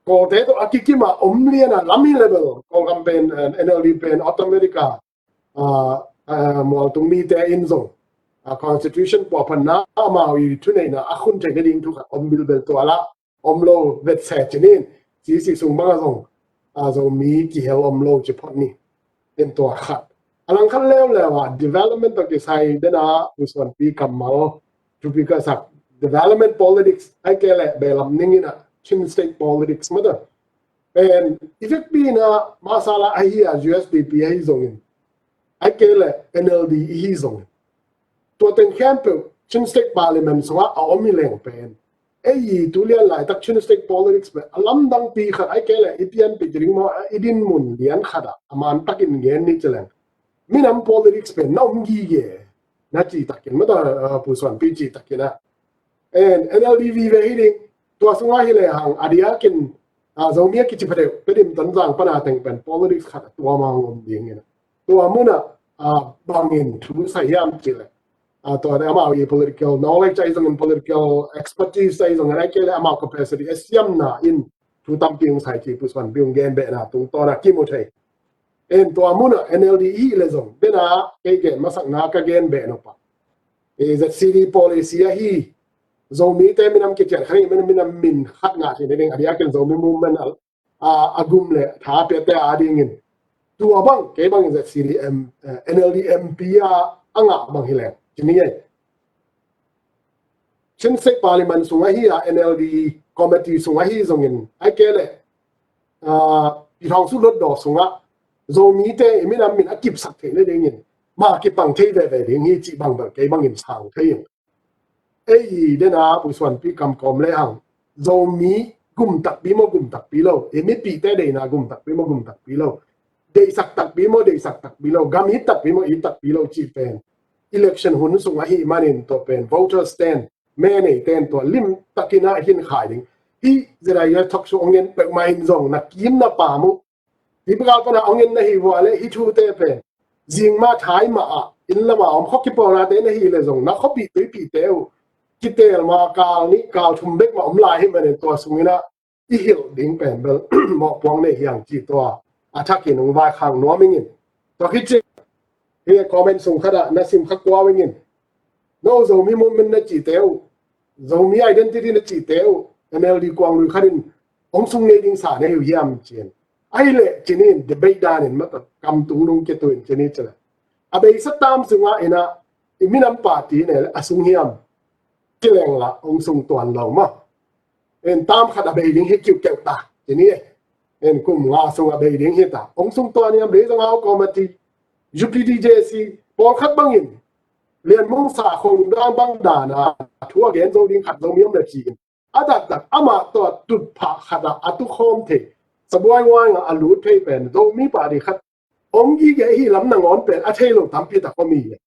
Kawlte tawh a kikim a om lian a lam hi level Kawlgam pen NLD pen automatic a mualtung mite in zong constitution puahphatna amau i thuneihna a khun theih nading thu khat om bilbel tua lah om lo vetse ci ni in CEC sung bang a zong Zomi kihel om lo ci phot ni. In tua khat a lang khat leuleu ah development tawh kisai dena Pu Suanpi kammal thupi ka sak development politics ahi kei leh belam ning in ah Chin state politics mah tawh pen i vekpi in ah masala ahi a USDP ahi zongin ahi kei leh NLD ihi zongin tua teng khempeuh Chin state parliament sungah a om hi leng pen ei i tu lian laitak Chin state politics pen a lamdangpi khat ahi kei leh i pianpih ding maw i dinmun lian khat ah a man takin gen ni ci leng minam politics pen na om gige na ci takin mah tawh Pu Suanpi ci takin ah NLD vive hi ding tua sungah hi le hang a diakin Zomi a kici pha deuh Tedim Tonzang pana teng pen politics khat a tuam a om ding in ah tua munah bangin thu sai hiam ci leh tua amau i political knowledge ahi zongin political expertise ahi zongin ahi kei leh amau capacity a siamna in thu tampi hong sai ci Pu Suanpi hong gen behna tungtawn a kimu thei. En tua munah NLD ihi le zong dena kei gen masakna ka gen beh nop ah ZCD policy ahi Zomite minam kician khat hi minam min khat ngah theih nading a diakin Zomi movement a gum le tha piate a dingin tua bang kei bangin ZCD NLD MP a a ngah bang hi leng ci ni ei. Chin state parliament sung ahi a NLD committee sung ahi zongin ahi kei leh Pi Thawng Suk Hluttaw sungah Zomite i minam min a kipsak theih nadingin ma kipang thei veve ding hi cih bang bel kei bangin sang thei in ei dena Pu Suanpi kam kawm le hang Zomi gum takpi maw, gum takpi lo, i mipite deihna gum takpi maw, gum takpi lo, deihsak takpi maw, deihsak takpi lo, gam it takpi maw, it takpi lo cih pen election hun sung ahih manin tua pen voters ten, me neite in tua limtakin ah hin khai ding. Hih Z I U S talk show hong en peuhmah in zong na kim na pam uh. Hih pakal pan ah hong en na hi vua leh hih thute pen zing mah thai mah ah inn lamah om khua kipawlnate na hi leh zong na khuapih tuipihte uh kitel ma kal nih kal thum bek mah om lai ahih manin tua sungin ah i hilh ding pen bel mawhpuak nei hi hang ci tua a thakin hong vaikhak nuam ing in. Tua khit ciang hih comment sung khat ah na sim kha kua ing in. No Zomi movement na cihte uh, Zomi identity na cihte uh, N L D kuang lui khat in hong sung ngei ding sa na hi uh hiam ci-in. Ahih leh ci-in debate dan in mata kam tung nung ke tu in ci-in ci leh a beisa tam sungah in ah i minam party ne a sung hiam ci leng lah hong sung tuan lo maw. En tam khat a bei ding hi kiuhkeuh ta ci-in. En kum nga sung a bei ding hi ta. Hong sung tuan hiam, bei zong a hau committee, U P D J C, pawlkhat bangin Lian Mung Sa Khong dang bang dan a thu a gen zo ding khat Zomi om le ci-in a dakdak amah tawh tutphah khat ah a tukhawm thei, sabuai uai ngah a lut thei pen Zomi party khat om gige hi lam nangawn pen a thei lo tampi tak om hi.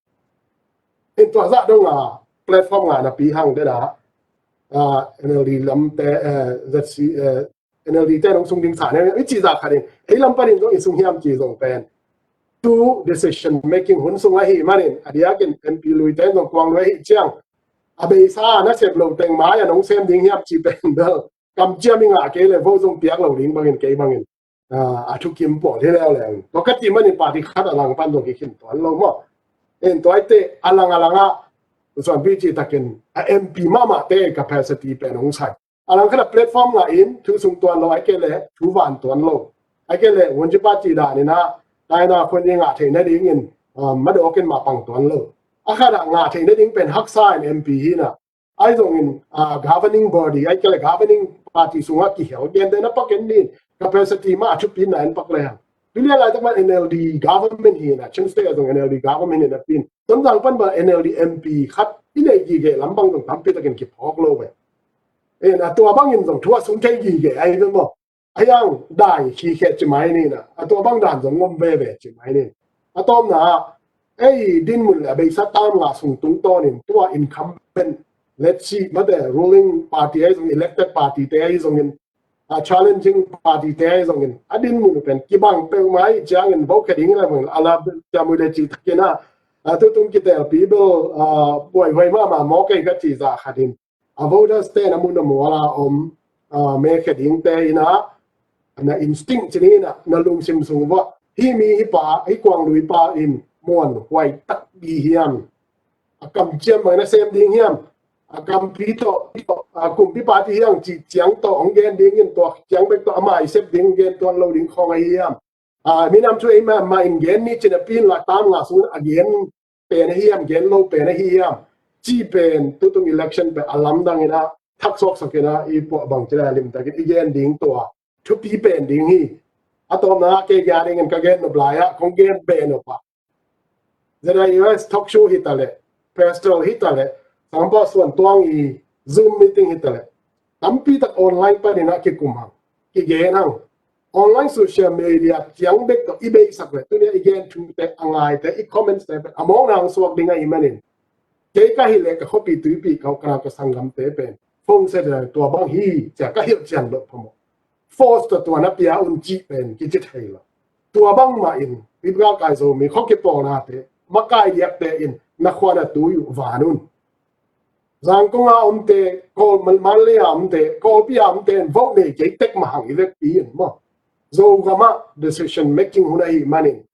En tua zah dong a platform nga napi hang den a, ah, N L D lamte, eh, Z C, eh, N L D te hong sung ding sa ne i ci zah khat in ei lam panin zong i sung hiam ci zong pen tu decision making hun sung ahih manin a diakin M P lui te zong kuang lui ahih ciang a beisa na sep lo teng mai a nong sem ding hiam ci pen bel kamciam i ngah kei leh vote zong piak lo ding bangin kei bangin, ah, a thukim pawl hi leuleu. Tua ka cih manin party khat a lang pan zong kikhin tuan lo maw. En tua i te a lang a lang ah suanpi cih takin a M P mahmahte capacity pen hong sai. A lang khat a platform ngah in thu sung tuan lo, ahih kei leh thu van tuan lo. Ahih kei leh vuncipa cih dan in ah taina khun i ngah theih nadingin, ah, madawk in mah pang tuan lo. A khat ah ngah theih nading pen haksa in M P hi na. Ahi zongin, ah, governing body, ahih kei leh governing party sungah kihel gente na pak en ni, capacity mah a thupina en pak lehang. Tuni a laitak mah N L D government hi na, Chin State ah zong N L D government hi na pin. Tonzang pan bang N L D M P khat i neih gige lam bang zong tampi takin kiphawk lo ve. En a tua bangin zong thu a sung thei gige ahi ve maw. A yang dai khikhe ci mai ni na, a tua bang dan zong ngom veve ci mai ni. A tawpna ah ei dinmun le a beisa tam nga sung tungtawnin tua incumbent, let's see, mate ruling party ahi zongin, elected party te ahi zongin, a challenging party te ahi zongin a dinmun uh pen kibang peuhmah ahih ciangin vote khe ding hi lam a la ciamui le cih takin ah, a tutung kitelpi bel, a, buaihuai mahmah maw kei ka cih zah khat in a voters te na mun a mual a om, a, me khe dingte in ah na instinct ci-in ah na lungsim sung uah hih mi hih pa, hih kuang lui pa in muanhuai takpi hiam, a kamciam bang na sem ding hiam, a kampi tawh, a kumpipa ti hiang cih ciang tawh hong gen dingin tua ciang bek tawh ama i sep ding gen tuan lo ding khawng ahi hiam. A, minam thu eimah mah in gen ni ci-in a pin la tam nga sung a gen pen ahi hiam, gen lo pen ahi hiam cih pen tutung election pen a lamdang in ah thak suaksak in ah i puah bang ci-in a limtakin i gen ding tua thupi pen ding hi. A tawpna ah kei gen dingin ka gen nop lai ah kong gen beh nop ah Z I U S talk show hi ta leh, festival hi ta leh, sangpa suan tuang i Zoom meeting hi ta leh, tampi tak online panin ah kikum hang, kigen hang. Online social media ciang bek tawh i beisak leh, tuni a i gen thute, a ngaite, i comments te pen a mawkna hong suak ding ahih manin kei ka hilh leh ka khuapi tuipi ka, ka, ka sanggamte pen phone set leh tua bang hi ci-a ka hilh cian loh phamawh. Force tawh tua na pia un cih pen kici thei lo. Tua bangmah in i galkai Zomi khua kipawlnate, makai diakte in na khua na tui uh van un. Zangkong a omte, Kawl, Man-, Mandalay a omte, Kawlpi a omte in vote nei kei tek mah hang i vekpi in maw. Zogam ah decision making hun ahih manin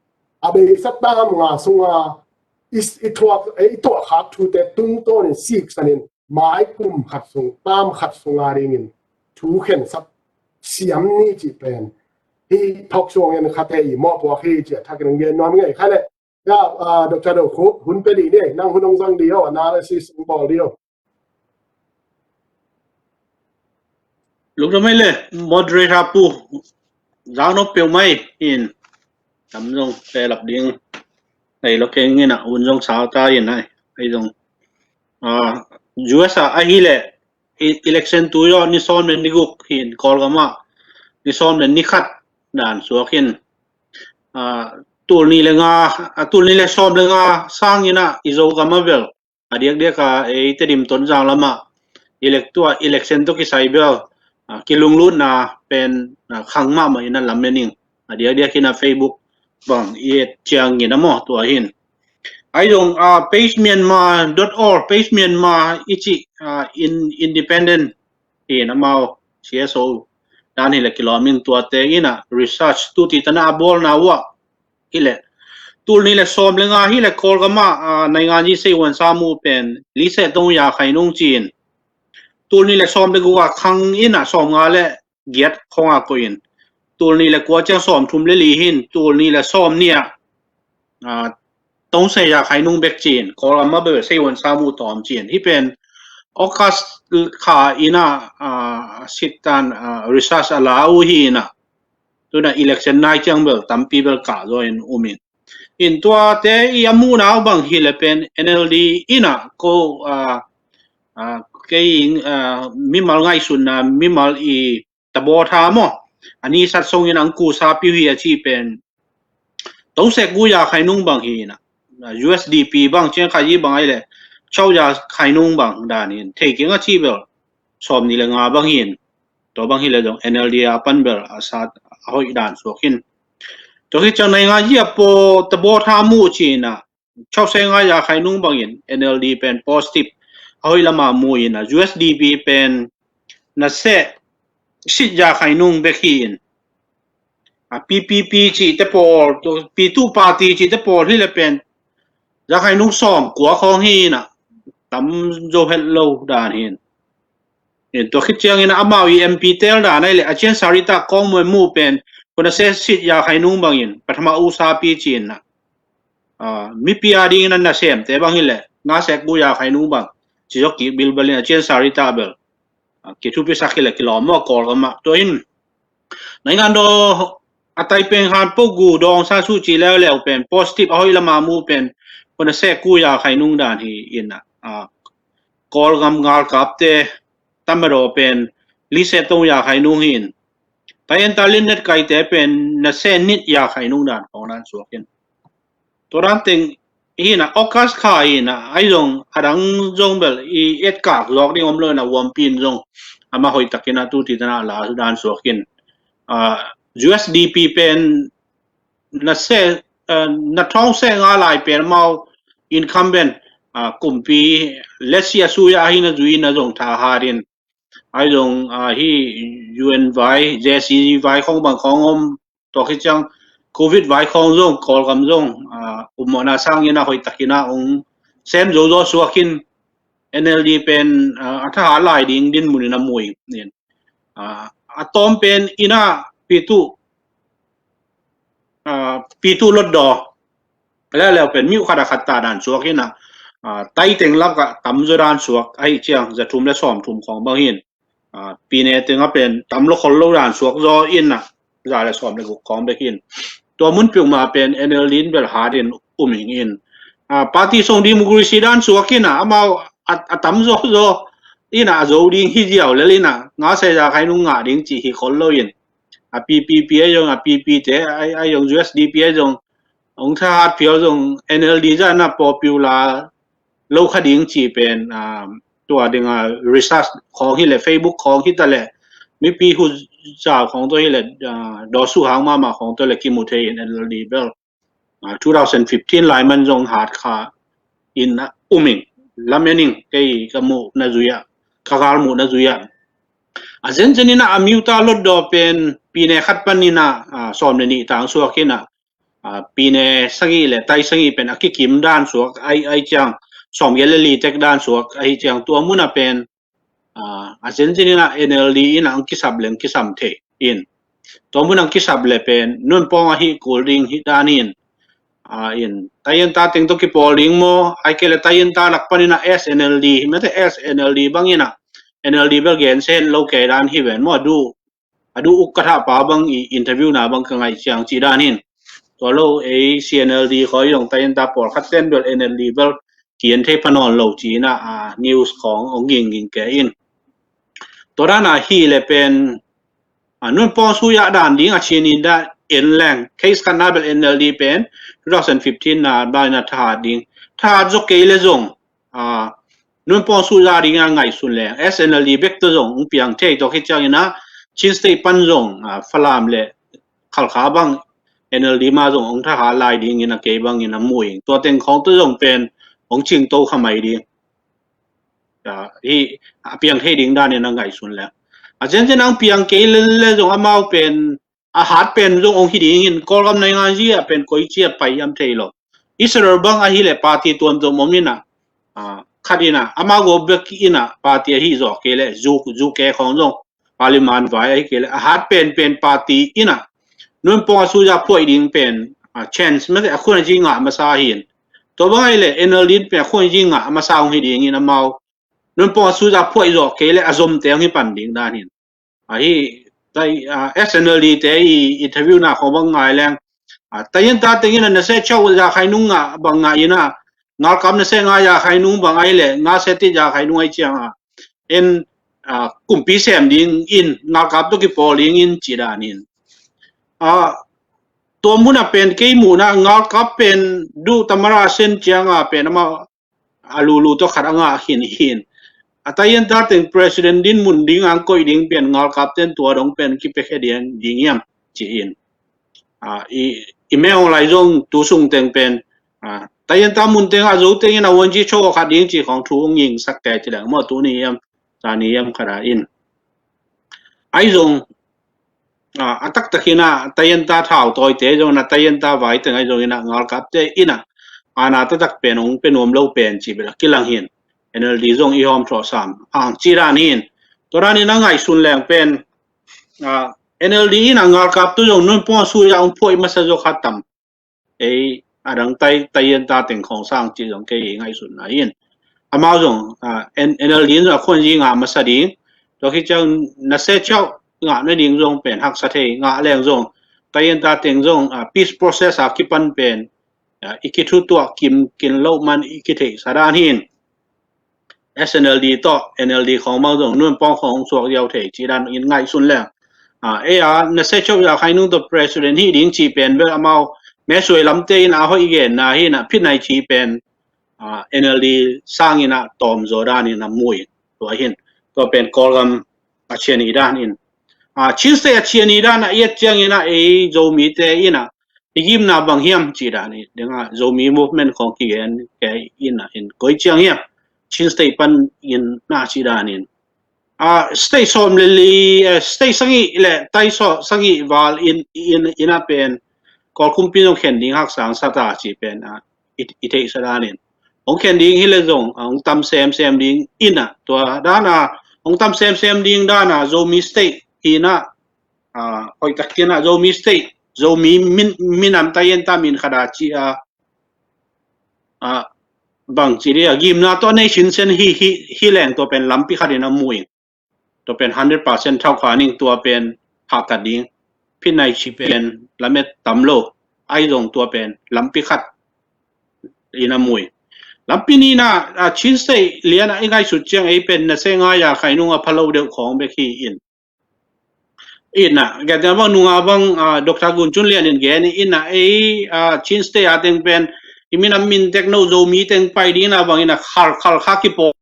a beisa tam nga sunga i, i tuah, i tuahkhak thute tungtawnin siksanin mai kum khat sung, tam khat sung a dingin thu khensak siam ni cih pen hih talk show ngen khate i mawhpuak hi ci-a thakin gen nuam ngei kha leh. Ya, ah, Doctor Do Khup, hun pe dih ni, nang hun hong zang dih aw, analysis hong bawl dih aw. Lungdam ei le, moderator pu, zau nop peuhmah in, tam zong telap ding nei lo keng in ah, hun zong sau ta in ah, ei zong, ah, U S a ahih leh i-, election tu zawh ni sawm le ni guk hi in, Kawlgam ah ni sawm le ni khat dan suak in, ah, tul nih le nga, ah, tul nih le sawm le nga sang in ah i Zogam ah bel a diakdiak a ei Tedim Tonzang lam ah elec-, tua election tawh kisai bel, ah, kilunglutna pen, ah, khang mahmah in ah lamen ing. A diakdiak in ah Facebook bang i et ciangin ah maw, tua hi in. Ahi zong, ah, page Myanmar dot org, page Myanmar i cih, ah, in, independent hi in, amau C S O dan hi le kilawm in, tuate in ah research tu ti tan ah a bawlna uh ah hi le, tul nih le sawm le nga hi le Kawlgam ah, ah, nainganzi seihuan sam uh pen Lee Hsettaw Yahkhainung ci in, tul nih le sawm le guk ah khang in ah sawm nga le giat khawng ah koih in, tul nih le kua ciang sawm thum le li hi in, tul nih le sawm nih ah, ah, Tawng Se Yahkhainung bek ci in, Kawlgam ah bel seihuan sam uh tawm ci in. Hih pen August kha in ah, ah, sit tan, ah, research a la uh hi in ah, tu in ah election nai ciang bel tampi bel kah zaw in um in. In tuate i a muhna uh bang hi le pen N L D in ah ko, ah, ah, kei, ah, mimal ngaihsutna, mimal i tabawtha maw, a ni sat song in ang kusa piu hi a cih pen Tawng Se Gu Yahkhainung bang hi in ah, U S D P bang ciang kha i bang ahi le Chaw Yahkhainung bang dan in thei keng a cih bel sawm nih le nga bang hi in, tua bang hi le zong N L D a pan bel a sat a hoih dan suak hi in. Tua khit ciang nainganzi a paw tabawtha mu ci in ah, Chaw Se Nga Yahkhainung bangin N L D pen positive a hoih lam a mu in ah, U S D P pen na seh sit Yahkhainung bek hi in, a P P P cihte pawl, tua P two party cihte pawl hi le pen Yahkhainung sawm kua khawng hi in ah, tam zo het lo dan hi in. In tua khit ciangin amau i M P tel dan ahi le Achin Sarita Kawngmui mu pen, ko na seh sit Yahkhainung bangin Pathama U Sa Pi ci in ah, ah, mipi a dingin a nasemte bang hi le nga seh gu Yahkhainung bang ci zo kik bilbel in Achin Sarita bel, ah, kithupisak hi le kilawm maw Kawlgam ah. Tua in naingan daw a tai pen han po gu dawng sa su ci leuleu pen positive a hoih lam a mu pen ko na seh gu Yahkhainung dan hi in ah, ah, Kawlgam ngalkapte tamadaw pen Lee Hsettaw Yahkhainung hi in, Tayanta Lynette Kaite pen na seh nit Yahkhainung dan khawng dan suak in. Tua dan teng hi in ah, August kha hi in ah, ahi zong a dang zong bel i etkak zawk ding om lo in ah, Wang Pin zong amah hoih takin a tu ti tan ah la dan suak in. Ah, U S D P pen na seh, ah, na thawng seh nga lai pen amau incumbent, ah, kumpi Let's See Asuya ahi na zui in ah zong tha hat in, ahi zong, ah, hi U N vai, J C vai khawng bang khawng om, tua khit ciang Covid vai khawng zong, Kawlgam zong, ah, upmawhna sangin a hoih takin a ong sem zo zo suak in, N L D pen, ah, a thahat lai ding dinmun in a mu in. Ah, a tawm pen in ah P two, ah, P two Hluttaw leuleu pen mi uh khat a khat ta dan suak in ah, ah, tai teng lak ah tam zaw dan suak ahi ciang za thum le sawm thum khawng bang hi in, ah, Pyine teng ah pen tam lo khol lo dan suak zaw in ah, za le sawm le guk khawng bek hi in. Tua mun peuhmah pen N L D in bel hat in um hi in. Ah, party song democracy dan suak in ah, amau a, a tam zaw zaw in ah, a zo ding hi ziau lel in ah, nga seh Yahkhainung ngah ding ci hi khol lo in. A P P P ahi zong, a P P te ahi, ahi zong, U S D P ahi zong, ong thahat phial zong N L D zah na popular lo kha ding ci pen, ah, tua ding a research khawng hi le, Facebook khawng hi ta le, mipi hu zau khawng tawh hi le, ah, dawsu hang mahmah khawng tawh le kimu thei in N L D bel, ah, two thousand fifteen lai man zong hat kha in, ah, um in, lamen ing, kei ka muh na zui ah, ka gal muh na zui ah. A zenzen in ah, a Myu Tha Hluttaw pen Pyine khat pan in ah, ah, sawm le nih tang suak in ah, ah, Pyine sagih le tai sagih pen a kikim dan suak ahi, ahi ciang, sawm giat le li tek dan suak ahi ciang, tua mun ah pen, ah, a zenzen in ah N L D in ah ang kisap le ang kisam thei in. Tua mun ang kisap le pen nunpawng ahi kul ding hi dan in, ah, in Tayanta teng tawh kipawl ding maw, ahi kei le Tayanta lak pan in ah S N L D, mete S N L D bang in ah, N L D bel gen se lo kei dan hi ven maw, a du a du uk ka thah pa bang i interview na bang ka ngaih ciang ci dan in. Tua lo ei C N L D khawng zong Tayanta pawlkhat ten bel N L D bel ki en thei pha nawn lo ci in ah, ah, news khawng ong ging ging kei in. Tua dan a hi le pen, a, Nunpong Suya dan ding a cian in dah en leng. Case khat na bel N L D pen two thousand fifteen na bang na thahat ding. Thahat zok kei le zong, a, Nunpong Suya ding a ngaihsun leng S N L D bek tawh zong hong piang thei. Tua khit ciangin a Chin State pan zong, a, Falam le Khalkha bang N L D mah zong hong thahat lai dingin a kei bangin a mu ing. Tua teng khawng tawh zong pen hong cingto kha mai ding. A, hi, a piang thei ding danin a ngaihsun leng. A ciancian ang piang kei le, le zong amau pen, a hat pen zong hong hi ding in Kawlgam naingan zia pen koi cia pai hiam thei lo. Israel bang ahi le party tuamtuam om in a, a, khat in a, amau go bek in a party ahi zawk kei le, zu, zu ke khawng zong, parliament vai ahi kei le, a hat pen pen party in a, Nunpong a Suya phuai ding pen, a, chance, mate a khun a zi ngah masa hi in. Tua bang ahi le, N L D pen a khun a zi ngah masa hong hi ding in amau. Nunpong a Suya phuai zawk kei le, a zom te hong hi pan ding dan hi in. A hi, tai, a, S N L D te i interview na khawng bang ngai leng. A, tai in ta teng in a na se chau za khai nung ngah, bang ngah in a, ngalkap na se nga ya khai nung bang ahi le, nga se ti ya khai nung ahi ciang a. En, a, kumpi sem ding in, ngalkap tawh kipawl ding in ci dan in. A, tua mun a pen kei muhna ngalkap pen duh tamara sen ciang a pen ama a lulu tawh khat a ngah hin hin. A tai in ta teng president dinmun ding ang koih ding pen ngalkap ten tua dong pen kipekhe ding, ding hiam ci in. A, i, i meng lai zong tu sung teng pen, a, tai in ta mun teng a zo teng in a won ci cho khat ding ci khawng thu nging sak kei ti leng maw tu ni hiam, ta ni hiam khat a in. Ai zong, a, a taktak in a tai in ta thau tawi te zong na tai in ta vai teng ai zong in a ngalkap te in a, a na taktak pen hong pe nuam lo pen ci bel a kilang hin. N L D zong i hawm thaw sam hang ci dan hin. Tua dan in a ngaihsun leng pen, a, N L D in a ngalkap tu zong Nunpong a Suya hong phuai masa zaw khat tam. Ei, a dang tai, tai in ta teng khawng sang ci zong kei ngaihsun na hin. Amau zong, a, N-, N L D in zong a khun zi ngah masa ding. Tua khit ciang na se chau ngah na ding zong pen haksa thei ngah leng zong. Tai in ta teng zong, a, peace process a kipan pen, a, i kithutuak kim kin lo man i kitheih sa dan hin. S N L D tawh N L D khawng mang zong Nunpong khawng suak ziau thei ci dan in ngaihsun leng. A, ei a, na se chau ya khai nung tawh president hi ding ci pen bel amau me suai lamte in a hoih gen na hi na phit nai ci pen, a, N L D sang in a tawm zaw dan in a mu in tua hin. Tua pen Kawlgam a cian i dan in. A, Chin State a cian i dan a i et ciang in a ei Zomi te in a i gimna bang hiam ci dan in. Deng a Zomi movement khawng kigen kei in a in koi ciang hiam. Chin State pan in na ci dan in. A, state sawm le li, eh, state sangih le tai sawm sangih val in, in, in a pen. Kawl kumpi zong khen ding hak sang sa ta ci pen a. I, i theih sa dan in. Hong khen ding hi le zong, a, hong tam semsem ding in a. Tua dan a, hong tam semsem ding dan a, Zomi State hi na, a, hoih tak hi na, Zomi State, Zomi min, minam tai in tam in khat a ci a, a, bang ci di a, gimna tawh nei sinsen hi, hi, hi leng tua pen lampi khat in a mu in. Tua pen hundred percent thau kha ning tua pen hahkat ding. Phit nai ci pen lamet tam lo. Ai zong tua pen lampi khat in a mu in. Lampi ni na, a, Chin State lian a i ngaihsut ciang ei pen na se nga ya khai nung a pha lo deuh khawng bek hi in. In a, gen te bang nung a bang, a, Doctor Gun Chun Lian in gen in a ei, a, Chin State a teng pen i minam min tek no Zomi teng pai ding in a bang in a khal, khal kha kipawl.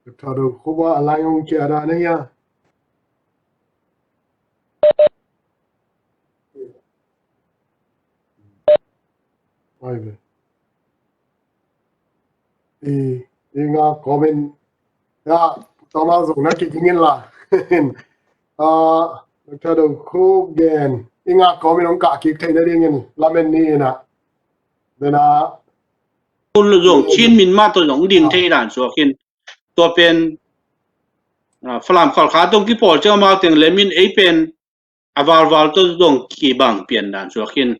Doctor Dong Khup a lai hong kia dan a hia. Ai ve. I, i nga comment. Ya, tama zong na ki tingin la. Ah, Doctor Dong Khup gen. I nga comment hong kah kik thei na dingin lamen ni in a. Dena. Kun lo zong, Chin min mah tawh zong ding thei dan suak in. Tua pen, ah, Falam Khalkha tawh kipawl ciang amau teng le min ei pen a valval tawh zong kibang pian dan suak in.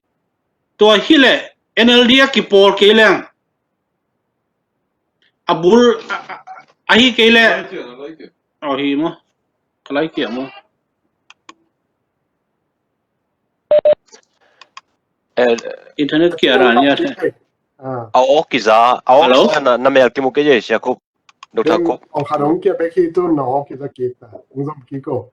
Tua hi le N L D a kipawl kei leng, A bul a, a, a hi kei le. Oh, hi maw. Ka lai kia maw. Eh, internet kia ran ya the. Ah. A ok kiza, a ok kiza na, na mel kimu ke je sia ko. Doctor ko. Ong kha dong kia bek hi tu na ok kiza kita. Ong zom ki ko.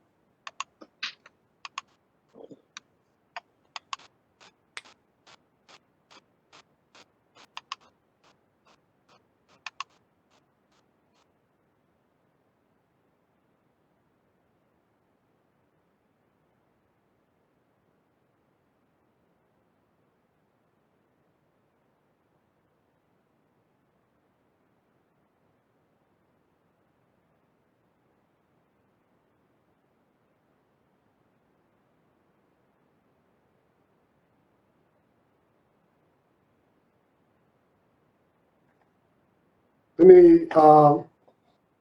Tuni, ah,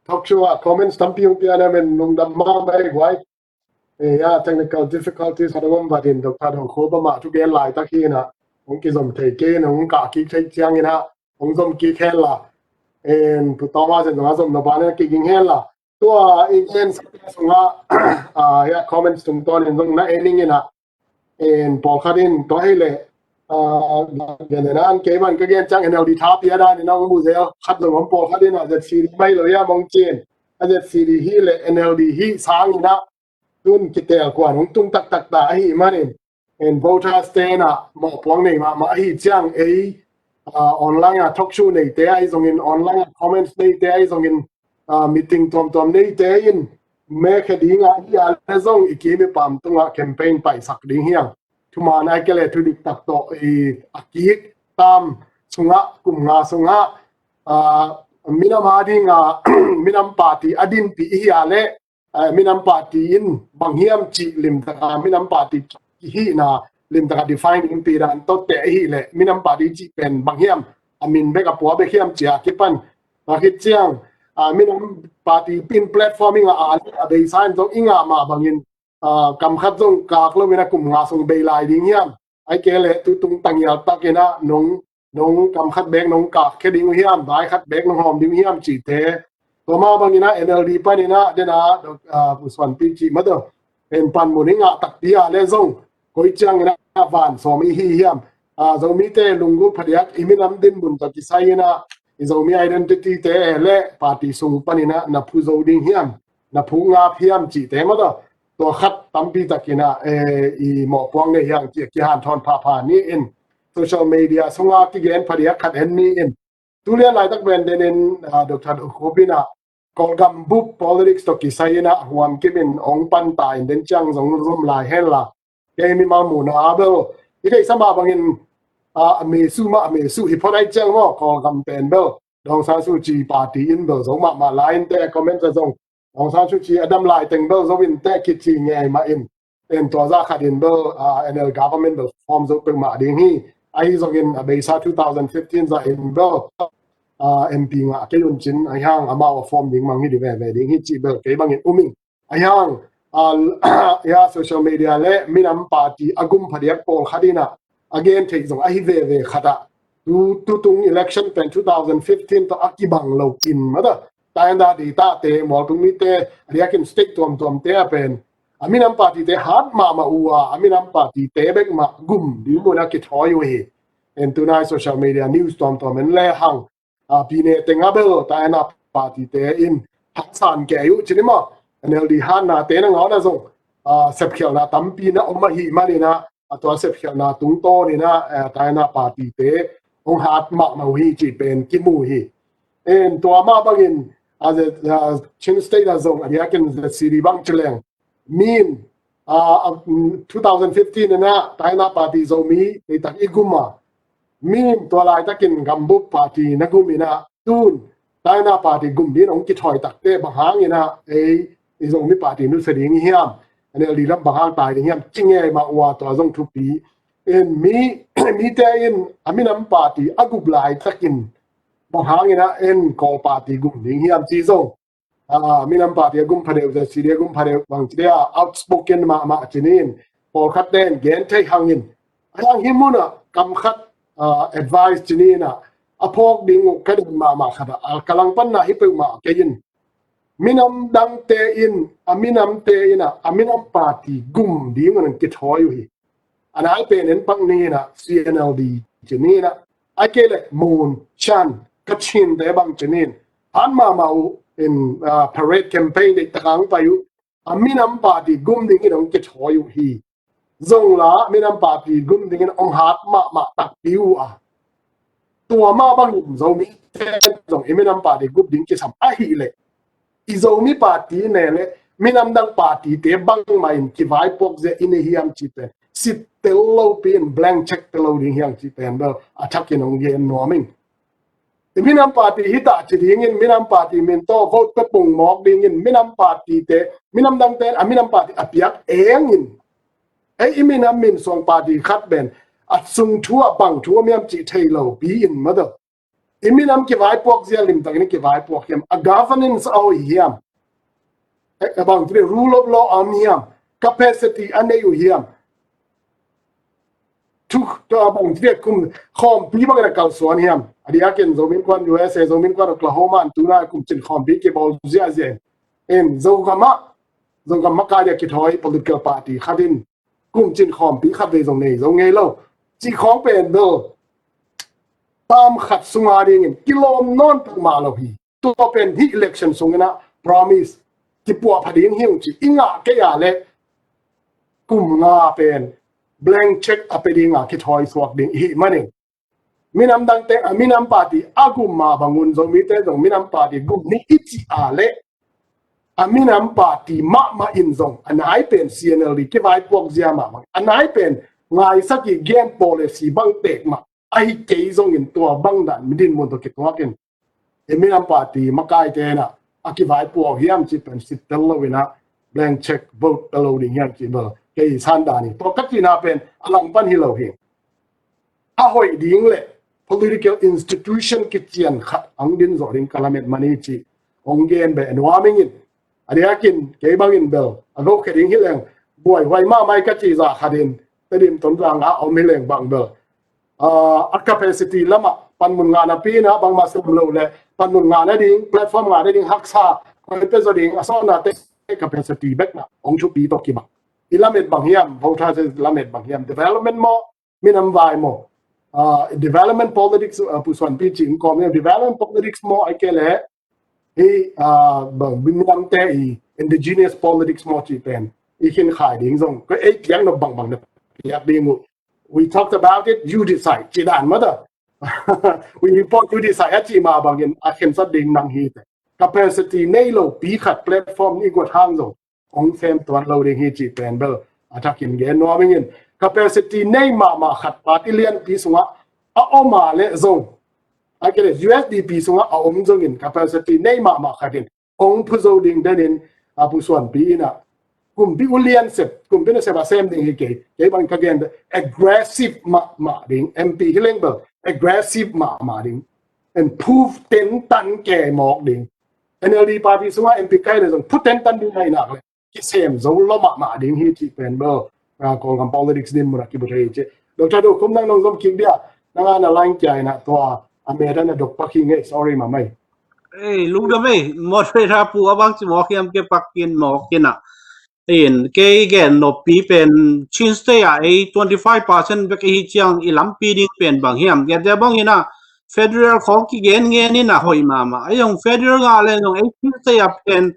talk show ah comments tampi hong piak na, men lungdam mahmah ei guai. Eh, ya, technical difficulties a dong om batin, Doctor Dong Kho ba mah thugen laitak hi na, hong kizom thei kei na, hong kah kik thei ciangin ah, hong zom kik hen la. En, Pu Thomas en zong a zom na ban en kik ging hen la. Tua, i gen sa sunga, ah, ya, comments tungtawn in zong na en ning in ah, en pawlkhat in tua hi leh, ah, gen en an kei ban ka gen ciang N L D tha pia dan in a hong mu zel khat zong om, pawlkhat in ah Z C D mai lo ia mong cin. A Z C D hi leh N L D hi sang in ah tun kitel kuan hong tung taktak ta ahi manin. En voters te in ah mawhpuang nei mahmah ahi ciang ei, ah, online ah talk show neite ahi zongin, online ah comments neite ahi zongin, ah, meeting tuamtuam neite in, me khe ding ah hi a le zong i kim i pam tungah campaign paisak ding hiang. Thuman ai ke le thudik tak tawh i a kik tam sungah, kum nga sungah, ah, minam a ding ah, minam party a dinpih hi a le, ah, minam party in bang hiam cih limtak ah, minam party hihna limtak ah define in pi dan tawh te hi leh, minam party cih pen bang hiam, a min bek a pua bek hiam cia kipan. A khit ciang, ah, minam party in platform i ngah a, a beisa in zong i ngah mah bangin, ah, kam khat zong kak lo in a kum nga sung bei lai ding hiam. Ai ke le tu tung tangial tak in a nong, nong kam khat bek nong kak khe ding uh hiam, vai khat bek nong hawm ding uh hiam cih te. Tua mah bangin a N L D pan in a den a, ah, Pu Suanpi cih mah tawh. En panmun i ngah takpi a le zong, koi ciangin a van sawm i hi hiam. Ah, Zomite lunggulh phadiak, i minam dinmun tawh kisai in a, i Zomi identity te le party sung pan in a na phu zo ding hiam, na phu ngap hiam cih te mah tawh. Tua khat tampi tak in a, eh, i mawhpuang nei hiang cih kihanthawn phapha ni in. Social media sunga kigen phadiak khat en ni in. Tulian laitak pen den in, ah, Doctor Dong Kho in a, Kawlgam bup politics tawh kisai in a huam kim in ong pan ta in den ciang zong zom lai hen la. Kei mimal muhna a bel, i theihsa mah bangin, ah, a mesu mah, a mesu hi phot ai ciang maw, Kawlgam pen bel Daw Aung San Suu Kyi party in bel zo mahmah lai in te, comment a zong Daw Aung San Suu Kyi a dam lai teng bel zo in te kici ngei mah in. En tua zah khat in bel, ah, N L government bel form zo peuhmah ding hi. Ahi zongin a beisa two thousand fifteen zah in bel, ah, M P ngah kei un cin, ahi hang amau a form ding mang hi di veve ding hi cih bel kei bangin um ing. Ahi hang, ah, ya, social media le minam party a gum phadiak pawlkhat in a, a gen theih zong ahi veve khat ah. Tu, tutung election pen two thousand fifteen tawh a kibang lo in mah ta. Tainda di tate, mualtung mite, a diakin state tuamtuam te a pen, a minam party te hat mahmah uh a, a minam party te bek mah gum ding mun a kithawi uh hi. En tunai social media news tuamtuam en le hang, ah, pine teng a bel taina party te in haksan kei uh cin i maw. N L D hatna te na ngawn a zong, ah, sepkhialhna tampi na om ahih manin a, a tua sepkhialhna tungtawn in a, eh, taina party te hong hat mahmah uh hi cih pen kimu hi. En tua mah bangin, a, a, Chin State a zong a diakin Z C D bang ci leng. Min, ah, ah, mm, two thousand fifteen in a taina party Zomi, ei tak i gum a. Min tua laitakin gambup party na gum in a tun taina party gum din hong kithawi takte bang hang in a ei, i Zomi party nusia ding hiam, N L D lam bang hang tai ding hiam, ci ngei mah uh a tua zong thupi. En mi, mite in a minam party a gup laitakin bang hang in a en Kawl party gum ding hiam ci zong. Ah, minam party a gum phadeuh, Z C D a gum phadeuh, bang ci dia outspoken mahmah ci ni in, pawlkhat ten gen thei hang in. Ahi hang hih mun ah kam khat, ah, advice ci ni in a, a phawk ding uh ka deih mahmah khat ah, a ka langpanna hi peuhmah kei in, minam dangte in, a minamte in ah, a minam party gum ding un kithawi uh hi. A nai pen en pak ni in ah, C N L D ci ni in ah, a kei le Mon, Shan, Kachin te bang ci ni in, an mahmah uh in, ah, parade campaign deih takang pai uh, a minam party gum ding in hong kithawi uh hi. Zong la minam party gum ding in hong hat mahmah takpi uh a, tua mah bangin Zomi ten zong i minam party gum ding kisam ahih leh, i Zomi party ne le minam dang party te bangmah in kivaipuak zia i nei hiam ci pen, sit tel lo pi in blank check tel lo ding hiam ci pen bel a thakin hong gen nuam ing. I minam party hi ta ci ding in, minam party min tawh vote pe pung mawk ding in, minam party te, minam dang ten a minam party a piak eng in, ei i minam min suang party khat pen a sung thu a bang thu a miam ci thei lo pi in madaw. I minam kivaipuak zia limtak in kivaipuak hiam, a governance a hoih hiam, a bang thu rule of law a om hiam, capacity a nei uh hiam, thu, thu a bang thu kum khawmpi bang in a kalsuan hiam. A diakin Zomi Innkuan U S A, Zomi Innkuan Oklahoma in tuna kum cin khawmpi kibawl ziahziah in, Zogam ah, Zogam makai dia kithawi political party khat in kum cin khawmpi khat vei zong nei zo ngei lo ci khawng pen bel tam khat sunga ding in kilawm nawn peuhmah lo hi. Tua pen hih election sung in ah promise kipuah pha ding hi ung ci i ngah kei a le kum nga pen blank check a pe ding a kithawi suak ding i hih manin, minam dang teng a minam party a gum mah bang un Zomi te zong minam party gum ni i cih a le a minam party mahmah in zong a nai pen C N L D kivaipuak zia mahmah, a nai pen ngaisak i gen policy bang tek mah ahi kei zongin tua bang dan mi dinmun tawh kituak in, i minam party makai te in ah a kivaipuak hiam ci pen sit tel lo in ah blank check vote tel lo ding hiam ci bel kei san dan hi. Tua ka cihna pen a langpan hi lo hi. A hoih ding le political institution kician khat hong din zawh ding ka lamet mani ci hong gen beh nuam ing in. A diakin kei bangin bel a gokhe ding hi leng buaihuai mahmah ka ci zah khat in Tedim Tonzang a om hi leng bang bel, ah, a capacity lamah panmun ngahna pi in ah bangmah sem lo le panmun ngahna ding, platform ngahna ding haksa koi pe zaw ding a sawtna te capacity bek na hong thupi tawh kibang. I lamet bang hiam, voters lamet bang hiam, development maw, minam vai maw, ah, development politics, ah, Pu Suan Pi ci in kawm hiam, development politics maw, ai ke le hi, ah, bang minam te i indigenous politics maw ci pen i khin khai ding zong ko ei piak no bang bang na piak ding uh. We talked about it, you decide ci dan mah ta. We report, you decide a ci mah bangin a khensat ding nang hi te. Capacity nei lo pi khat platform i guat hang zong hong sem tuan lo ding hi ci pen bel a thakin gen nuam ing in. Capacity nei mahmah khat party lianpi sungah a om a le zong, a ke le U S D P sungah a om zongin capacity nei mahmah khat in hong phu zo ding den in, a Pu Suan Pi in ah kumpi ulian sep, kumpi na sep a sem ding hi kei, kei bang ka gen aggressive mahmah ding, M P hi leng bel aggressive mahmah ding, and phu tentan ke mawk ding. N L D party sungah M P kai le zong phu tentan ding nai nak le kisem zo lo mahmah ding hi ci pen bel, ah, Kawlgam politics din mun a kibu thei ci. Doctor Do Khum nang nong zom kik dia, nang a na line kia in ah tua a me dan a dok pak hi ngei, sorry mah mai. Ei, lungdam ei, moderator pu a bang ci mawk hiam ke pak in mawk in ah. In, kei gen noppi pen Chin State ah ei twenty five percent bek i hi ciang i lampi ding pen bang hiam. Gen te bang in ah federal khawng kigen ngen in ah hoih mahmah. Ei zong federal ngah le zong ei Chin State ah pen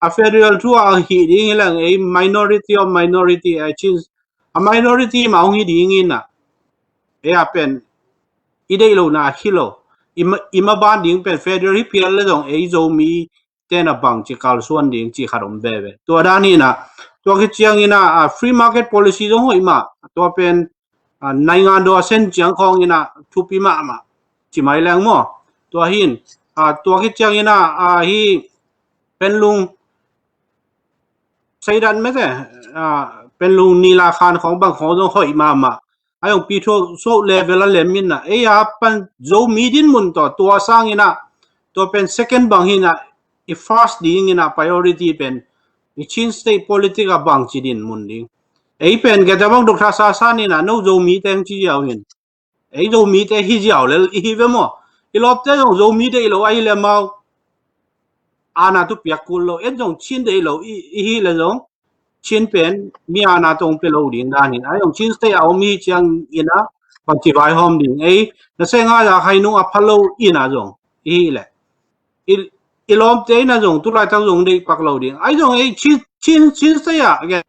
a federal thu a hi ding hi leng ei minority of minority, ei Chin, a minority mah hong hi ding in ah. Ei a pen i deih lo na hi lo. I ma, i ma ban ding pen federal hi pial le zong ei Zomi ten a bang ci kalsuan ding ci khat om veve. Tua dan in ah, tua khit ciang in ah, ah, free market policy zong hoih mah, tua pen, ah, naingan do a sen ciang khawng in ah thupi mahmah ci mai leng maw. Tua hin, ah, tua khit ciang in ah, ah, hi penlung seidan mete, ah, penlung nila khan khawng bang khawng zong hoih mahmah. A zong pi thu so level a lem in ah, ei a pan Zomi din mun tawh, tua sang in ah, tua pen second bang hi in ah, i first ding in ah priority pen i Chin State politics a bang ci din mun ding. Ei pen kei ta bang Doctor Sasan in ah, no Zomi teng ci ziau in. Ei Zomi te hi ziau lel i hi ve maw. I lawpte zong Zomi deih lo ahi le amau aana tu piak kul lo, en zong Chin deih lo i, i hi le zong Chin pen mi aana tawh hong pia lo ding dan in, ahi zong Chin State a om i hi ciang in a bangci vaihawm ding, ei na se nga za khai nung a pha lo in a zong i hi le i, i lawmte in a zong tulaitak zong deih pak lo ding, ahi zong ei Chin, Chin, Chin State a gen,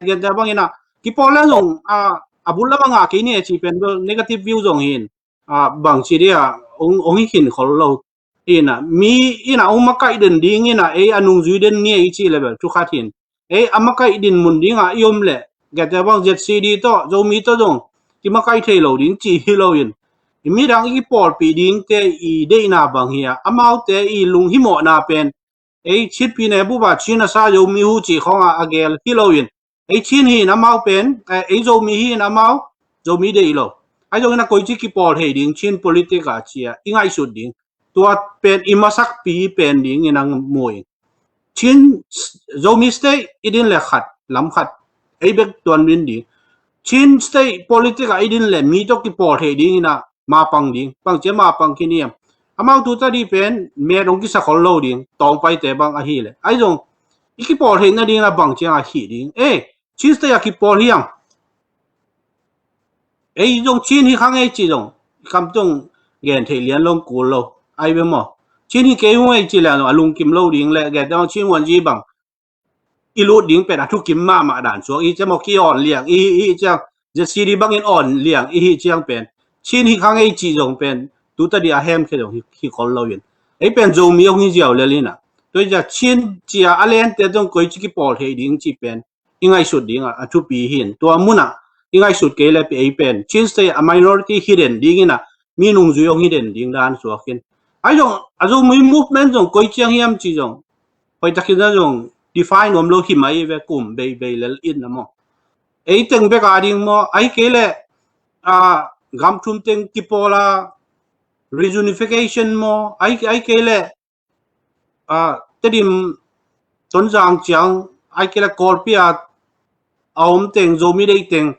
gen te bang in a kipawl le zong a, a bul lam a ngah kei ni e ci pen bel negative view zong hin a, bangci dia ong, ong hi khin khol lo. Ina mi ina ong makaih den ding ina ei a nungzui den ni ei ci le bel thu khat hin, ei a makaih din mun dinga i om le gate bang Z C D tawh Zomi tawh zong kimakaih thei lo ding ci hi lo in, i midang i kipawlpih dingte i deihna bang hi a, amaute i lunghimawhna pen ei Chin pi ne bup a Chin a sa Zomi hu ci khawng a, a gel hi lo in, ei Chin hi in amau pen, eh, ei Zomi hi in amau Zomi deih lo. Ahi zongin a koici kipawl thei ding Chin politic a ci a i ngaihsut ding, tua pen i masakpi pen ding in ang mu in. Chin Zomi State i din le khat, lam khat, ei bek tuan win ding. Chin State politic a i din le mi tawh kipawl thei ding in a mapang ding, pang cia mapang khin hiam. Amau tu ta di pen met ong kisa khol lo ding, tawng paite bang ahi le. Ahi zong i kipawl theihna ding a bang ciang a hi ding. Eh, Chin State a kipawl hiam. Ei zong Chin hi khang ei ci zong kam tong gen thei lian long kul lo. Ai be maw. Chin hi kei hung ei ci le a lungkim lo ding le, gen tong Chin wan zi bang i lut ding pen a thukim mahmah dan suak i hi ciang maw, ki awn liang i hi, i hi ciang Z C D bangin awn liang i hi ciang pen Chin hi khang ei ci zong pen tu ta di a hem khe zong hi, hi khol lo in. Ei pen Zomi ong hi ziau lel in a. Tua i cia Chin cia a lente zong koici kipawl thei ding ci pen i ngaihsut ding a, a thupi hin. Tua mun a i ngaihsut kei le pi ei pen Chin State a minority hi den ding in a, mi nungzui ong hi den ding dan suak hin. Ahi zong a Zomi movement zong koi ciang hiam ci zong hoih takin a zong define om lo hi mai ve, kum bei bei lel in a maw. Ei teng bek a ding maw, ahi kei le a, gam thum teng kipawl a reunification maw, ahi, ahi kei le a, Tedim Tonzang ciang, ahi kei le Kawlpi a a om teng, Zomi deih teng,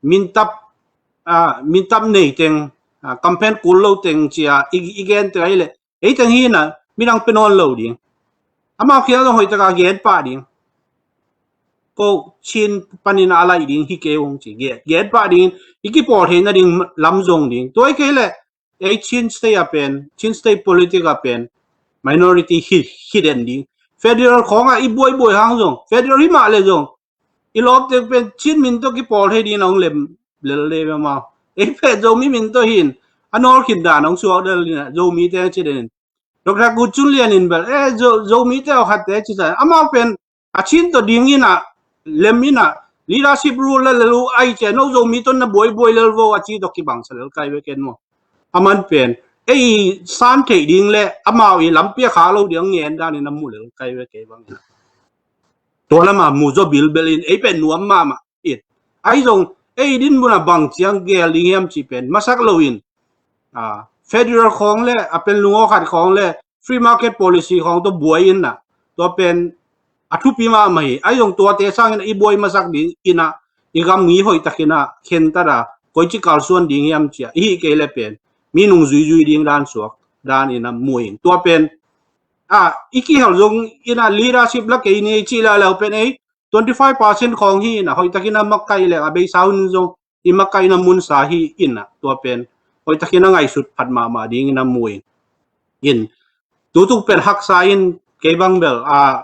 mintap, a, mintap nei teng, a, campaign kul lo teng cia i, i gen teng ahi le ei teng hi in a midang pe nawn lo ding. Amau khial zong hoih taka gen pah ding. Ko Chin panin a laih ding hi kei ong ci, gen, gen pah ding, i kipawl theihna ding lam zong ding. Tua i kei le ei Chin State a pen, Chin State politic a pen minority hi, hi den ding. Federal khawng a i buaibuai hang zong, federal hi mah le zong i lawpte pen Chin min tawh kipawl thei ding a ong lem lel le be mau. Ei pen Zomi min tawh hin a nawl khin dan ong suak del in a, Zomi te ci den in. Doctor Gu Chun Lian in bel, eh, Zo, Zomi te aw khat te ci sa, amau pen a Chin tawh ding in a, lem in a, leadership rule la lel uh ai cia, no Zomi tawh na buaibuai lel vo a ci tawh kibang sa lel kai ve ken maw. A man pen ei san theih ding le amau i lampi a kha lo ding ngen dan in a mu lel kai ve kei bang in a. Tua lama mu zaw bilbel in ei pen nuam mahmah in. Ahi zong ei din mun a bang ciang gel ding hiam ci pen masak lo in, a, federal khawng le a pen lungaw khat khawng le free market policy khawng tawh buai in a, tua pen a thupi mahmah hi. Ahi zong tuate sangin i buai masak ding in a, i gam ngi hoih takin a khen tat a koici kalsuan ding hiam cia i hih kei le pen mi nung zuizui ding dan suak dan in a mu in. Tua pen a, i kihel zong in a leadership la kei ni cih la leu pen ei twenty five percent khawng hi in a, hoih takin a makaih le a beisa hun zong i makaihna munsa hi in a, tua pen hoih takin a ngaihsut phat mahmah ding in a mu in. In tutuk pen haksa in kei bang bel a,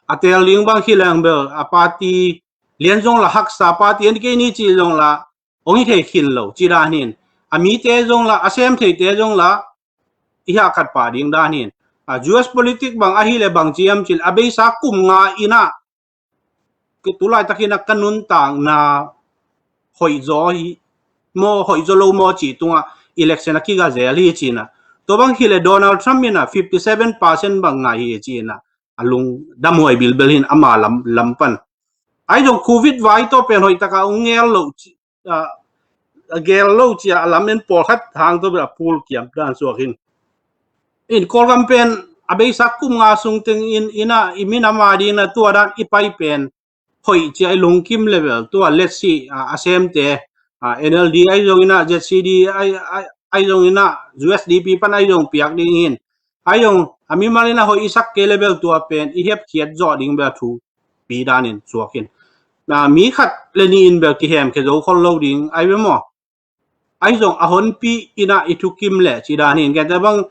a tel ding bang hi leng bel a party lian zong la haksa party an kei ni ci zong la ong hi thei khin lo ci dan hin, a mite zong la a sem theite zong la i hah khat pah ding dan hin. A, U S politic bang ahi le bang ci hiam cil a beisa kum nga in a, tulai takin a ka nuntakna hoih zaw hi maw, hoih zaw lo maw ci tunga election a kiga zel hi ci in a. Tua bang hi le Donald Trump in a fifty seven percent bang ngai hi ci in a, a lungdamhuai bilbel hin ama lam, lam pan. Ahi zong Covid vai tawh pen hoih taka ong ngel lo ci, a, a gel lo cia a lam en pawlkhat hang tawh bel a pul kiam dan suak hin. In Kawlgam pen a beisa kum nga sung teng in, in a i minam a ding in a tua dan i pai pen hoih cia i lungkim level tua let's see, a, a semte, a, N L D ahi zong in a Z C D ahi, ahi, ahi zong inah U S D P pan ahi zong piak ding in, ahi zong a mimal inah hoih i sak kei le bel tua pen i hepkhiat zawh ding bel thupi danin suak in. Na mi khat le ni in bel kihemkhia zo khol lo ding ahi ve maw? Ahi zong a honpi inah i thukim leh ci dan hin, kente bang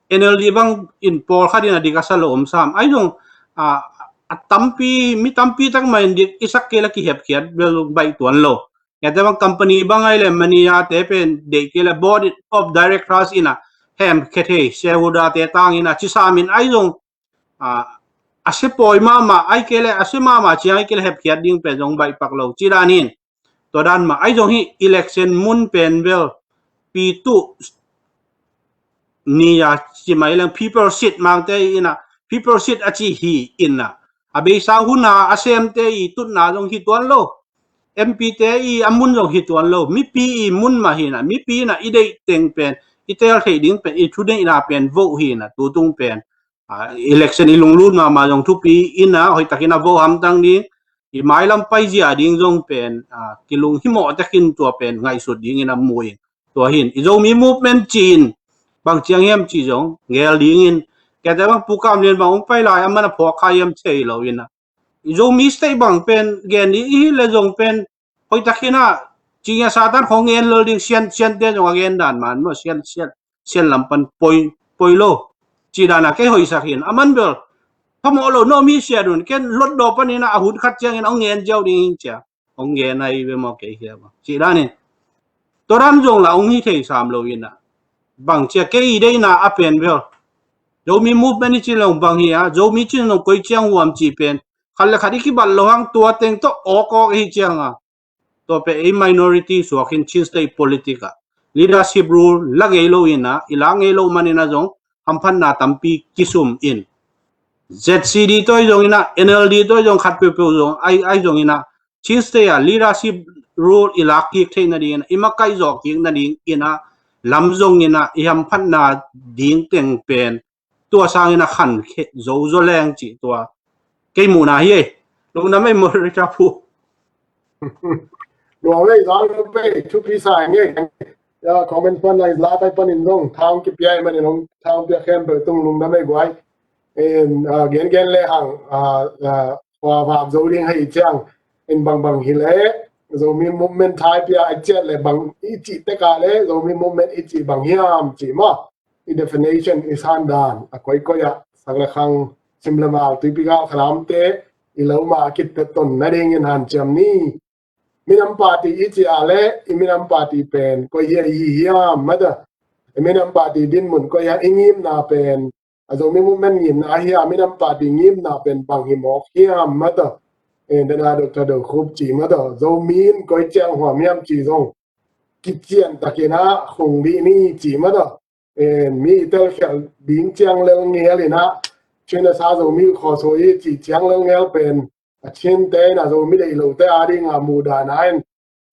N L D bang in pawlkhat inah dik a sa lo om sam. Ahi zong a, a tampi, mi tampi tak mah in dik i sak kei le kihepkhiat bel baih tuan lo. Kente bang company bang ahi le manager te pen deih kei le board of directors inah hemkhia thei, shareholder te tang inah ci sam in ahi zong a, a sia pawi mahmah ahi kei le, a sia mahmah ciang ahi kei le hepkhiat ding pen zong baih pak lo ci dan hin. Tua dan mah ahi zong hi election mun pen bel pi tuh ni a ci mai leng people seat Mangte inah people seat a ci hi inah a beisa hun a a semte i tutna zong hi tuan lo. M P te i a mun zong hi tuan lo. Mipi i mun mah hi inah, mipi inah i deih teng pen, i tel theih ding pen, i thuneihna pen vote hi inah, tutung pen a, election i lunglut mahmah zong thupi inah hoihtakin a vote hamtang ding, i mailam paizia ding zong pen a, kilung himawh takin tua pen ngaihsut dingin a mu in. Tua hin i Zomi movement ci-in bang ciang hiam ci zong ngel dingin, kente bang Pu Kam Lian bang hong pai lai a man a phawk kha hiam thei lo inah, i Zomi state bang pen gen ding i hi le zong pen hoihtakin a, ci ngia Satan khong ngen lel ding, Sian, Siante zong a gen dan man maw, Sian, Sian, Sian lam pan poi, poi lo. Ci dan a kei hoihsak hin a man bel phamawh lo, no mi sia dun ken lotdaw panin a, a hun khat ciangin a hong ngen ziau ding in cia hong ngen ahi ve maw, kei hia maw ci dan in. Tua dan zong la hong hi thei sam lo inah, bang cia kei i deihna a pen bel Zomi movement i ci long bang hi a, Zomi ci long koi ciang huam ci pen khat le khat i kibat lo hang, tua teng tawh awk awk hi ciang a, tua pen ei minority suak in Chin State politic ah leadership role la ngei lo inah, i la ngei lo man inah zong hamphatna tampi kisum in, Z C D tawh zong inah, N L D tawh zong khat peuhpeuh zong ahi, ahi zong inah Chin State ah leadership role i lak kik theih nading inah, i makaih zawh kik nading inah lam zong inah i hamphatna ding teng pen tua sangin a khan khe zo zaw leng cih tua kei muhna hi ei. Lungdam ei, moderator pu. Lungdam ei, zang lungdam ei, thupi sa ngei. Ya, comment pan lai la tai panin zong thang kipia ei manin zong thang pia khen bai tung lungdam ei guai. En, ah, gen gen le hang, ah, ah, wa vak zo ding hei ciang. En bang bang hi le, Zomi movement thai pia a ciat le bang i cih tek a le, Zomi movement i cih bang hiam cih maw. I definition i san dan a koikoi ah sak le khang sim le mal tuipi gal khalamte i lo ma a kitte ton nadingin hanciam ni. Minam party i ci a le i minam party pen koi hi a i hi hiam mata. I minam party dinmun koi hi a i ngimna pen a Zomi movement ngimna ahi a minam party ngimna pen bang hi mawk hiam mata. En dena Doctor Do Khup ci mata. Zomi in koi ciang huam hiam ci zong kician takin a khung dih ni ci mata. En, mi i telkhial ding ciang lel ngel inah, Chin a sa Zomi khawsaw i cih ciang lel ngel pen, a Chin te inah Zomi deih lote a ding a muhdahna in,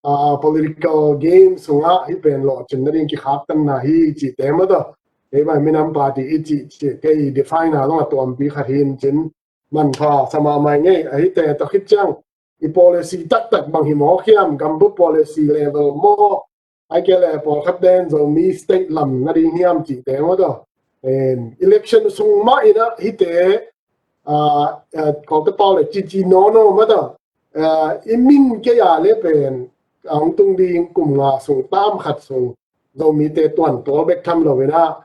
a, political game sungah hi pen lawhcin nading kikhaktanna hi cihte mata. Kei bang minam party i cih, cih kei define a zong a tuampi khat hi in cin manpha sa mahmah ngei, a hite tawh khit ciang i policy taktak bang hi mawk hiam, gambu policy level maw, ai kei le pawlkhat den Zomi state lam nading hiam cihte maw tawh. Em, election sung mah inah hite, ah, ah, kawlte pau le cici nono maw tawh. Ah, i min kei a le pen, a hong tung ding kum nga sung, tam khat sung, Zomite tuan tual bek tham lo inah,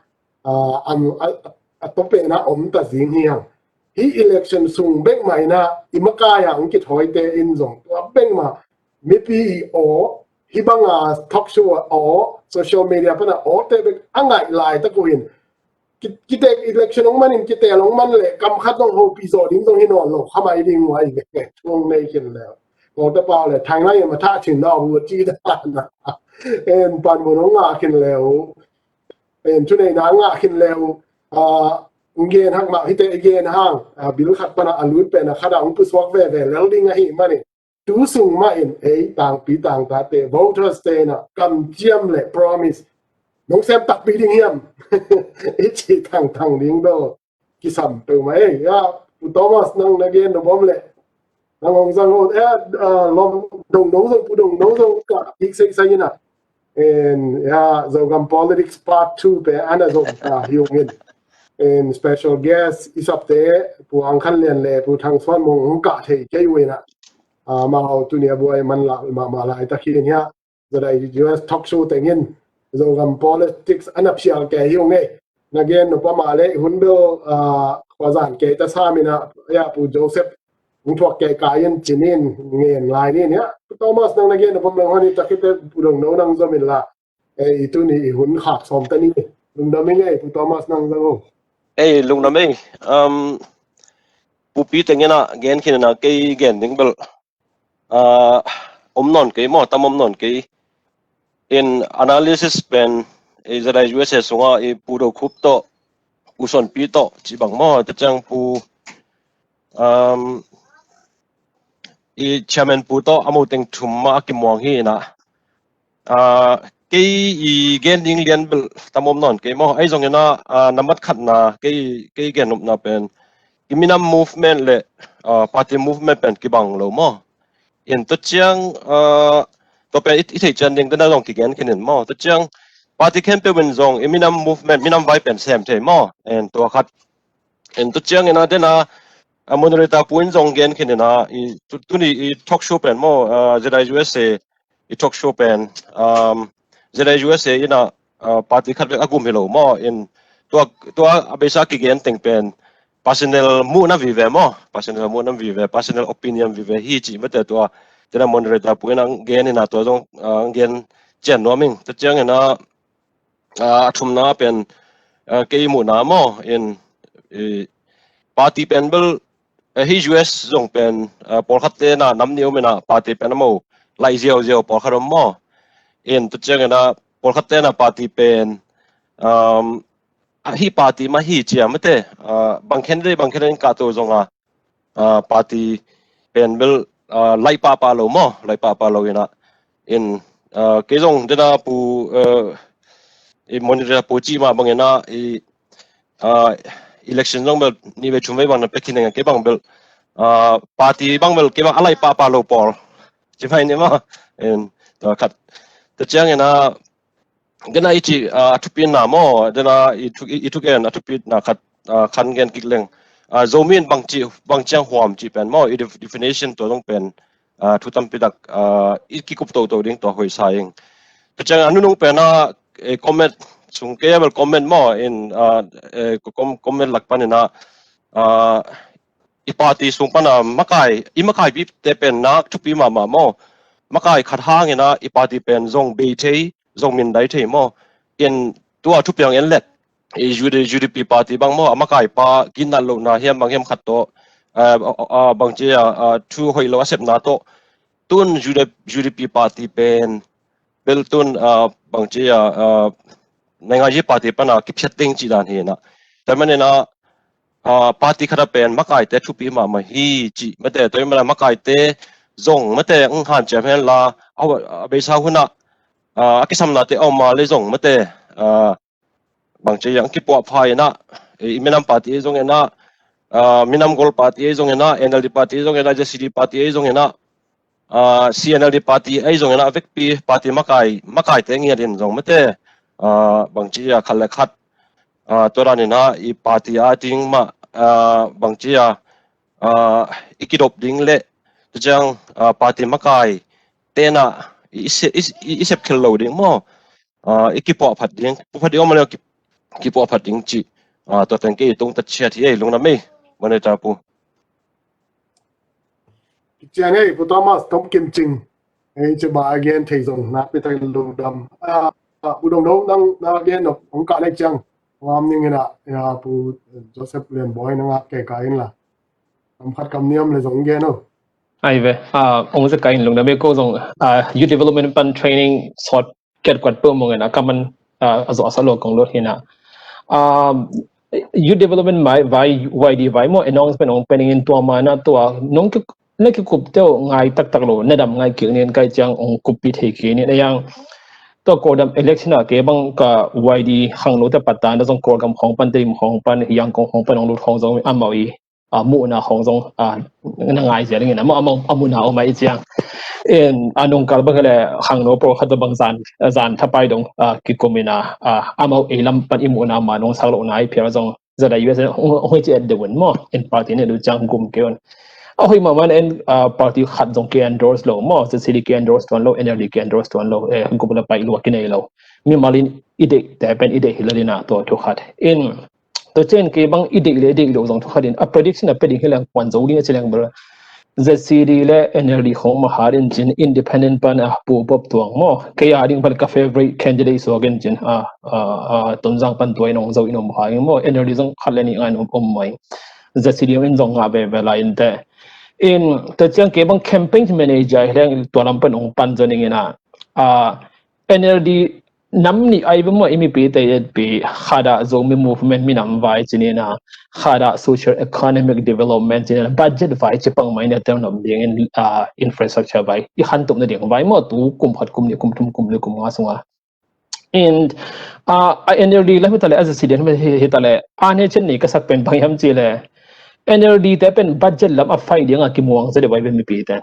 ah, am, a, a, a to pen a om ta zing hi hang. Hi election sung bek mah inah, i makai a hong kithawite in zong, tua bek mah, mipi i aw, hi bang a talk show a aw, social media pan a aw te bek a ngaih laitak uh in. Ki, kite election hong man in, kite hong man le, kam khat zong hopi zaw ding zong hi nawn lo, khamai ding uh ahi ve, thung nei khin le. Kawlte pau le, thainglai ma tha chin na hu ci dan a. En pan mun hong ngah khin le uh. En thuneihna ngah khin le uh. Ah, gen hak mah hite gen hang. Ah, bil khat pan a, a lut pen a khat a hong pusuak veve lel ding ahi manin. Tu sung mah in ei tangpi tangtate, voters te inah kamciam le promise nong sem takpi ding hiam? I cih thangthang ding bel kisam peuhmah ei. Ya, Pu Thomas nang na gen nop om le. Nang hong zang hon, eh, ah, lom dong dong zong, pu dong dong zong ka kik seisei inah. In, ya, Zogam Politics Part two pen ana zong ta hi ung in. In special guest i sapte Pu Ang Khan Lian le Pu Thang Suan Mung hong kah thei kei uh in ah. Ah, amau tuni a buai man la mahmah laitak hi in hiah. Zedai U S talk show tengin Zogam politics ana phial kei hi ung ei. Na gen nop ama le hun bel, ah, khuazan kei ta sam in ah, ya, Pu Joseph hong thuak kei kai in cinin ngen lai ni in hiah. Pu Thomas nang na gen nop om leng hon i takhite Pu Dong No nang zom in la. Eh, i tuni i hun khak sawm ta ni. Lungdam ing ei, Pu Thomas nang zang o. Ei, lungdam ei. Um, Pu Pi tengin ah gen khin in ah kei gen ding bel, ah, om nawn kei maw, tam om nawn kei. In analysis pen, eh, Zedai U S A sungah i Pu Do Khup tawh, Pu Suan Pi tawh, ci bang maw, ta ciang Pu, um, i chairman Pu tawh, a mo teng thum mah a kimuang hi in ah. Ah, kei i gen ding lian bel tam om nawn kei maw. Ahi zongin ah, ah, nambat khatna kei, kei gen nopna pen i minam movement le, ah, party movement pen kibang lo maw. In tua ciang, ah, tua pen i, i thei cian ding dena zong kigen khin in maw. Tua ciang party khempeuh in zong i minam movement, minam vai pen sem thei maw. In tua khat. In tua ciang in ah dena, ah, moderator Pu in zong gen khin in ah, i tu, tuni i talk show pen maw, ah, Zedai U S A i talk show pen, um, Zedai U S A in ah, ah, party khat vek a gum hi lo maw. In tua, tua a beisa kigen teng pen personal muhna vive maw, personal muhna vive, personal opinion vive hi ci mate tua. Tena moderator Pu in ah gen in ah tua zong, ah, gen cian nuam ing. Tua ciang in ah, ah, a thumna pen, ah, kei muhna maw. In, i, party pen bel, eh, hi U S zong pen, ah, pawlkhat tena nam ni om in ah party pen a mo lai ziauziau pawlkhat om maw. In tua ciang in ah pawlkhat tena party pen, um, ah, hi party mah hi cia mate, ah, bang khen dei, bang khen in kah to zong a, ah, party pen bel, ah, lai pahpah lo maw, lai pahpah lo in ah. In, ah, kei zong dena Pu, ah, i monitor Pu ci mah bang in ah i, ah, election zong bel ni vei thum vei bang na pia khin ing a, kei bang bel, ah, party bang bel kei bang a lai pahpah lo pawl ci mai ni maw. In tua khat. Tua ciang in ah, dena i ci, ah, a thupina maw, dena i thu, i, i thugen a thupina khat, ah, khan gen kik leng. Ah, Zomi in bang ci, bang ciang huam ci pen maw, i def-, definition tua zong pen, ah, thu tampi tak, ah, i kikup toto ding tua hoih sa ing. Tua ciang a nunung pen ah, eh, comment sung kei a bel comment maw, in, ah, eh, com-, comment lak pan in ah, ah, i party sung pan a makai, i makaipite pen nak thupi mahmah maw. Makai khat hang in ah i party pen zong bei thei, zong mindai thei maw. In tua thupiang en let, i U D, U D P party bang maw, a makaipa ginat lohna hiam bang hiam khat tawh, ah, ah, ah, bang ci a, ah, thu hoih lo a sepna tawh. Tun U D, U D P party pen bel tun, ah, bang ci a, ah, naingan yi party pan a kiphiat ding ci dan hi in ah. Tua man in ah, ah, party khat a pen makaite thupi mahmah hi ci mate, tua man a makaite zong mate ang hanciam hen la, a, a beisa hun ah, ah, a kisamnate a om a le zong mate, ah, bang ci a ang kipuahpha in ah, i minam party zong in ah, ah, minam gol party zong in ah, N L D party zong in ah, Z C D party zong in ah, ah, C N L D party ahi zongin ah vekpi party makai, makaite ngiat in zong mate, ah, bang ci a khat le khat, ah, tua dan in ah i party a ding mah, ah, bang ci a, ah, i kidop ding le tua ciang, ah, party makai tena i, i se-, i, i, i sep khel lo ding maw, ah, i kipuahphat ding, puahphat ding om a le ki, kipuahphat ding ci, ah, tua teng kei i tung ta ciat hi ei, lungdam ei, mane ta pu. Cian ei, Pu Thomas, tom kim cing. Ei, ci ba a gen thei zong, nakpi tak lungdam. Ah, ah, Pu Dong No, nang na gen nop, hong kah lek ciang. Ngam ning in ah, ya, Pu Joseph Lian Boy, nang a kei ka in la. Kam khat kam niam le zong gen o. Ai ve, ah, hong zek ka in lungdam ei ko zong, ah, youth development pan training sawt kiat kuat peuh mong in a, ka man, ah, a zawh a sa lo kong lut hi in a. Ah, youth development vai, vai, Y D vai maw, announcement hong pen in tua man a tua, nong ki, na kikup teuh ngai taktak lo, na dam ngai kik nin kai ciang hong kuppih thei kik nin a yang. Tua Kawldam election a kei bang ka Y D khangnote pattan, na zong Kawlgam khawng pan, Tedim khawng pan, Yangon khawng pan hong lut khawng zong amau i a, muhna khong zong, a, na ngai zia dingin a, a, a muhna om a i ciang. In a nungkal bang le khangno pawlkhat bang zan, zan thapai dong, a, kikum in a, a, amau ei lam pan i muhna ma nong sak lo nai phial zong ZIUSA hong, hong hi ci et deuh un maw. In party ne du ciang gum kei un. A hoih mahmah in, a, party khat zong ki endorse lo maw. ZCD ki endorse tuan lo, NLD ki endorse tuan lo, eh, gum le pai lua ki nei lo. Mimal in i deih te pen i deih hi lo ding a tua thu khat. In tua ciang kei bang i deih le i deih lo zong thu khat in a prediction a pia ding hi leng kuan zo ding a ci leng bel ZCD le NLD khong mah hat in cin independent pan a pu pop tuang maw. Kei a ding pan ka favorite candidate suak in cin a, a, a, Tonzang pan tua in ong zo in om hai maw. NLD zong khat le nih ngai in om, om mai. ZCD in zong ngah veve lai in te. In tua ciang kei bang campaign manager hi leng tua lam pan ong pan zo ning in a, a, NLD nam nih ai bang maw i mipi te i etpi khat ah Zomi movement minam vai cin in a, khat ah social economic development cin in a, budget vai ci pang mai na tel nom ding in, a, infrastructure vai i khan tup na ding vai maw tu kum khat kum nih kum thum kum li kum nga sung a. In, a, a NLD lam hi ta le a ZCD lam hi, hi ta le a ne cin ni ka sak pen bang hiam ci le NLD te pen budget lam a fai ding a kimuang za de vai be mipi te.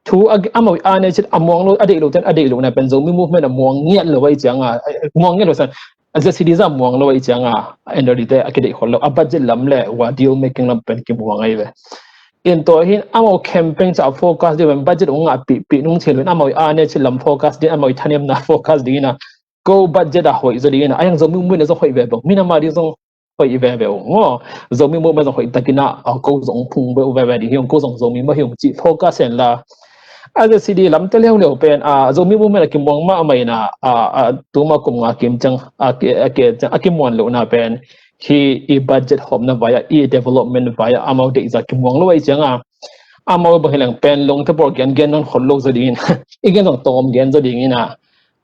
Thu a, amau a ne cin a muang lo, a deih lo ten a deih lo na pen Zomi movement a muang ngiat lo vai ciang a, a, muang ngiat lo san. A ZCD za muang lo vai ciang a, NLD te a kideih khol lo. A budget lam le wa deal making lam pen kimuang ai ve. In tua hin amau campaign ca focus ding pen budget ong ngah pih pih nung thil pen amau a ne cin lam focus ding, amau thanemna focus ding in a. Ko budget a hoih zo ding in a. A yang Zomi movement a zo hoih ve bang. Minam a ding zong hoih veve ung maw. Zomi movement zong hoih takin a, a, ko zong phung veu veve ding hi ung, ko zong Zomi mah hi ung cih focus hen la. A ZCD lam te leuleu pen, a, Zomi movement a kimuang mahmah in a, a, a, tuma kum nga kim ciang, a, ki, a, ki, ciang, a kimuan lohna pen hi i budget hopna vai a, i development vai a, amau deih za kimuang lo ai ciang a. Amau bang hi leng pen long te pawl gen gen non khol lo zo ding in. I gen zong tawm gen zo ding in a.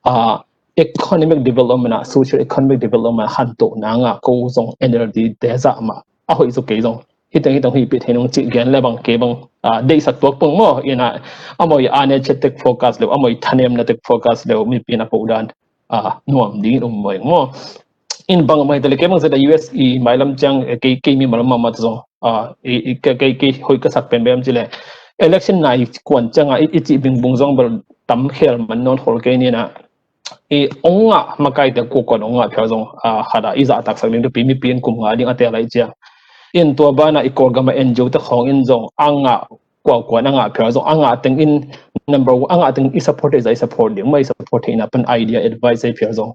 A, economic development ah, social economic development ah, khantoh nang ah, ko zong NLD te zah mah a hoih zo kei zong. Hiteng hiteng hi pih thei nung cih gen le bang kei bang, a, deihsak tuak pung maw, in a, amau i a ne chet tek focus leu, amau i thanemna tek focus leu, mipi na poh dan, a, nuam ding in um maw, maw. In bang maw hi ta le kei bang ZIUSA i mailam ciang, eh, kei, kei mimal mahmah ta zong, a, i, i, kei, kei, kei hoih ka sak pen bem ci le. Election nai kuan ciang a, i, i cih bingbung zong bel tam khel man non khol kei ni na. I ong ngah makaite kuakua ong ngah phial zong, a, khat a i zahtaksak ding thupi mipi in kum nga ding a tel lai ciang. In tua banah i Kawlgam a NGO te khawng in zong a ngah kuakua a ngah phial zong a ngah teng in number one a ngah teng i support i zah i support ding mah i support theihna pan idea advice i phial zong.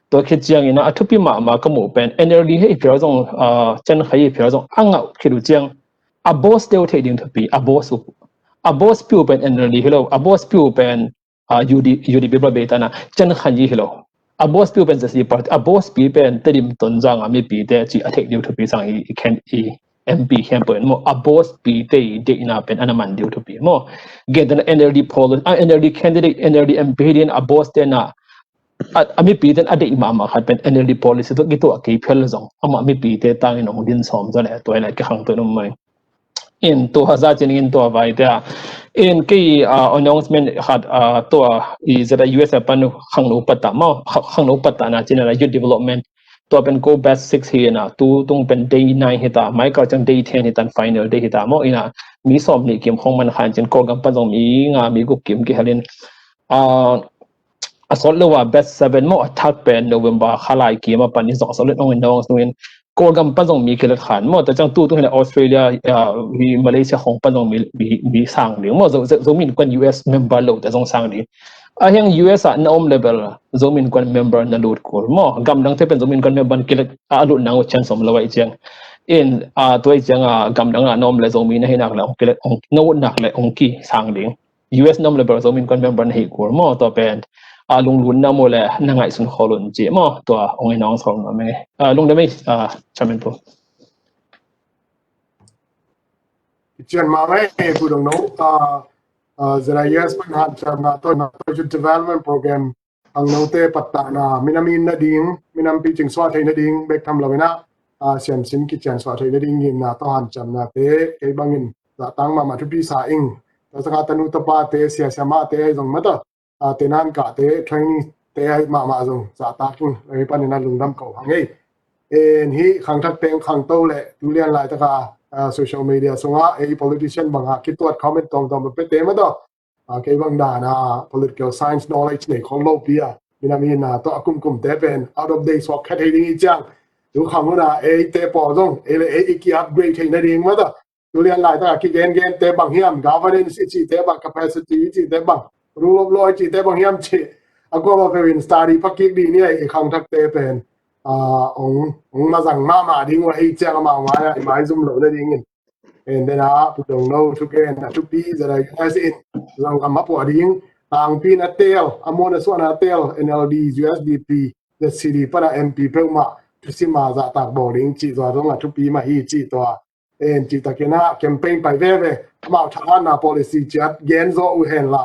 Tua khit ciangin a thupi mahmah ka muh pen NLD hei phial zong, a, Chan Khai i phial zong a ngah khit uh ciang a boss deuh theih ding thupi a boss uh. A boss piu pen NLD hi lo, a boss piu pen a, UD, UDP bel bei ta na, Chan Khai hi lo. A boss piu pen ZCD party, a boss pi pen Tedim Tonzang a mipi te ci a theih ding thupi sang i, i, khen, i MP khen pawh in maw. A boss pi te i deihna pen a na man ding thupi maw. Gen ta na NLD policy, a, NLD candidate, NLD MP hi ding a boss te na, a, a mipi ten a deih mahmah khat pen NLD policy tawh kituah kei phial zong. Amah mipi te tangin ong din sawm zaw le, tua hi na kikhang tua nung mai. In tua haza cin in tua vai te a. In kei, a, announcement khat, a, tua i ZIUSA pan khangno pattah maw, kha-, khangno pattah na cin a youth development. Tua pen ko batch six hi na, tu tung pen day nine hi ta, mai kal ciang day ten hi tan final day hi ta maw, in a mi sawm nih kim khong man khan cin Kawlgam pan zong mi nga mi guk kim kihel in. A, a sawt lo a batch seven maw, a thak pen November kha lai kim a pan in zong a sawt lo in ong in nong sung in Kawlgam pan zong mi kilet khan maw, ta ciang tu tung hi na Australia, a, hi Malaysia khong pan zong mi, mi, mi sang ding maw, zo, zo, Zomi Innkuan US member lo te zong sang ding. A hiang US a na om level Zomi Innkuan member na lut kul maw, gamdang te pen Zomi Innkuan member kilet a lut nang uh chance om lo a i ciang. In, a, tua i ciang a gamdang a na om le Zomi na hi nak le ong kilet, ong, na ut nak le ong ki sang ding. US na om le bel Zomi Innkuan member na hi kul maw, tua pen, a, lunglutna maw le na ngaihsun khol un ci maw, tua ong in ong sawm maw meng. A, lungdam ei, a, Chairman Pu. Cian mah mei, Pu Dong No, a, a, ZIUSA pan hanciamna tawh na tawh youth development program, khangnote pattahna, minam in nading, minam picing suah thei nading, bek tham lo in a, a, siamsin kician suah thei nading in na tawh hanciamnate, kei bangin zahtang mahmah thupi sa ing. Tua sangah tanu tapate, sia siamahte zong mata, a, tenan kahte, training te ai mahmah zong zahtak ing. Ei panin a lungdam ko hang ei. En hi khangthak teng khangto le tulian laitaka ah, social media sungah ei politician bangah kituat comment tuamtuam pia pia te mah tawh, ah, kei bang dan a political science knowledge nei khol lo pi a, minam hihna tawh a kumkumte pen out of date suak kha thei ding hi ciang, tu khang hun a eite pawl zong ei le ei i ki-upgrade theih nading mah tawh, tu lian laitak a kigengen te bang hiam, governance i cihte bang, capacity i cihte bang, rule of law i cihte bang hiam cih a kuamah peuh in study pha kik dih ni a, i khangthakte pen, ah, ong, ong mazang mahmah ding uh ahi ciang amau mai-ah i maizum loh nadingin. En, den a Pu Dongno thugen a thupi, ZIUS in Zogam a puah ding, tangpi in a teel, a muan a suan a teel, NLD, USDP, ZCD pan a MP peuhmah thusim a zahtak bawl ding cih zua zong a thupi mah hi cih tua. En, cihtakin ah campaign pai veve, amau thahatna policy ciat gen zawh uh henla,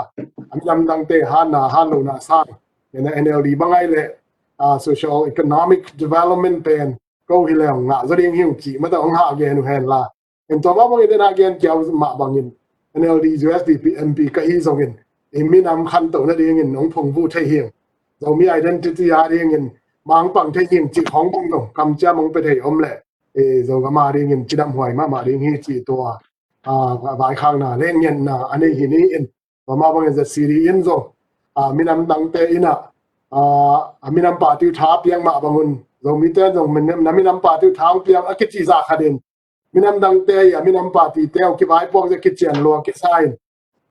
a minam dangte hatna hatlohna sang, en, NLD bang ahih leh, ah, social economic development pen ko hi leh ong ngah zaw ding hi ung cih mah tawh ong hah gen uh henla. En, tua mah bangin den a gen kiau mah bangin NLD, USDP MP ka hi zongin i minam khantoh nadingin ong phungvuh thei hi ung. Zomi identity a dingin mangpang thei hi ung cih khong bang dong kamciam ong pia thei om leh, eh, Zogam a dingin cidamhuai mahmah ding hi cih tua, ah, vaikhakna le ngetna a nei hi ni. En, tua mah bangin ZCD in zong, ah, minam dangte in ah, ah, a minam party uh tha piak mah bangun, Zomite in zong minam, na minam party uh tha ong piak a kici zah khat in, minam dangte i a minam party te uh kivaipuak zia kician lua kisa in,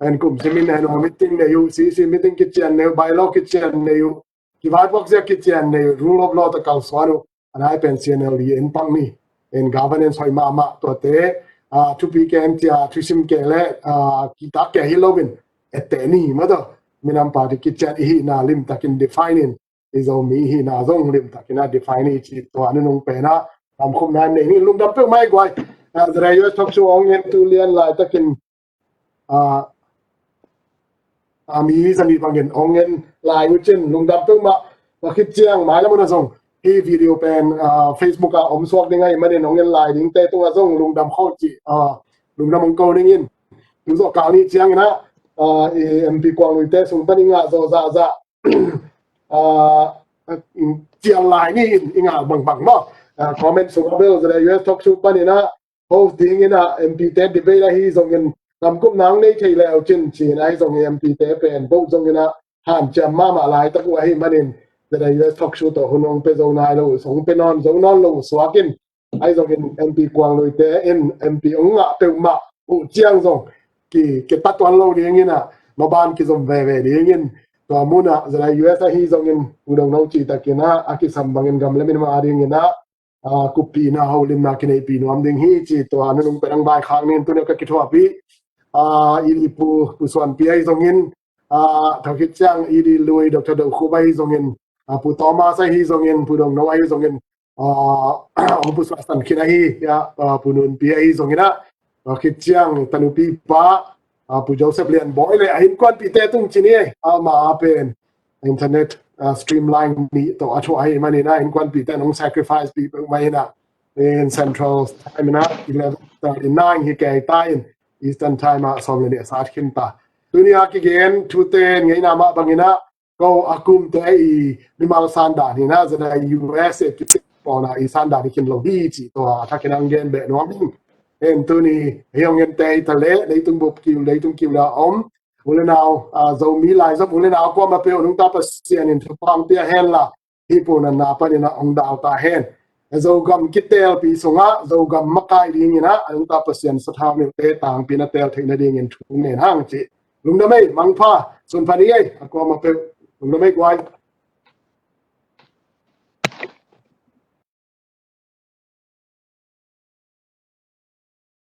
en, kum sim in en, meeting nei uh, CC meeting kician nei uh, bylaw kician nei uh, kivaipuak zia kician nei uh, rule of law tawh kalsuan uh, a nai pen CNLD in pak ni. En, governance hoih mahmah tuate, ah, thupi kem cia thusim kei le, ah, kitak kei hi loin etteh ni mah tawh, minam party kician i hihna limtakin define in, i Zomi i hihna zong limtakin a define i cih tua nunung pen ah lamkhumna nei ni. Lungdam peuhmah ei guai. Ah, ZIUS talk show ong en tu lian laitakin, ah, ah, mi zani bangin ong en lai uh cin lungdam peuhmah. Tua khit ciang mailam hun ah zong hih video pen, ah, Facebook ah om suak ding ahih manin ong en lai dingte tungah zong lungdam khol cih, ah, lungdam ong ko dingin. Tu zawh kal ni ciangin ah, ah, i MP Kuang Lui te sung pan i ngah zawh zahzah, ah, cial lai ni in i ngah bangbang maw. Ah, comment sung a bel ZIUS talk show panin ah host dingin ah MP te debate ahi zongin lamkhumna ong nei thei le uh cin ci-in ahi zongin MP te pen boh zongin ah hanciam mahmah laitak uh ahih manin ZIUS talk show tawh hun ong pia zo nai lo uh, ong pia nawn zo nawn lo uh suak in, ahi zongin MP Kuang Lui te in MP ong ngah peuhmah uh ciang zong ki, kipatuan lo dingin ah maban kizom veve dingin, tua mun ah ZIUS ahi zongin Pu Dongno cihtakin ah a kisam bangin gam le minam a dingin ah, ah, kuppihna holimna kineihpih nuam ding hi cih tua nunung pen ong vaikhak ning. Tuni ka kithuahpih, ah, ED Pu, Pu Suan Pi ahi zongin, ah, tua khit ciang ED Lui Doctor Do Khup ahi zongin, ah, Pu Thomas ahi zongin, Pu Dongno ahi zongin, ah, Pu Suan San Khin ahi, ya, ah, Pu Nun Pi ahi zongin ah, tua khit ciang Tanupi Pa, ah, Pu Joseph Lian Bawi le a innkuanpihte tung ci ni ei, amau a pen internet, ah, streamline nih tawh a thuah ahih manin ah innkuanpihte in ong sacrifice pih peuhmah in ah, in Central Time in ah eleven thirty-nine hi kei ta in, Eastern Time ah sawm le nih a sat khin ta. Tuni a kigen thute in ngeina mah bangin ah ko a kumte i mimal sandan hi in ah, ZIUS kipawlna i sandan hi khin lo hi cih tua a thakin ong gen beh nuam ing. En, tuni hih ong ente i ta le leitung bup kiu, leitung kiu la om u le nau, ah, Zomi laizom u le nau kuamah peuh nungta Pasian in thupha ong pia henla, hih punanna panin ah ong dal ta hen. Zogam kitelpi sungah Zogam makai dingin ah nungta Pasian sathau neute tangpi in a tel theih nadingin thu ngen hang cih. Lungdam ei, mangpha, sunpha ni ei, a kuamah peuh. Lungdam ei guai.